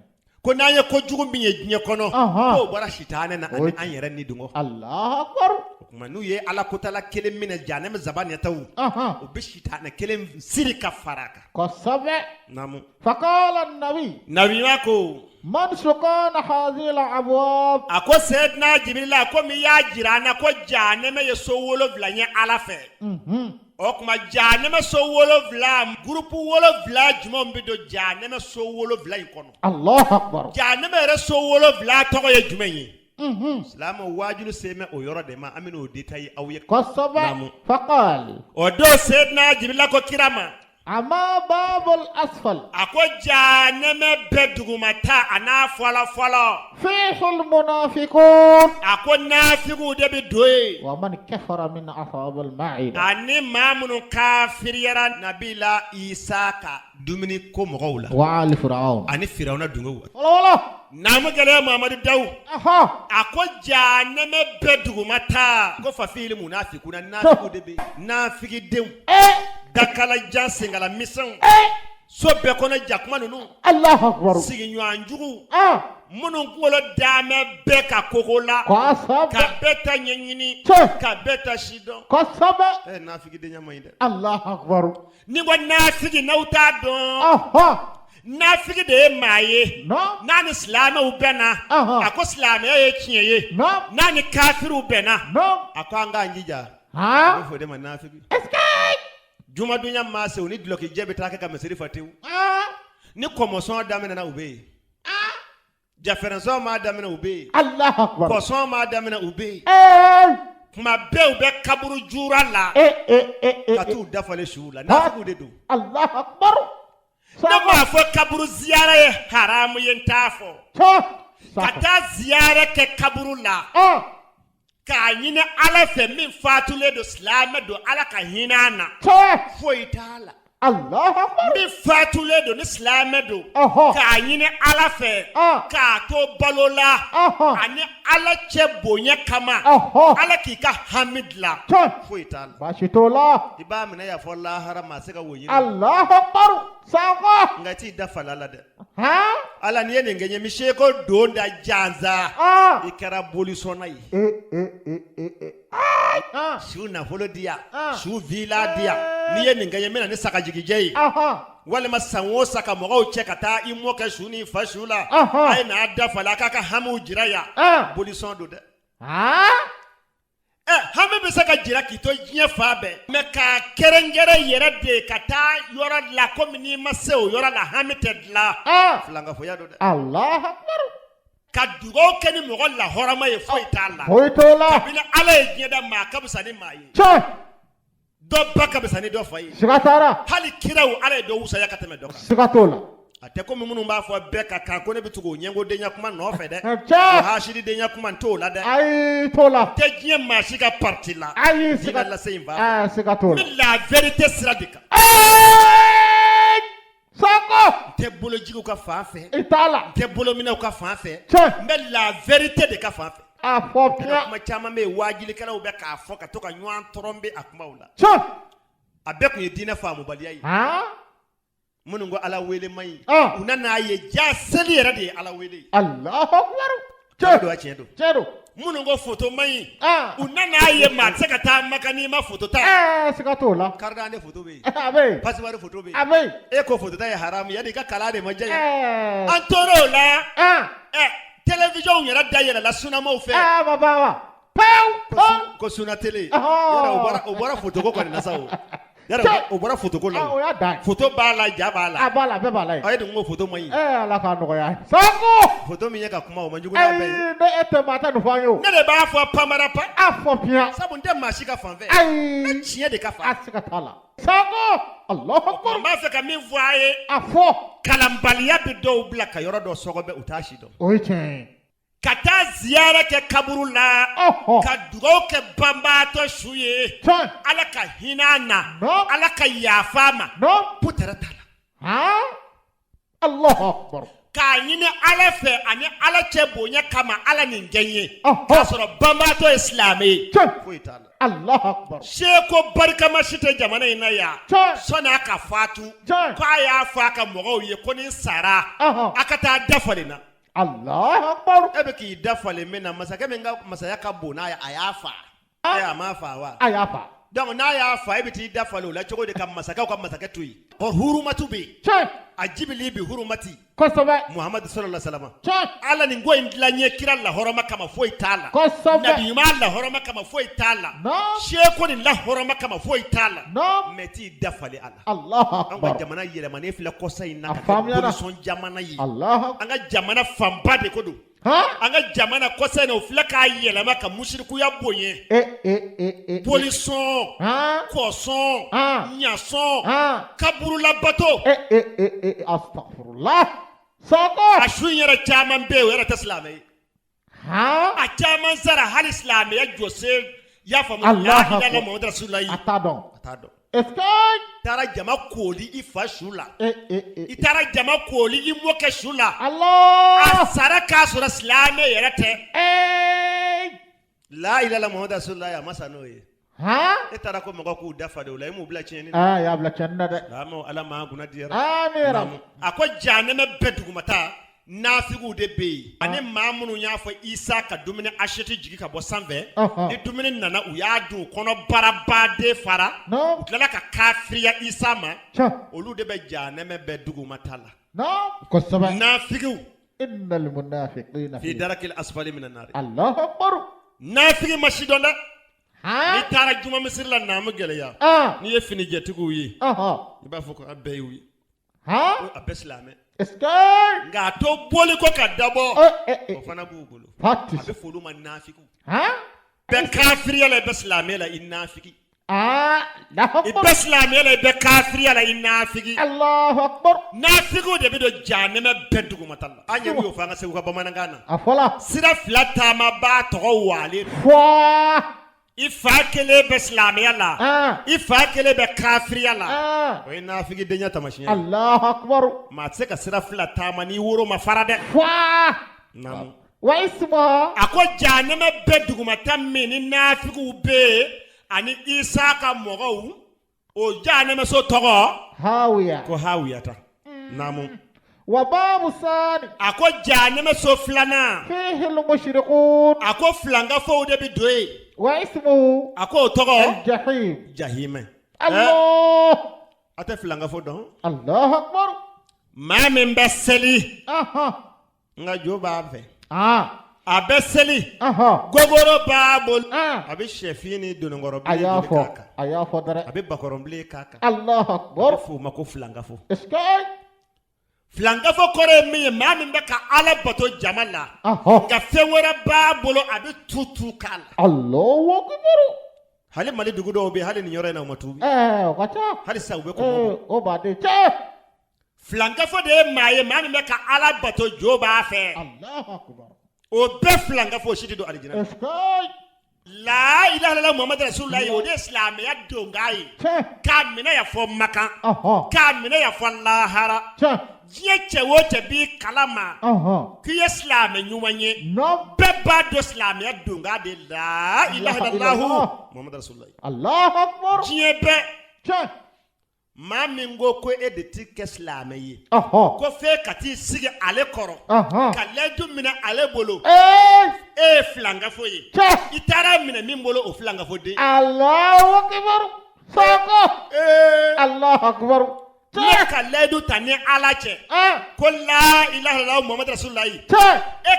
Ko n'an ye ko jugu min ye diɲɛ kɔnɔ. Ɔnhɔn. K'o bɔra sitanɛ na O ani an yɛrɛ ni dungɔ. Alahu akibaru. O tuma n'u ye Ala kotala kelen minɛ jahanama zabaniyataw. Ɔnhɔn. U bɛ sitanɛ kelen siri ka fara a kan. Kosɛbɛ. Naamu. Faqala nabi. Nabiɲuman ko. Man sukana hazil abwab. A ko Seyidina Jibirila ko min y'a jira an na ko jahanama ye so 7 ye Ala fɛ. Unhun. O tuma jahanama so 7 groupe 7 jumɛnw bɛ don jahanama so 7 in kɔnɔ? Alahu akibaru. Jahanama yɛrɛ so 7 tɔgɔ ye jumɛn ye? Unhun. Silamɛw waajuli sen bɛ o yɔrɔ de ma an bɛna o détailler aw ye. Kosɛbɛ. Naamu. Faqal. O don Seyidina Jibirila ko kira ma. Amma babul asfal. A ko jahanɛmɛ bɛɛ dugumata a n'a fɔlɔ fɔlɔ. Fihil munafikun. A ko nafigiw de bɛ don yen. Wa man kafara min ashabil maida. Ani maa minnu kafiriyara nabila Isa ka dumuni ko mɔgɔw la. Wa ali firawuna. Ani firawuna dungew. Fɔlɔ fɔlɔ. Naamu gɛlɛya Mamadu Dawu. Ɔhɔ. A ko jahanɛmɛ bɛɛ dugumata ko fa fihil munafikuna nafigiw de bɛ yen. Nafigidenw. Ee. Dakalajan senkala misɛnw. Ee. So bɛɛ kɔnɔ jakuma ninnu. Alahu akibaru. Sigiɲɔgɔn jugu. Ah. Minnu kunkolo daamɛ bɛɛ ka koko la. Kosɛbɛ. Ka bɛɛ ta ɲɛɲini. Tiɲɛ. Ka bɛɛ ta si dɔn. Kosɛbɛ. Ɛ nafigidenya man ɲi dɛ. Alahu akibaru. Ni ko nafigi n'aw t'a dɔn. Ɔhɔ. Nafigi de ye maa ye. Naam. N'a ni silamɛw bɛnna. Ɔhɔn. A ko silamɛya ye tiɲɛ ye. Naam. N'a ni kafiriw bɛnna. Naam. A ko an k'an jija. A Han. bɛ fɔ o de ma nafigi. Est-ce que. Jumadonya maa se u ni dulɔkijɛ bɛ taa kɛ ka misiri fa tewu. Ah. Ni kɔmɔsɔn daminɛna u bɛ yen. Ah. Jafɛrɛnsɔn maa daminɛ u bɛ yen. Alahu akibaru. Kɔsɔn maa daminɛ u bɛ yen. Ee. Kuma bɛɛ u bɛ kaburu jura la. Ee ee ee ee. Ka t'u dafalen suw la. Nafigiw de don. Alahu akibaru. Ne m'a fɔ kaburu ziyara ye haramu ye n t'a fɔ. Tiɲɛ. Ka taa ziyara kɛ kaburu la. Ah. K'a ɲini Ala fɛ min fatulen don silamɛ don Ala ka hinɛ a na. Tiɲɛ. Foyi t'a la. Alahu akibaru. Min fatulen don ni silamɛ don. Ɔhɔ. K'a ɲini Ala fɛ. Ah. K'a to balo la. Ɔhɔ. Ani Ala cɛ bonya kama. Ɔhɔ. Ala k'i ka hami dilan. Tiɲɛ. Foyi t'a la. Baasi t'o la. I b'a minɛ yan fɔ lahara maa se ka wo ɲini. Alahu akibaru. Sakɔ. Nka t'i da fala la dɛ. Han. Ala n'i ye nin kɛ n ye miseko don da jansa. Ah. I kɛra bolisɔnna ye. Ee ee ee ee ee. Ah. Su nafolo di yan. Ah. Su villa di yan. N'i ye nin kɛ n ye n bɛ na ni sagajigijɛ ye. Ɔhɔn. Walima san o san ka mɔgɔw cɛ ka taa i mɔkɛ su ni fa su la. Ɔhɔn. A ye n'a dafa a k'a ka hamiw jira yan. Ah. Bolisɔn don dɛ. Han. Ɛ hami bɛ se ka jira k'i to diɲɛ fan bɛɛ. Mɛ k'a kɛrɛnkɛrɛn yɛrɛ de ka taa yɔrɔ la komi n'i ma se o yɔrɔ la hami tɛ dilan. Ah. Filankafoya don dɛ. Alahu akibaru. Ka dugawu kɛ ni mɔgɔ lahɔrɔma ye foyi t'a la. Foyi t'o la. Kabini Ala ye diɲɛ da maa ka fisa ni maa ye. Tiɲɛ. Dɔ ba ka fisa ni dɔ fa ye. Siga t'a la. Hali kiraw Ala ye dɔ wusaya ka tɛmɛ dɔ kan. Siga t'o la. A tɛ komi minnu b'a fɔ bɛɛ ka kan ko ne bɛ tugu o ɲɛngodenya kuma nɔfɛ dɛ. Tiɲɛ. O hasididenya kuma n t'o la dɛ. Ayi t'o la. N tɛ diɲɛ maa si ka parti la. Ayi siga. Diinɛ lase in b'a. Aa siga t'o N la. bɛ la vérité sira de kan. Ee. Sakɔ. N tɛ bolojigiw ka fan fɛ. I t'a la. N tɛ bolominɛw ka fan fɛ. Tiɲɛ. N bɛ la vérité de ka fan fɛ. A fɔ piyan. Kuma caman bɛ yen waajilikɛlaw bɛ k'a fɔ ka to ka ɲɔgɔn tɔrɔnbe a kumaw la. Tiɲɛ. A bɛɛ tun ye diinɛ faamubaliya ye. Han. Minnu ko Ala wele man ɲi. Ah. U nana ye ja seli yɛrɛ de ye Ala wele ye. Alahu akibaru. Tiɲɛ Tiɲɛ. don wa tiɲɛ don. Tiɲɛ don. Minnu ko foto man ɲi. Ah. U nana ye maa tɛ se ka taa Maka n'i ma foto ta. Ɛɛ siga t'o la. Carte d'identité foto bɛ yen. A bɛ yen. Passeport foto bɛ yen. A bɛ yen. E ko foto ta ye haramu ye yanni i ka kalan de ma diya. Ɛɛ. An tor'o la. Ah. Ɛ télévision yɛrɛ dayɛlɛla sunamaw fɛ. Ɛɛ baba wa. Pewu. Pewu. Ko suna télé. Ɔhɔn. Yɛrɛ o bɔra foto ko kɔni na sa o. Yɛrɛ o bɔra foto ko la. Ah, o y'a dan ye. Foto b'a la ja b'a la. A b'a la a bɛɛ b'a la yen. A ye dun ko foto man ɲi. Ɛɛ Ala k'a nɔgɔya. Sakɔ. Foto min ye ka kuma o man jugu n'a bɛɛ ye. Ayi ne e tɛ maa tɛ nin fɔ an ye o. Ne de b'a fɔ pamara pa. A fɔ piyan. Sabu n tɛ maa si ka fan fɛ. Ayi. N bɛ tiɲɛ de ka fan. A siga t'a la. Sakɔ. Alahu akibaru. N b'a fɛ ka min fɔ a ye. A fɔ. Kalanbaliya bɛ dɔw bila ka yɔrɔ dɔ sɔgɔbɛ u t'a si dɔn. O ye tiɲɛ ye. Ka taa ziyara kɛ kaburu la. Ɔhɔ. Ka dugawu kɛ banbaatɔ su ye. Tiɲɛ. Ala ka hinɛ a na. Naam. Ala ka yafa a ma. Naam. Putɛrɛ t'a la. Han. Alahu akibaru. K'a ɲini Ala fɛ ani Ala cɛ bonya kama Ala nin kɛ n ye. Ɔhɔ. K'a sɔrɔ banbaatɔ ye silamɛ ye. Tiɲɛ. Foyi t'a la. Alahu akibaru. Seko barikama si tɛ jamana in na yan. Tiɲɛ. Sɔnni a ka fatu. Tiɲɛ. K'a y'a fɔ a ka mɔgɔw ye ko ni n sara. Ɔhɔ. A ka taa da falen na. Alahu akibaru. E bɛ k'i da falen min na masakɛ min ka masaya ka bon n'a ye a y'a fa. Ɛ a m'a fa wa? A y'a fa. Donc n'a y'a fa e bɛ t'i da falen o la cogo di ka masakɛw ka masakɛ to yen. Ɔ hurumatu bɛ yen. Tiɲɛ. A jibili bi hurumati. Kosɛbɛ. Muhamadu sallallahu alaihi wasallam. Tiɲɛ. Ala nin ko in dilan n ye kira lahɔrɔma kama foyi t'a la. Kosɛbɛ. Nabi ɲuman lahɔrɔma kama foyi t'a la. Naam. Seko nin lahɔrɔma kama foyi t'a la. Naam. Mɛ t'i da falen a la. Alahu An ka akibaru. jamana yɛlɛmanen filɛ kɔsa in na A ka kɛ faamuyara. bolisɔn jamana ye. Alahu An ka jamana fanba de ko don. An ka jamana kɔsa in na, o filɛ k'a yɛlɛma ka musirikuya bonya. Bolisɔn, kɔsɔn, ɲasɔn, kaburulabato. Astaghfirullah. Sako. A su in yɛrɛ caman bɛ yen, o yɛrɛ tɛ silamɛ ye. A caman sara hali silamɛya jɔsen, y'a faamu, la ilaha illallah Muhammadu rasulullahi, a t'a dɔn. A t'a dɔn. Est-ce que taara jama kooli i fa su la, i taara jama kooli i mɔkɛ su la, Allah. A sara k'a sɔrɔ silamɛ yɛrɛ tɛ. La ilaha illallah Muhammadu rasulullahi, a ma sa n'o ye. E taara ko mɔgɔ k'u dafa de o la, e m'u bila tiɲɛni na. Aa, y'a bila tiɲɛni na dɛ. Silamɛw, Ala m'an kunna diyara. Amiina. A ko jahanama bɛɛ dugumata, nafigiw de bɛ yen, ani maa minnu y'a fɔ Isa ka dumuni assiette jigin ka bɔ sanfɛ. Ni dumuni nana, u y'a dun, u kɔnɔ barabaden fara, u tilala ka kafiriya Isa ma. Olu de bɛ jahanama bɛɛ dugumata la. Kosɛbɛ. Nafigiw. Innal munafiqina fi darakil asfali minan nari. Allahu akbar. Nafigi ma si dɔn dɛ. N'i taara juma misiri la, naamu gɛlɛya, n'i ye finijɛtigiw ye, i b'a fɔ ko a bɛɛ y'u ye, a bɛɛ silamɛ. Est-ce que nka a to boli ko ka dabɔ, o fana b'u bolo, a bɛ f'olu ma nafigiw. Bɛɛ kafiriya la, i bɛ silamɛ la, i nafigi. I bɛ silamɛ la, i bɛ kafiriya la, i nafigi. Allahu akbar. Nafigiw de bɛ don jahanama bɛɛ dugumata la. An yɛrɛ y'o fɔ an ka Segu ka bamanankan na. A fɔla. Sira fila taamabaa tɔgɔ walen. Fɔ. I fa kelen bɛ silamɛya la, i fa kelen bɛ kafiriya la, o ye nafigidenya taamasiyɛn ye. Allahu akbar. Maa tɛ se ka sira fila taama n'i woro ma fara dɛ. Fɔ. Naamu. Wa ismuha. A ko jahanama bɛɛ dugumata min ni nafigiw bɛ yen ani Isa ka mɔgɔw, o jahanamaso tɔgɔ hawiya. Ko hawiyata. Naamu. Wa babu sani. A ko jahanamaso filanan. Fihi al-mushrikun. A ko filankafow de bɛ don yen. Wa ismuhu. A ko o tɔgɔ. Al-jahim. Jahimɛ. Allah. A tɛ filankafo dɔn. Allahu akbar. Maa min bɛ seli. Nka jo b'a fɛ. A bɛ seli. Gogoro b'a bolo. A bɛ sɛfin ni dononkɔrɔbilen A y'a fɔ, a y'a fɔ dɛrɛ. A bɛ bakɔrɔnbilen k'a kan. Allahu akbar. A bɛ f'o ma ko filankafo. Est-ce que Filankafo kɔrɔ ye min ye, maa min bɛ ka Ala bato jama la, nka fɛn wɛrɛ b'a bolo, a bɛ tu tu k'a la. Allahu akbar. Hali Mali dugu dɔw bɛ yen, hali nin yɔrɔ in na, u ma tuubi. Ɛɛ, o ka ca. Hali sisan u bɛ kɔmɔ bɔ. O baden cɛ. Filankafo de ye maa ye, maa min bɛ ka Ala bato, jo b'a fɛ. Allahu akbar. O bɛɛ filankafo si tɛ don alijinɛ. Est-ce que La ilaha illallah Muhammadu rasulullah, o de ye silamɛya donkan ye. K'a minɛ yan fɔ Makan. K'a minɛ yan fɔ lahara. Diɲɛ cɛ o cɛ b'i kalama k'i ye silamɛ ɲuman ye, bɛɛ b'a dɔn silamɛya donkan de la ilaha illallah Muhammadu rasulullah. Allahu akbar. Diɲɛ bɛɛ. Maa min ko ko e de ti kɛ silamɛ ye, ko f'e ka t'i sigi ale kɔrɔ ka layidu minɛ ale bolo, e ye filankafo ye. I taara minɛ min bolo, o filankafo den. Allahu akbar. Sako. Allahu akbar. Ne ka layidu ta ni Ala cɛ ko la ilaha illallah Muhammadu rasulullah, e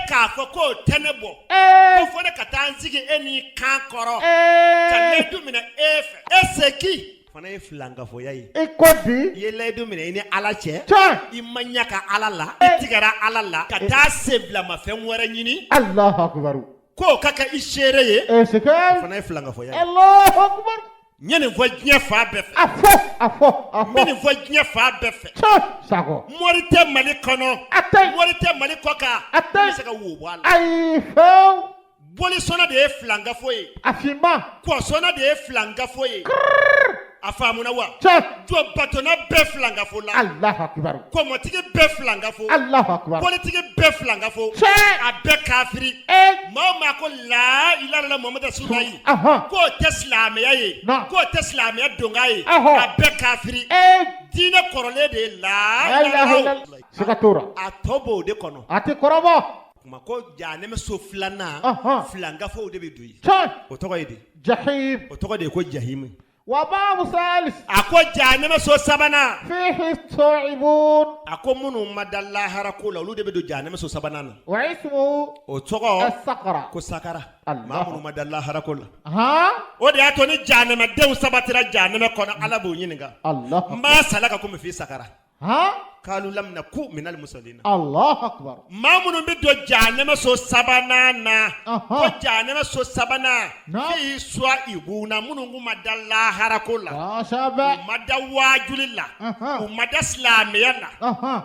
k'a fɔ k'o tɛ ne bɔ, ko fo ne ka taa n sigi e n'i kan kɔrɔ ka layidu minɛ e fɛ, e c'est qui? Fana ye filankafoya ye. I ko di. I ye layidu minɛ i ni Ala cɛ, i ma ɲɛ ka Ala la, i tigɛra Ala la ka taa senbilamafɛn wɛrɛ ɲini. Allahu akbar. K'o ka kɛ i seere ye. Est-ce que o fana ye filankafoya ye. Allahu akbar. N ye nin fɔ diɲɛ fan bɛɛ fɛ. A fɔ, a fɔ, a fɔ. N bɛ nin fɔ diɲɛ fan bɛɛ fɛ. Sakɔ. Mori tɛ Mali kɔnɔ. A tɛ yen. Mori tɛ Mali kɔ kan. A tɛ yen. N bɛ se ka wo bɔ a la. Ayi fewu. Bolisɔnna de ye filankafo ye. A finman. Kɔsɔnna de ye filankafo ye. A faamuna wa? Tiɲɛ. Jɔ batonna bɛɛ filankafo la. Allahu akbar. Kɔmɔtigi bɛɛ filankafo. Allahu akbar. Politigi bɛɛ filankafo. Tiɲɛ. A bɛɛ kafiri. Maa o maa ko la ilaha illallah Muhammadu rasulullahi. K'o tɛ silamɛya ye. K'o tɛ silamɛya donkan ye. A bɛɛ kafiri. Diinɛ kɔrɔlen de ye la ilaha illallah. Siga t'o la. A tɔ b'o de kɔnɔ. A tɛ kɔrɔbɔ. Kuma ko jahanama so filanan, filankafow de bɛ don yen. O tɔgɔ ye di? Jahim. O tɔgɔ de ye ko jahim. Wa babu salis. A ko jahanama so sabanan. Fihi sa'ibun. A ko minnu ma da lahara ko la, olu de bɛ don jahanama so sabanan na. Wa ismuhu. O tɔgɔ. As-saqara. Ko sakara. Maa minnu ma da lahara ko la. O de y'a to ni jahanamadenw sabatira jahanama kɔnɔ, Ala b'u ɲininka. Allah. Ma salakakum fi sakara. Kalu lam naku minal musallina. Allahu akbar. Maa minnu bɛ don jahanama so sabanan na, ko jahanama so sabanan fi suwayibuna, minnu kun ma da laharako la, u ma da waajuli la, u ma da silamɛya la,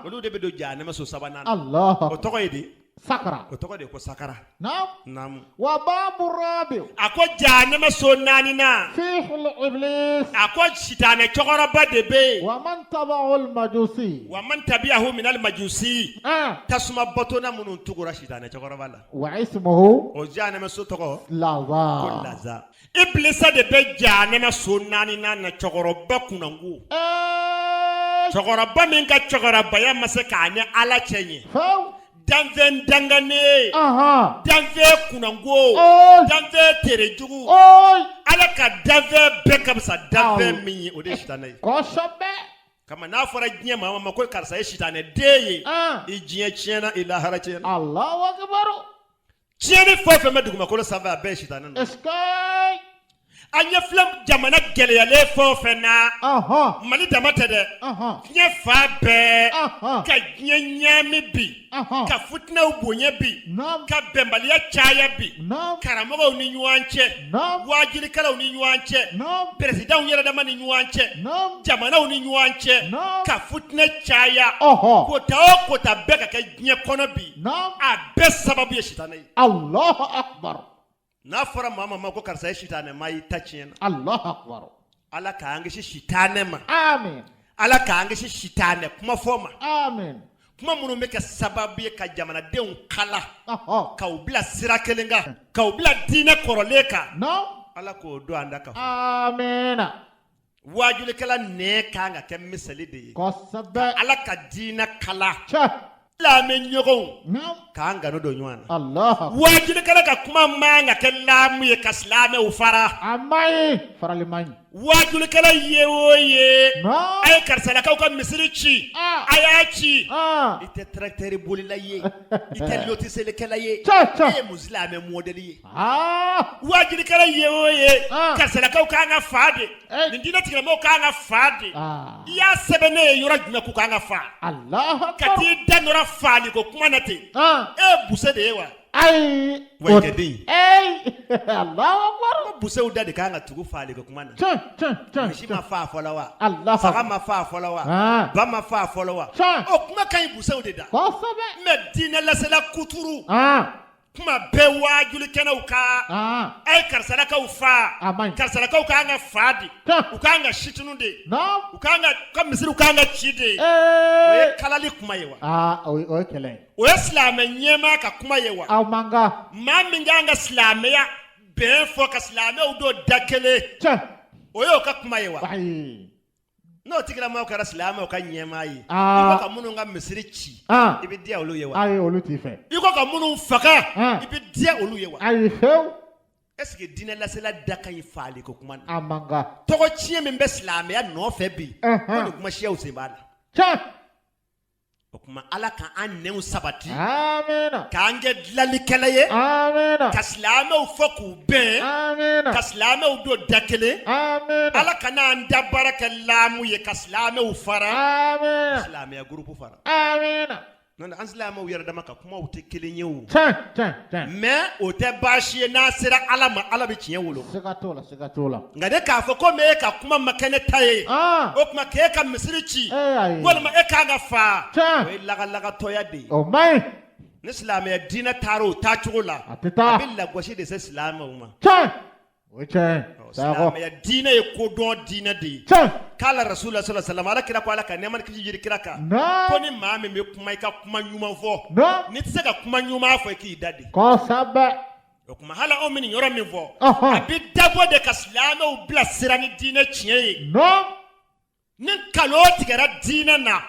olu de bɛ don jahanama so sabanan na. O tɔgɔ ye di? Sakara. O tɔgɔ de ye ko sakara. Naamu. Wa babu rabi. A ko jahanama so naaninan. Fihil iblis. A ko sitanɛ cɛkɔrɔba de bɛ yen. Wa man tabahu majusi. Wa man tabi'ahu minal majusi. Tasuma batona minnu tugura sitanɛ cɛkɔrɔba la. Wa ismuhu. O jahanama so tɔgɔ. Laza. Ko laza. Ibilisa de bɛ jahanama so naaninan na cɛkɔrɔba kunnango. Cɛkɔrɔba min ka cɛkɔrɔbaya ma se k'a ni Ala cɛ ɲɛ. Danfɛn danganen, danfɛn kunnango, danfɛn terejugu, Ala ka danfɛn bɛɛ ka fisa danfɛn min ye, o de ye sitanɛ ye. Kosɛbɛ. Kama n'a fɔra diɲɛ maa ma ko karisa ye sitanɛ den ye, i diɲɛ tiɲɛna, i lahara tiɲɛna. Alahu akibaru. Tiɲɛni fɛn o fɛn bɛ dugumakolo sanfɛ, a bɛɛ ye sitanɛ nɔ ye. Est-ce que An ɲɛ filɛ jamana gɛlɛyalen fɛn o fɛn na, Mali dama tɛ dɛ, diɲɛ fan bɛɛ ka diɲɛ ɲaami bi, ka futinɛw bonya bi, ka bɛnbaliya caya bi, karamɔgɔw ni ɲɔgɔn cɛ, waajulikɛlaw ni ɲɔgɔn cɛ, peresidanw yɛrɛ dama ni ɲɔgɔn cɛ, jamanaw ni ɲɔgɔn cɛ, ka futinɛ caya, kota o kota bɛɛ ka kɛ diɲɛ kɔnɔ bi, a bɛɛ sababu ye sitanɛ ye. Alahu akibaru. N'a fɔra maa ma ko karisa ye sitanɛ maa, i ta tiɲɛna. Alahu akibaru. Ala k'an kisi sitanɛ ma. Amin. Ala k'an kisi sitanɛ kuma fɔ ma. Amin. Kuma minnu bɛ kɛ sababu ye ka jamanadenw kala, k'u bila sira kelen kan, k'u bila diinɛ kɔrɔlen kan. Ala k'o don an da kan. Amina. Waajulikɛla nɛn kan ka kɛ misali de ye. Kosɛbɛ. Ala ka diinɛ kala. Tiɲɛ. Silamɛ ɲɔgɔnw k'an kanu don ɲɔgɔn na. Alahu. Waajulikɛla ka kuma man ka kɛ laamu ye ka silamɛw fara. A man ɲi, farali man ɲi. Waajulikɛla ye o ye, a ye karisalakaw ka misiri ci, a y'a ci, i tɛ tracteur bolila ye, i tɛ lotiselikɛla ye, e ye mun silamɛ mɔdɛli ye? Waajulikɛla ye o ye, karisalakaw kan ka faa de, nin diinɛ tigilamɔgɔw kan ka faa de, i y'a sɛbɛn ne ye yɔrɔ jumɛn k'u kan ka faa? Ka t'i da nɔrɔ faali ko kuma na ten, e ye buse de ye wa? Ayi. Wa i tɛ den ye. Ko busew da de kan ka tugu faali ko kuma na. Misi ma faa fɔlɔ wa? Saga ma faa fɔlɔ wa? Ba ma faa fɔlɔ wa? O kuma ka ɲi busew de da. Mais diinɛ lasela kuturu. Kuma bɛɛ waajuli kɛnɛw kan, a ye karisalakaw faa, karisalakaw kan ka faa de, u kan ka situnu de, u kan ka misiriw kan ka ci de. O ye kalali kuma ye wa? O ye kɛlɛ ye. O ye silamɛ ɲɛmaa ka kuma ye wa? Aw man kan. Maa min kan ka silamɛya bɛn fɔ ka silamɛw don da kelen, o y'o ka kuma ye wa? N'o tigilamɔgɔ kɛra silamɛw ka ɲɛmaa ye, i ko ka minnu ka misiri ci, i bɛ diya olu ye wa? Ayi, olu t'i fɛ. I ko ka minnu faga, i bɛ diya olu ye wa? Ayi, fewu. Est-ce que diinɛ lasela da ka ɲi faali ko kuma na? A man kan. Tɔgɔ tiɲɛ min bɛ silamɛya nɔfɛ bi, ko nin kuma siyaw sen b'a la. Tiɲɛ. O tuma Ala ka an nɛnw sabati, amiina, k'an kɛ dilanlikɛla ye, amiina, ka silamɛw fɔ k'u bɛn, amiina, ka silamɛw don da kelen, amiina, Ala kana an da baara kɛ laamu ye ka silamɛw fara, amiina, silamɛya gurupu fara, amiina. N'o tɛ an silamɛw yɛrɛ dama ka kumaw tɛ kelen ye o. Tiɲɛ tiɲɛ tiɲɛ. Mais o tɛ baasi ye, n'a sera Ala ma, Ala bɛ tiɲɛ wolo. Siga t'o la, siga t'o la. Nka ne k'a fɔ komi e ka kuma ma kɛ ne ta ye, o tuma k'e ka misiri ci, walima e kan ka faa, o ye lagalagatɔya de ye. O man ɲi. Ni silamɛya diinɛ taara o taacogo la, a tɛ taa, a bɛ lagosi de se silamɛw ma. Tiɲɛ. O ye tiɲɛ ye. Silamɛya diinɛ ye kodɔn diinɛ de ye. Tiɲɛ. K'ala rasulula sallallahu alaihi wasallam, ala kira ko Ala ka nɛɛma ni kisi jigin kira kan. Naamu. Ko ni maa min bɛ kuma, i ka kuma ɲuman fɔ. Naamu. N'i tɛ se ka kuma ɲuman fɔ, i k'i da de. Kosɛbɛ. O tuma hali anw bɛ nin yɔrɔ min fɔ, a bɛ dabɔ de ka silamɛw bilasira ni diinɛ tiɲɛ ye. Naamu. Ni nkalon tigɛra diinɛ na,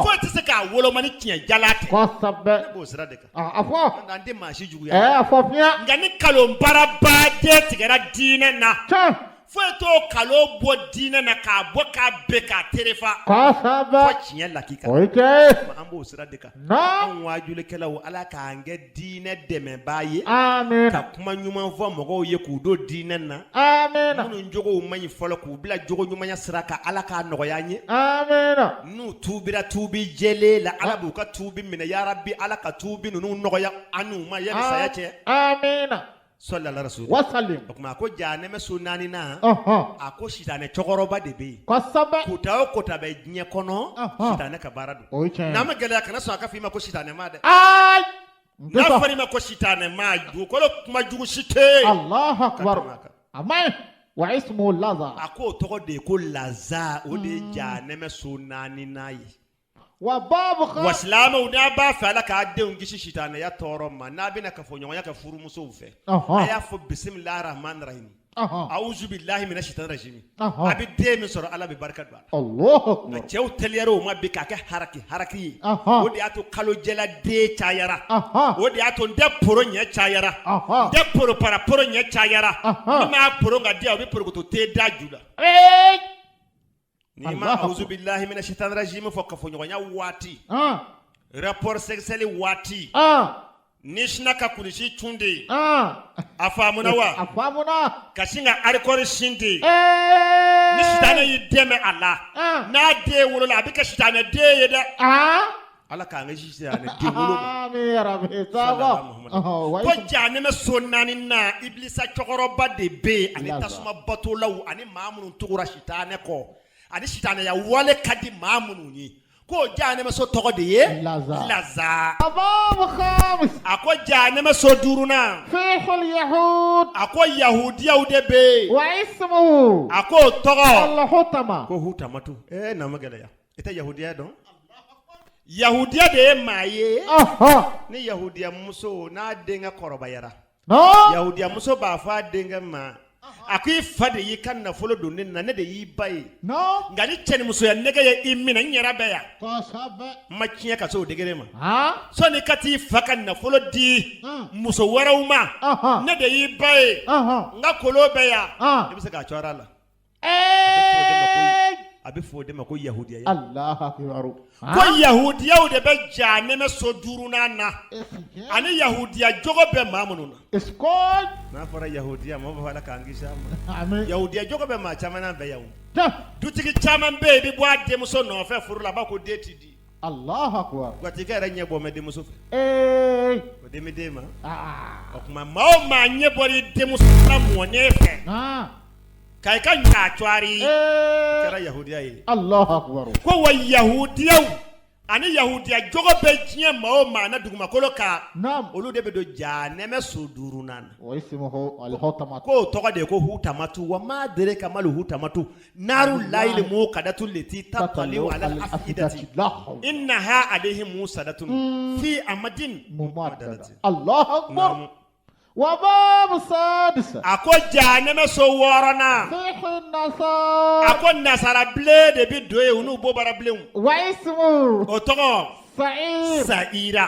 foyi tɛ se k'a woloma ni tiɲɛ jalan tɛ. Kosɛbɛ. Ne b'o sira de kan. A fɔ. An tɛ maa si juguya. A fɔ fiɲɛ. Nka ni nkalon baarabaden tigɛra diinɛ na. Tiɲɛ. Foyi t'o kalo bɔ diinɛ na k'a bɔ k'a bɛn k'a terefa kosɛbɛ fo tiɲɛ lakika. O ye tiɲɛ ye. An b'o sira de kan. Naam. Anw waajulikɛlaw, Ala k'an kɛ diinɛ dɛmɛbaa ye, Amiina. ka kuma ɲuman fɔ mɔgɔw ye k'u don diinɛ na. Amiina. Minnu jogow man ɲi fɔlɔ, k'u bila jogo ɲumanya sira kan, Ala k'a nɔgɔya an ye. Amiina. N'u tuubira tuubi jɛlen la, Ala b'u ka tuubi minɛ. Yarabi, Ala ka tuubi ninnu nɔgɔya an n'u ma yanni saya cɛ. Amiina. Sɔli ala rasuli. Wasalim. O tuma, a ko jahanɛmɛ so naaninan, a ko sitanɛ cɛkɔrɔba de bɛ yen. Kota o kota bɛ diɲɛ kɔnɔ, sitanɛ ka baara don. O ye tiɲɛ ye. N'a ma gɛlɛya, kana sɔn a ka fɔ i ma ko sitanɛ ma dɛ. Ayi. N'a fɔra i ma ko sitanɛ ma, dugukolo kuma jugu si tɛ yen Allahu ka tɛmɛ akbar. a kan. A ma ɲi. Wa ismuhu laza. A k'o tɔgɔ de ye ko Laza, o de ye jahanɛmɛ so naaninan ye. Wa babu Wa silamɛw, n'a b'a fɛ Ala k'a denw kisi sitanɛya tɔɔrɔ ma, n'a bɛna kafoɲɔgɔnya kɛ furumusow fɛ, a y'a fɔ bisimilahi rahmani rahim, awuzu bilahi mina shaitan rajim. A bɛ den min sɔrɔ, Ala bɛ barika don a la. Allahu Nka akbar. cɛw teliyara o ma bi k'a kɛ haraki haraki ye. O de y'a to kalojɛla den cayara. O de y'a to n tɛ poro ɲɛ cayara, n tɛ poro para poro ɲɛ cayara. Ni m'a poro ka di yan, o bɛ porokoto te da ju la. N'i ma Allahu awuzu bilahi mina shaitan rajim fɔ kafoɲɔgɔnya waati, rapport sexuel waati, ni sina ka kulisi cun de ye, a faamuna wa? A faamuna. Ka sin ka arikɔri sin de, ni sitanɛ y'i dɛmɛ a la, n'a den wolola, a bɛ kɛ sitanɛ den ye dɛ. Ala k'an kisi sitanɛ den wolo ma. Amin ya rabbi. Sallallahu Muhammad. Sago. Wa Ko jahanɛmɛ so naani na, ibilisa cɛkɔrɔba de bɛ yen, ani Laza. tasuma batolaw, ani maa minnu tugura sitanɛ kɔ, ani sitanɛya wale ka di maa minnu ye, k'o jahanɛmɛ so tɔgɔ de ye Laza. Laza. Wa babu khamis. A ko jahanɛmɛ so duurunan, Fihi al-yahud. a ko yahudiyaw de bɛ yen. Wa ismuhu. A k'o tɔgɔ Al-hutama. ko hutamatu. Ee, na ma gɛlɛya, i tɛ yahudiya dɔn? Yahudiya de ye maa ye, ni yahudiya muso n'a denkɛ kɔrɔbayara, yahudiya muso b'a fɔ a denkɛ ma, a ko i fa de y'i ka nafolo don ne na, ne de y'i ba ye, nka ni cɛnimusoya nɛgɛ ye i minɛ, n yɛrɛ bɛ yan, n ma tiɲɛ ka se o degré ma, sɔnni ka t'i fa ka nafolo di muso wɛrɛw ma, ne de y'i ba ye, n ka kolon bɛ yan, i bɛ se k'a cɔrɔ a la. A bɛ fɔ o de ma ko yahudiya. Allahu akbar. Ko yahudiyaw de bɛ jahanɛmɛ so duurunan na, ani yahudiya jogo bɛ maa minnu na. Iskoy. N'a fɔra yahudiya, mɔgɔ b'a fɔ Ala k'an kisi a ma. Amin. Yahudiya jogo bɛ maa caman na fɛ yan o. Tiɲɛ. Dutigi caman bɛ yen, i bɛ bɔ a denmuso nɔfɛ furu la, a b'a ko den ti di. Allahu akbar. Gwatikɛ yɛrɛ ɲɛ bɔ mɛ denmuso fɛ, o den bɛ den ma. O tuma, maa o maa ɲɛ bɔra i denmuso la mɔnen fɛ ka i ka ɲa cɔri, kɛra yahudiya ye. Allahu akbar. Ko wa yahudiyaw ani yahudiya jogo bɛ diɲɛ maa o maa na dugumakolo kan, olu de bɛ don jahanɛmɛ so duurunan na. Wa ismuhu al-hutama. K'o tɔgɔ de ye ko hutamatu. Wa ma adraka mal hutamatu, naru layili mukadatu leti tataliu ala afidati, La hawla. innaha alayhim musadatun fi amadin Mumaddada. mumaddadatin. Allahu akbar. Naamu. Wa babu sadisa. A ko jahanɛmɛ so wɔɔrɔnan, Fihi nasara. a ko nasarabilen de bɛ don yen, u n'u bobara bilenw. Wa ismuhu. O tɔgɔ Sa'ir. Sa'ira.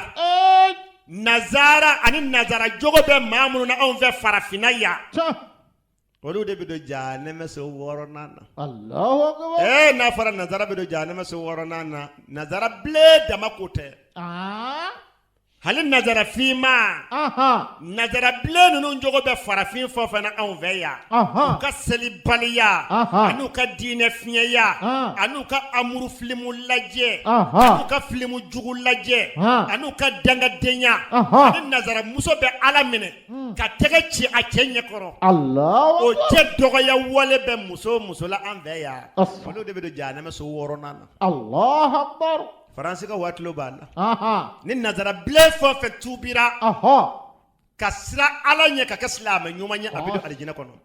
Nazara ani nazara jogo bɛ maa minnu na anw fɛ farafinna yan, Tiɲɛ. olu de bɛ don jahanɛmɛ so wɔɔrɔnan na. Allahu akbar. Ee, n'a fɔra nazara bɛ don jahanɛmɛ so wɔɔrɔnan na, nazara bilen dama ko tɛ, hali nazara finma, nazara bilen ninnu jogo bɛ farafin fɛn o fɛn na anw fɛ yan, u ka selibaliya, an'u ka diinɛ fiɲɛya, an'u ka amuru filimu lajɛ, an'u ka filimu jugu lajɛ, an'u ka dangadenya, ani nazara muso bɛ Ala minɛ ka tɛgɛ ci a cɛ ɲɛkɔrɔ, Allahu o akbar. cɛ dɔgɔya wale bɛ muso o muso la an fɛ yan, olu de bɛ don jahanɛmɛ so wɔɔrɔnan na. Allahu akbar. Faransi ka waati b'a la, ni nazara bilen fɛn o fɛn tuubira ka siran Ala ɲɛ ka kɛ silamɛ ɲuman ye, a bɛ don alijinɛ kɔnɔ.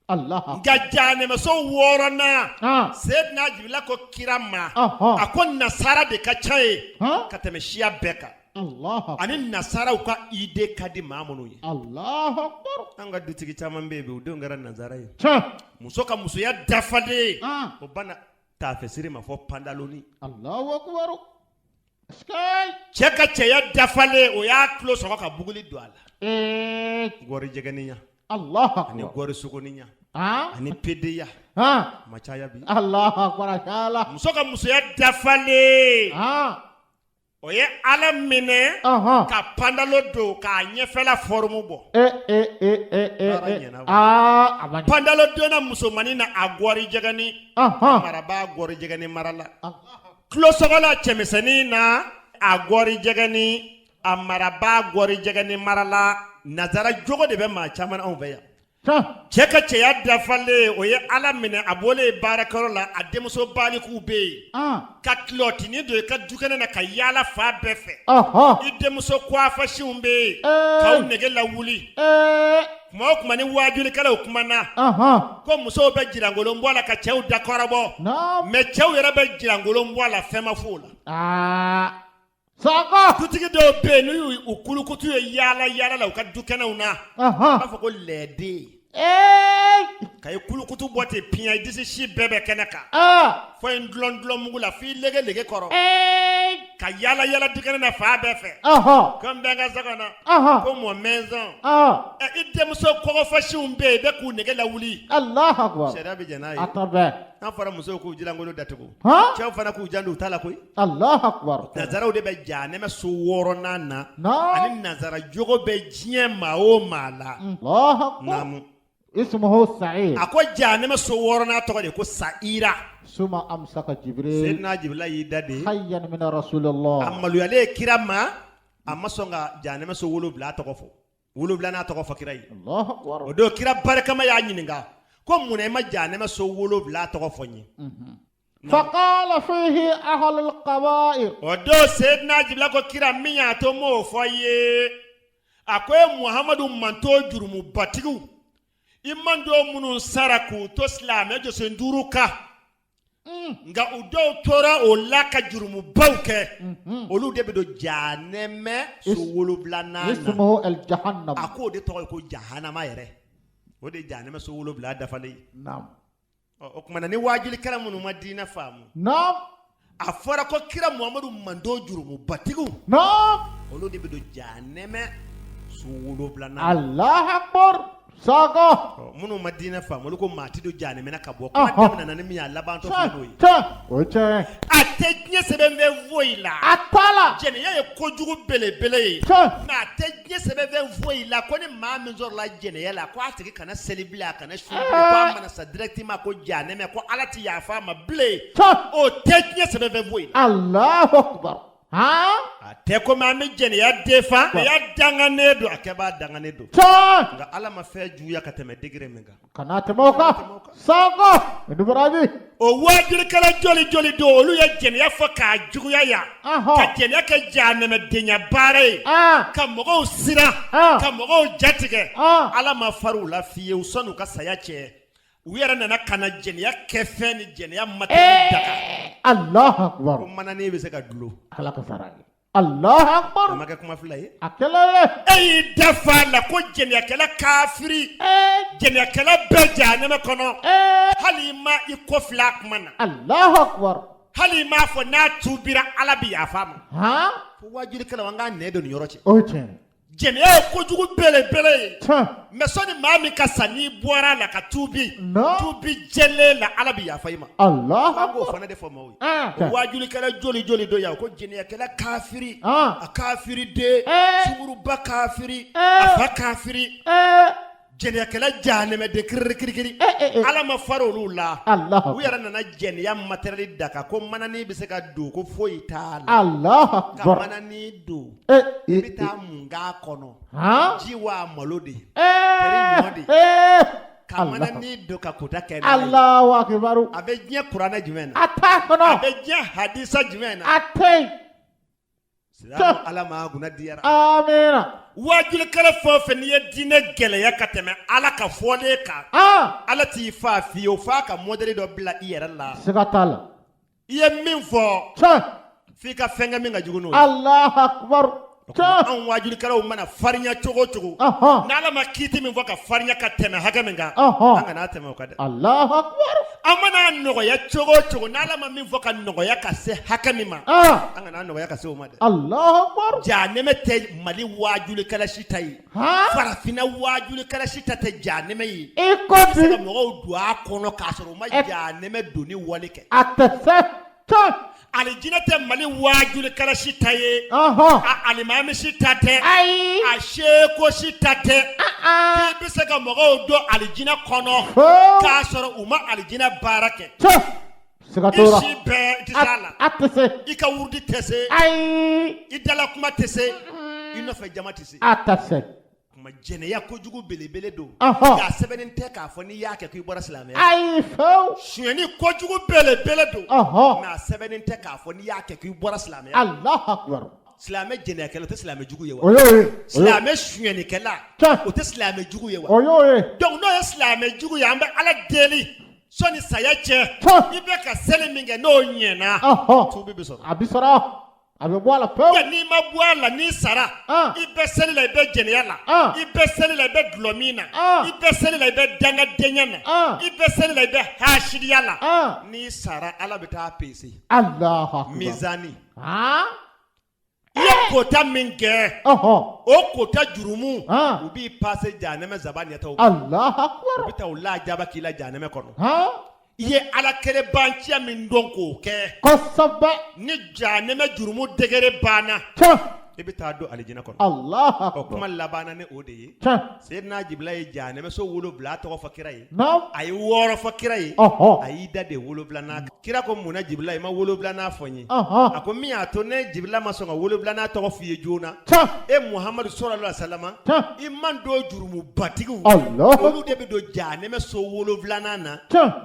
Allah. Nka jahanɛmɛso wɔɔrɔnan, Seyidina Jibila ko kira ma, a ko nasara de ka ca ye ka tɛmɛ siya bɛɛ kan, Allahu ani nasaraw ka idée ka di maa minnu ye. Allahu akbar. An ka dutigi caman bɛ yen bi, u denw kɛra nazara ye. Tiɲɛ. Muso ka musoya dafalen, o banna taafesiri ma fɔ pandaloni. Allahu akbar. Sky. Cɛ ka cɛya dafalen, o y'a tulo sɔgɔ ka buguli don a la, Ee. gɔri jɛgɛninya Allahu ani akbar. gɔri sogoninya. Ani pedeya a ma caya bi. Allahu akbar a cayala. Muso ka musoya dafalen o ye Ala minɛ ka pantalon don k'a ɲɛfɛla forme bɔ. Baara ɲɛna a ma ɲɛ. Pantalon donna musomannin na a gɔrijɛgɛni marabaa gɔrijɛgɛni mara la. Tulosɔgɔla cɛmisɛnnin na a gɔrijɛgɛni a marabaa gɔrijɛgɛni mara la. Nazara jogo de bɛ maa caman anw fɛ yan. Cɛ ka cɛya dafalen o ye Ala minɛ a bɔlen baarakɛyɔrɔ la a denmuso balikuw bɛ yen ka kilɔtinin don i ka dukɛnɛ na ka yaala fan bɛɛ fɛ i denmuso kuwafasiw bɛ yen k'aw nege lawuli tuma o tuma ni waajulikɛlaw kumana ko musow bɛ jirankolon bɔ a la ka cɛw dakɔrɔbɔ mais cɛw yɛrɛ bɛ jirankolon bɔ a la fɛn ma fɔ o la. Sakɔ dutigi dɔw bɛ yen n'u y'u kulukutu ye yaala yaala la u ka dukɛnɛw na u b'a fɔ ko lɛden ka i kulukutu bɔ ten piyan i disi si bɛɛ bɛ kɛnɛ kan fo i dulon dulon mugu la f'i lege lege kɔrɔ ka yaala yaala dukɛnɛ na fan bɛɛ fɛ ko n bɛ n ka so kɔnɔ ko mon maison i denmuso kɔgɔfasiw bɛ yen i bɛ k'u nege lawuli sariya bɛ jɛn n'a ye n'a fɔra musow k'u jilankolon datugu cɛw fana k'u janto u ta la koyi Allahu akbar nazaraw de bɛ jahanɛmɛ so wɔɔrɔnan na ani nazara jogo bɛ diɲɛ maa o maa la Allahu akbar naamu ismuhu sa'ir a ko jahanɛmɛ so wɔɔrɔnan tɔgɔ de ko sa'ira suma amsaka jibril Seydina Jibirila y'i da de hayyan min rasulillah a maloyalen kira ma a ma sɔn ka jahanɛmɛ so wolonwula tɔgɔ fɔ wolonwulanan tɔgɔ fɔ kira ye Allahu akbar o don kira barikama y'a ɲininka ko mun na i ma jahanɛmɛ so wolonwula tɔgɔ fɔ n ye Faqala fihi ahlul kaba'ir o don Seydina Jibirila ko kira min y'a to n m'o fɔ i ye a ko e Muhamadu mantɔn jurumubatigiw i mantɔn minnu sara k'u to silamɛ jɔsen duuru kan nka u dɔw tora o la ka jurumubaw kɛ olu de bɛ don jahanɛmɛ so wolonwulanan na ismuhu al jahannam a k'o de tɔgɔ ye ko jahanama yɛrɛ o de ye jahanɛmɛ so wolonwula dafalen ye naam o tuma na ni waajulikɛla minnu ma diinɛ faamu naam a fɔra ko kira muhamadu mantɔn jurumubatigiw naam olu de bɛ don jahanɛmɛ so wolonwulanan Allahu akbar Sakɔ minnu ma diinɛ faamu olu ko maa tɛ don jahanɛmɛ na ka bɔ kuma daminɛna ni min ye a labantɔ filɛ n'o ye tiɲɛ o ye tiɲɛ ye a tɛ diɲɛ sɛbɛnfɛn foyi la a t'a la jɛnɛya ye kojugu belebele ye tiɲɛ mais a tɛ diɲɛ sɛbɛnfɛn foyi la ko ni maa min sɔrɔla jɛnɛya la ko a tigi kana seli bilen a kana sun bilen ko a mana sa directement ko jahanɛmɛ ko Ala tɛ yafa a ma bilen tiɲɛ o tɛ diɲɛ sɛbɛnfɛn foyi la Allahu akbar han a tɛ komi an bɛ jɛnɛya defan jɛnɛya danganen don a kɛbaa danganen don tiɲɛ nka Ala ma fɛn juguya ka tɛmɛ degré min kan Kana tɛmɛ o kan Sakɔ i ni baraji o waajulikɛla joli joli don olu ye jɛnɛya fɔ k'a juguya yan ka jɛnɛya kɛ jahanɛmɛdenya baara ye ka mɔgɔw siran ka mɔgɔw jatigɛ Ala ma fara u la fiyewu sɔnni u ka saya cɛ u yɛrɛ nana ka na jɛnɛya kɛ fɛn ni jɛnɛya matériel daga Alahu akibaru ko mananin bɛ se ka dulon Ala ka sara ye Allahu akbar a ma kɛ kuma fila ye a kɛla ye e y'i da fa a la ko jɛnɛyakɛla kafiri jɛnɛyakɛla bɛɛ jahanɛmɛ kɔnɔ hali i ma i kɔ filɛ a kuma na Allahu akbar hali i m'a fɔ n'a tuubira Ala bɛ yafa a ma han fo waajulikɛlaw an k'an nɛn don nin yɔrɔ cɛ o ye tiɲɛ ye jɛnɛya ye kojugu belebele ye tiɲɛ mais sɔni maa min ka sa n'i bɔra a la ka tuubi Non. tuubi jɛlen la Ala bɛ yafa i ma Allahu an b'o akbar fana de fɔ maaw ye Ah. waajulikɛla joli joli don yan ko jɛnɛyakɛla kafiri Ah. a kafiri den Eh. sunguruba kafiri Eh. a fa kafiri Eh. jɛnɛyakɛla jahanɛmɛden kirikirikiri Eh, eh, eh. Ala ma fara olu la Allahu u yɛrɛ nana jɛnɛya matériel daga ko manani bɛ se ka don ko foyi t'a la Allahu ka akbar manani don eh i bɛ taa mun k'a kɔnɔ han ji wa malo de eh ɲɔ de. eh ka Allah manani don ka kota kɛ n'a ye Allahu akbar a bɛ diɲɛ kuranɛ jumɛn na a t'a a kɔnɔ bɛ diɲɛ hadisa jumɛn na a tɛ yen silamɛ Ala ma kunna diyara amiina waajulikɛla fɛn o fɛn n'i ye diinɛ gɛlɛya ka tɛmɛ Ala ka fɔlen kan ah Ala t'i fa fiyewu f'a ka mɔdɛli dɔ bila i yɛrɛ la siga t'a la i ye min fɔ tiɲɛ f'i ka fɛn kɛ min ka jugu n'o ye Allahu akbar Anw waajulikɛlaw mana farinya cogo o cogo, n'Ala ma kiiti min fɔ ka farinya ka tɛmɛ hakɛ min kan, an kana tɛmɛ o kan dɛ. Alahu akibaru. An mana nɔgɔya cogo o cogo, n'Ala ma min fɔ ka nɔgɔya ka se hakɛ min ma, an kana nɔgɔya ka se o ma dɛ. Alahu akibaru. Jahanɛmɛ tɛ Mali waajulikɛla si ta ye, farafinna waajulikɛla si ta tɛ jahanɛmɛ ye. I ko bi. Se ka mɔgɔw don a kɔnɔ k'a sɔrɔ u ma jahanɛmɛ donni wale kɛ. A tɛ se. Alijinɛ tɛ Mali waajulikɛla si ta ye, a alimami si ta tɛ, ayi, a seko si ta tɛ. K'i bɛ se ka mɔgɔw don alijinɛ kɔnɔ k'a sɔrɔ u ma alijinɛ baara kɛ. I si bɛɛ i tɛ se a la. A tɛ se. I ka wurudi tɛ se. Ayi. I dala kuma tɛ se. I nɔfɛ jama tɛ se. A tɛ se. Kuma jɛnɛya kojugu belebele don. Nka a sɛbɛnnen tɛ k'a fɔ n'i y'a kɛ k'i bɔra silamɛya. Ayi fewu. Sonyɛni kojugu belebele don. Nka a sɛbɛnnen tɛ k'a fɔ n'i y'a kɛ k'i bɔra silamɛya. Alahu akibaru. Silamɛ jɛnɛyakɛla o tɛ silamɛ jugu ye wa? O y'o ye. Silamɛ sonyɛnikɛla o tɛ silamɛ jugu ye wa? O y'o ye. Donc n'o ye silamɛ jugu ye, an bɛ Ala deli sɔnni saya cɛ. I bɛ ka seli min kɛ n'o ɲɛna. Tuubi bɛ sɔrɔ. A bɛ sɔrɔ. A bɛ bɔ a la pewu. N'i ma bɔ a la n'i sara. I bɛ seli la i bɛ jɛnɛya la. I bɛ seli la i bɛ dɔlɔmin na. I bɛ seli la i bɛ dangadenya na. I bɛ seli la i bɛ hasidiya la. N'i sara Ala bɛ taa pese. Alahu akibaru. Mizani. I ye kota min kɛ. O kota jurumu. U b'i pase jahanɛmɛ zabaniyataw. Alahu akibaru. U bɛ taa o lajaba k'i la jahanɛmɛ kɔnɔ. I ye ala kelebanciya min dɔn k'o kɛ. Kosɛbɛ. Ni jahanɛmɛ jurumu degré banna. I bɛ taa don alijinɛ kɔnɔ. Alahu akibaru. O kuma labanna ni o de ye. Seyidina Jibila ye jahanɛmɛ so 7 tɔgɔ fɔ kira ye. Naamu. A ye 6 fɔ kira ye. A y'i da de 7nan kan. Kira ko mun na Jibila i ma 7nan fɔ n ye? A ko min y'a to ne Jibila ma sɔn ka 7nan tɔgɔ f'i ye joona. E Muhamadu sallallahu alaihi wasallam. I mantɔn jurumubatigiw. Alahu. Olu de bɛ don jahanɛmɛ so 7nan na.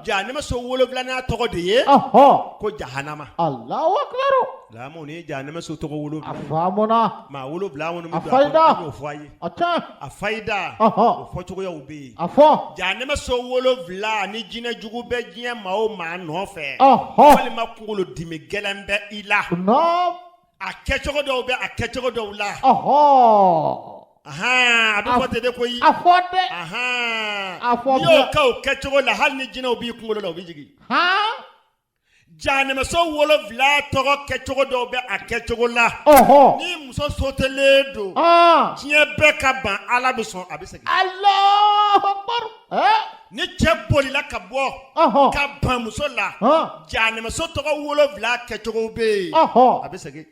Jahanɛmɛ so 7nan tɔgɔ de ye. Ko jahanama. Alahu akibaru. Lamu ni jahanɛmɛ so tɔgɔ 7. A faamuna. Maa 7 minnu A fayida. bɛ don a kɔnɔ an y'o fɔ a ye. A tiɲɛ. A fayida. O fɔcogoyaw bɛ yen. A fɔ. Jahanɛmɛ so 7 ni jinɛ jugu bɛ diɲɛ maa o maa nɔfɛ. Walima kunkolodimi gɛlɛn bɛ i la. Naamu. A kɛcogo dɔw bɛ a kɛcogo dɔw la. A bɛ fɔ ten de koyi. A fɔ dɛ. A fɔ. N'i y'o kɛ o kɛcogo la hali ni jinɛw b'i kunkolo la u bɛ jigin. Jahanɛmɛso 7 tɔgɔ kɛcogo dɔw bɛ a kɛcogo la. Ni muso sotelen don. Diɲɛ bɛɛ ka ban Ala bɛ sɔn a bɛ segin. Alahu akibaru. Ni cɛ bolila ka bɔ. Ka ban muso la. Jahanɛmɛso tɔgɔ 7 kɛcogo bɛ yen. A bɛ segin.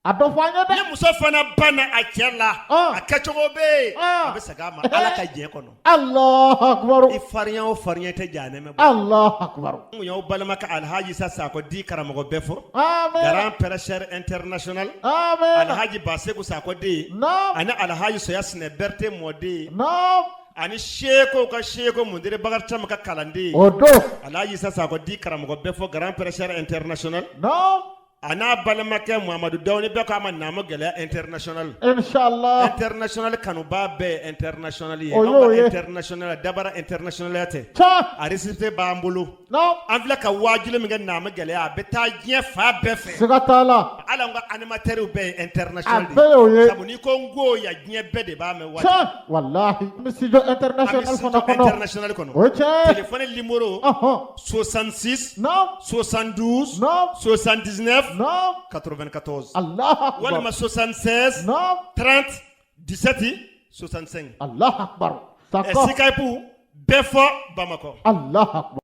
A dɔ fɔ an ye dɛ. Ni muso fana banna a cɛ la. A kɛcogo bɛ yen. A bɛ segin a ma Ala ka diɲɛ kɔnɔ. Alahu akibaru. I farinya o farinya tɛ jahanɛmɛ bɔ. Alahu akibaru. N kun y'aw balimakɛ Alhaji Isa Sakɔ di karamɔgɔ bɛɛ fɔ. Amiina. Grand prêcheur international. Amiina. Alhaji Baseku Sakɔ den. Naamu. Ani Alhaji Soya Sinɛ Berete mɔden. Naamu. Ani seko ka seko Mundere Bakari Camu ka kalanden. O don. Alhaji Isa Sakɔ di karamɔgɔ bɛɛ fɔ grand prêcheur international. Naamu. A n'a balimakɛ Muhamadu Dawu ni bɛɛ k'a ma Naamu Gɛlɛya international. Inchallah. International kanuba bɛɛ ye international ye. O y'o ye. Anw ka international dabara international tɛ. Tiɲɛ. A récépissé b'an bolo. Naamu. An filɛ ka waajuli min kɛ Naamu Gɛlɛya a bɛ taa diɲɛ fan bɛɛ fɛ. Siga t'a la. Hali an ka animateurs bɛɛ ye international de A bɛɛ y'o ye. Sabu n'i ko n ko yan diɲɛ bɛɛ de b'a mɛn waati. Tiɲɛ. Walahi. An bɛ studio international fana kɔnɔ. International kɔnɔ. O ye tiɲɛ ye. Téléphone numéro. 66. Naamu. 72. Naamu. 79. Naamu. 94. Alahu akibaru. Walima 76. Naamu. 30 17 65. Alahu akibaru. Sakɔ. Skype bɛɛ fɔ Bamakɔ. Alahu akibaru.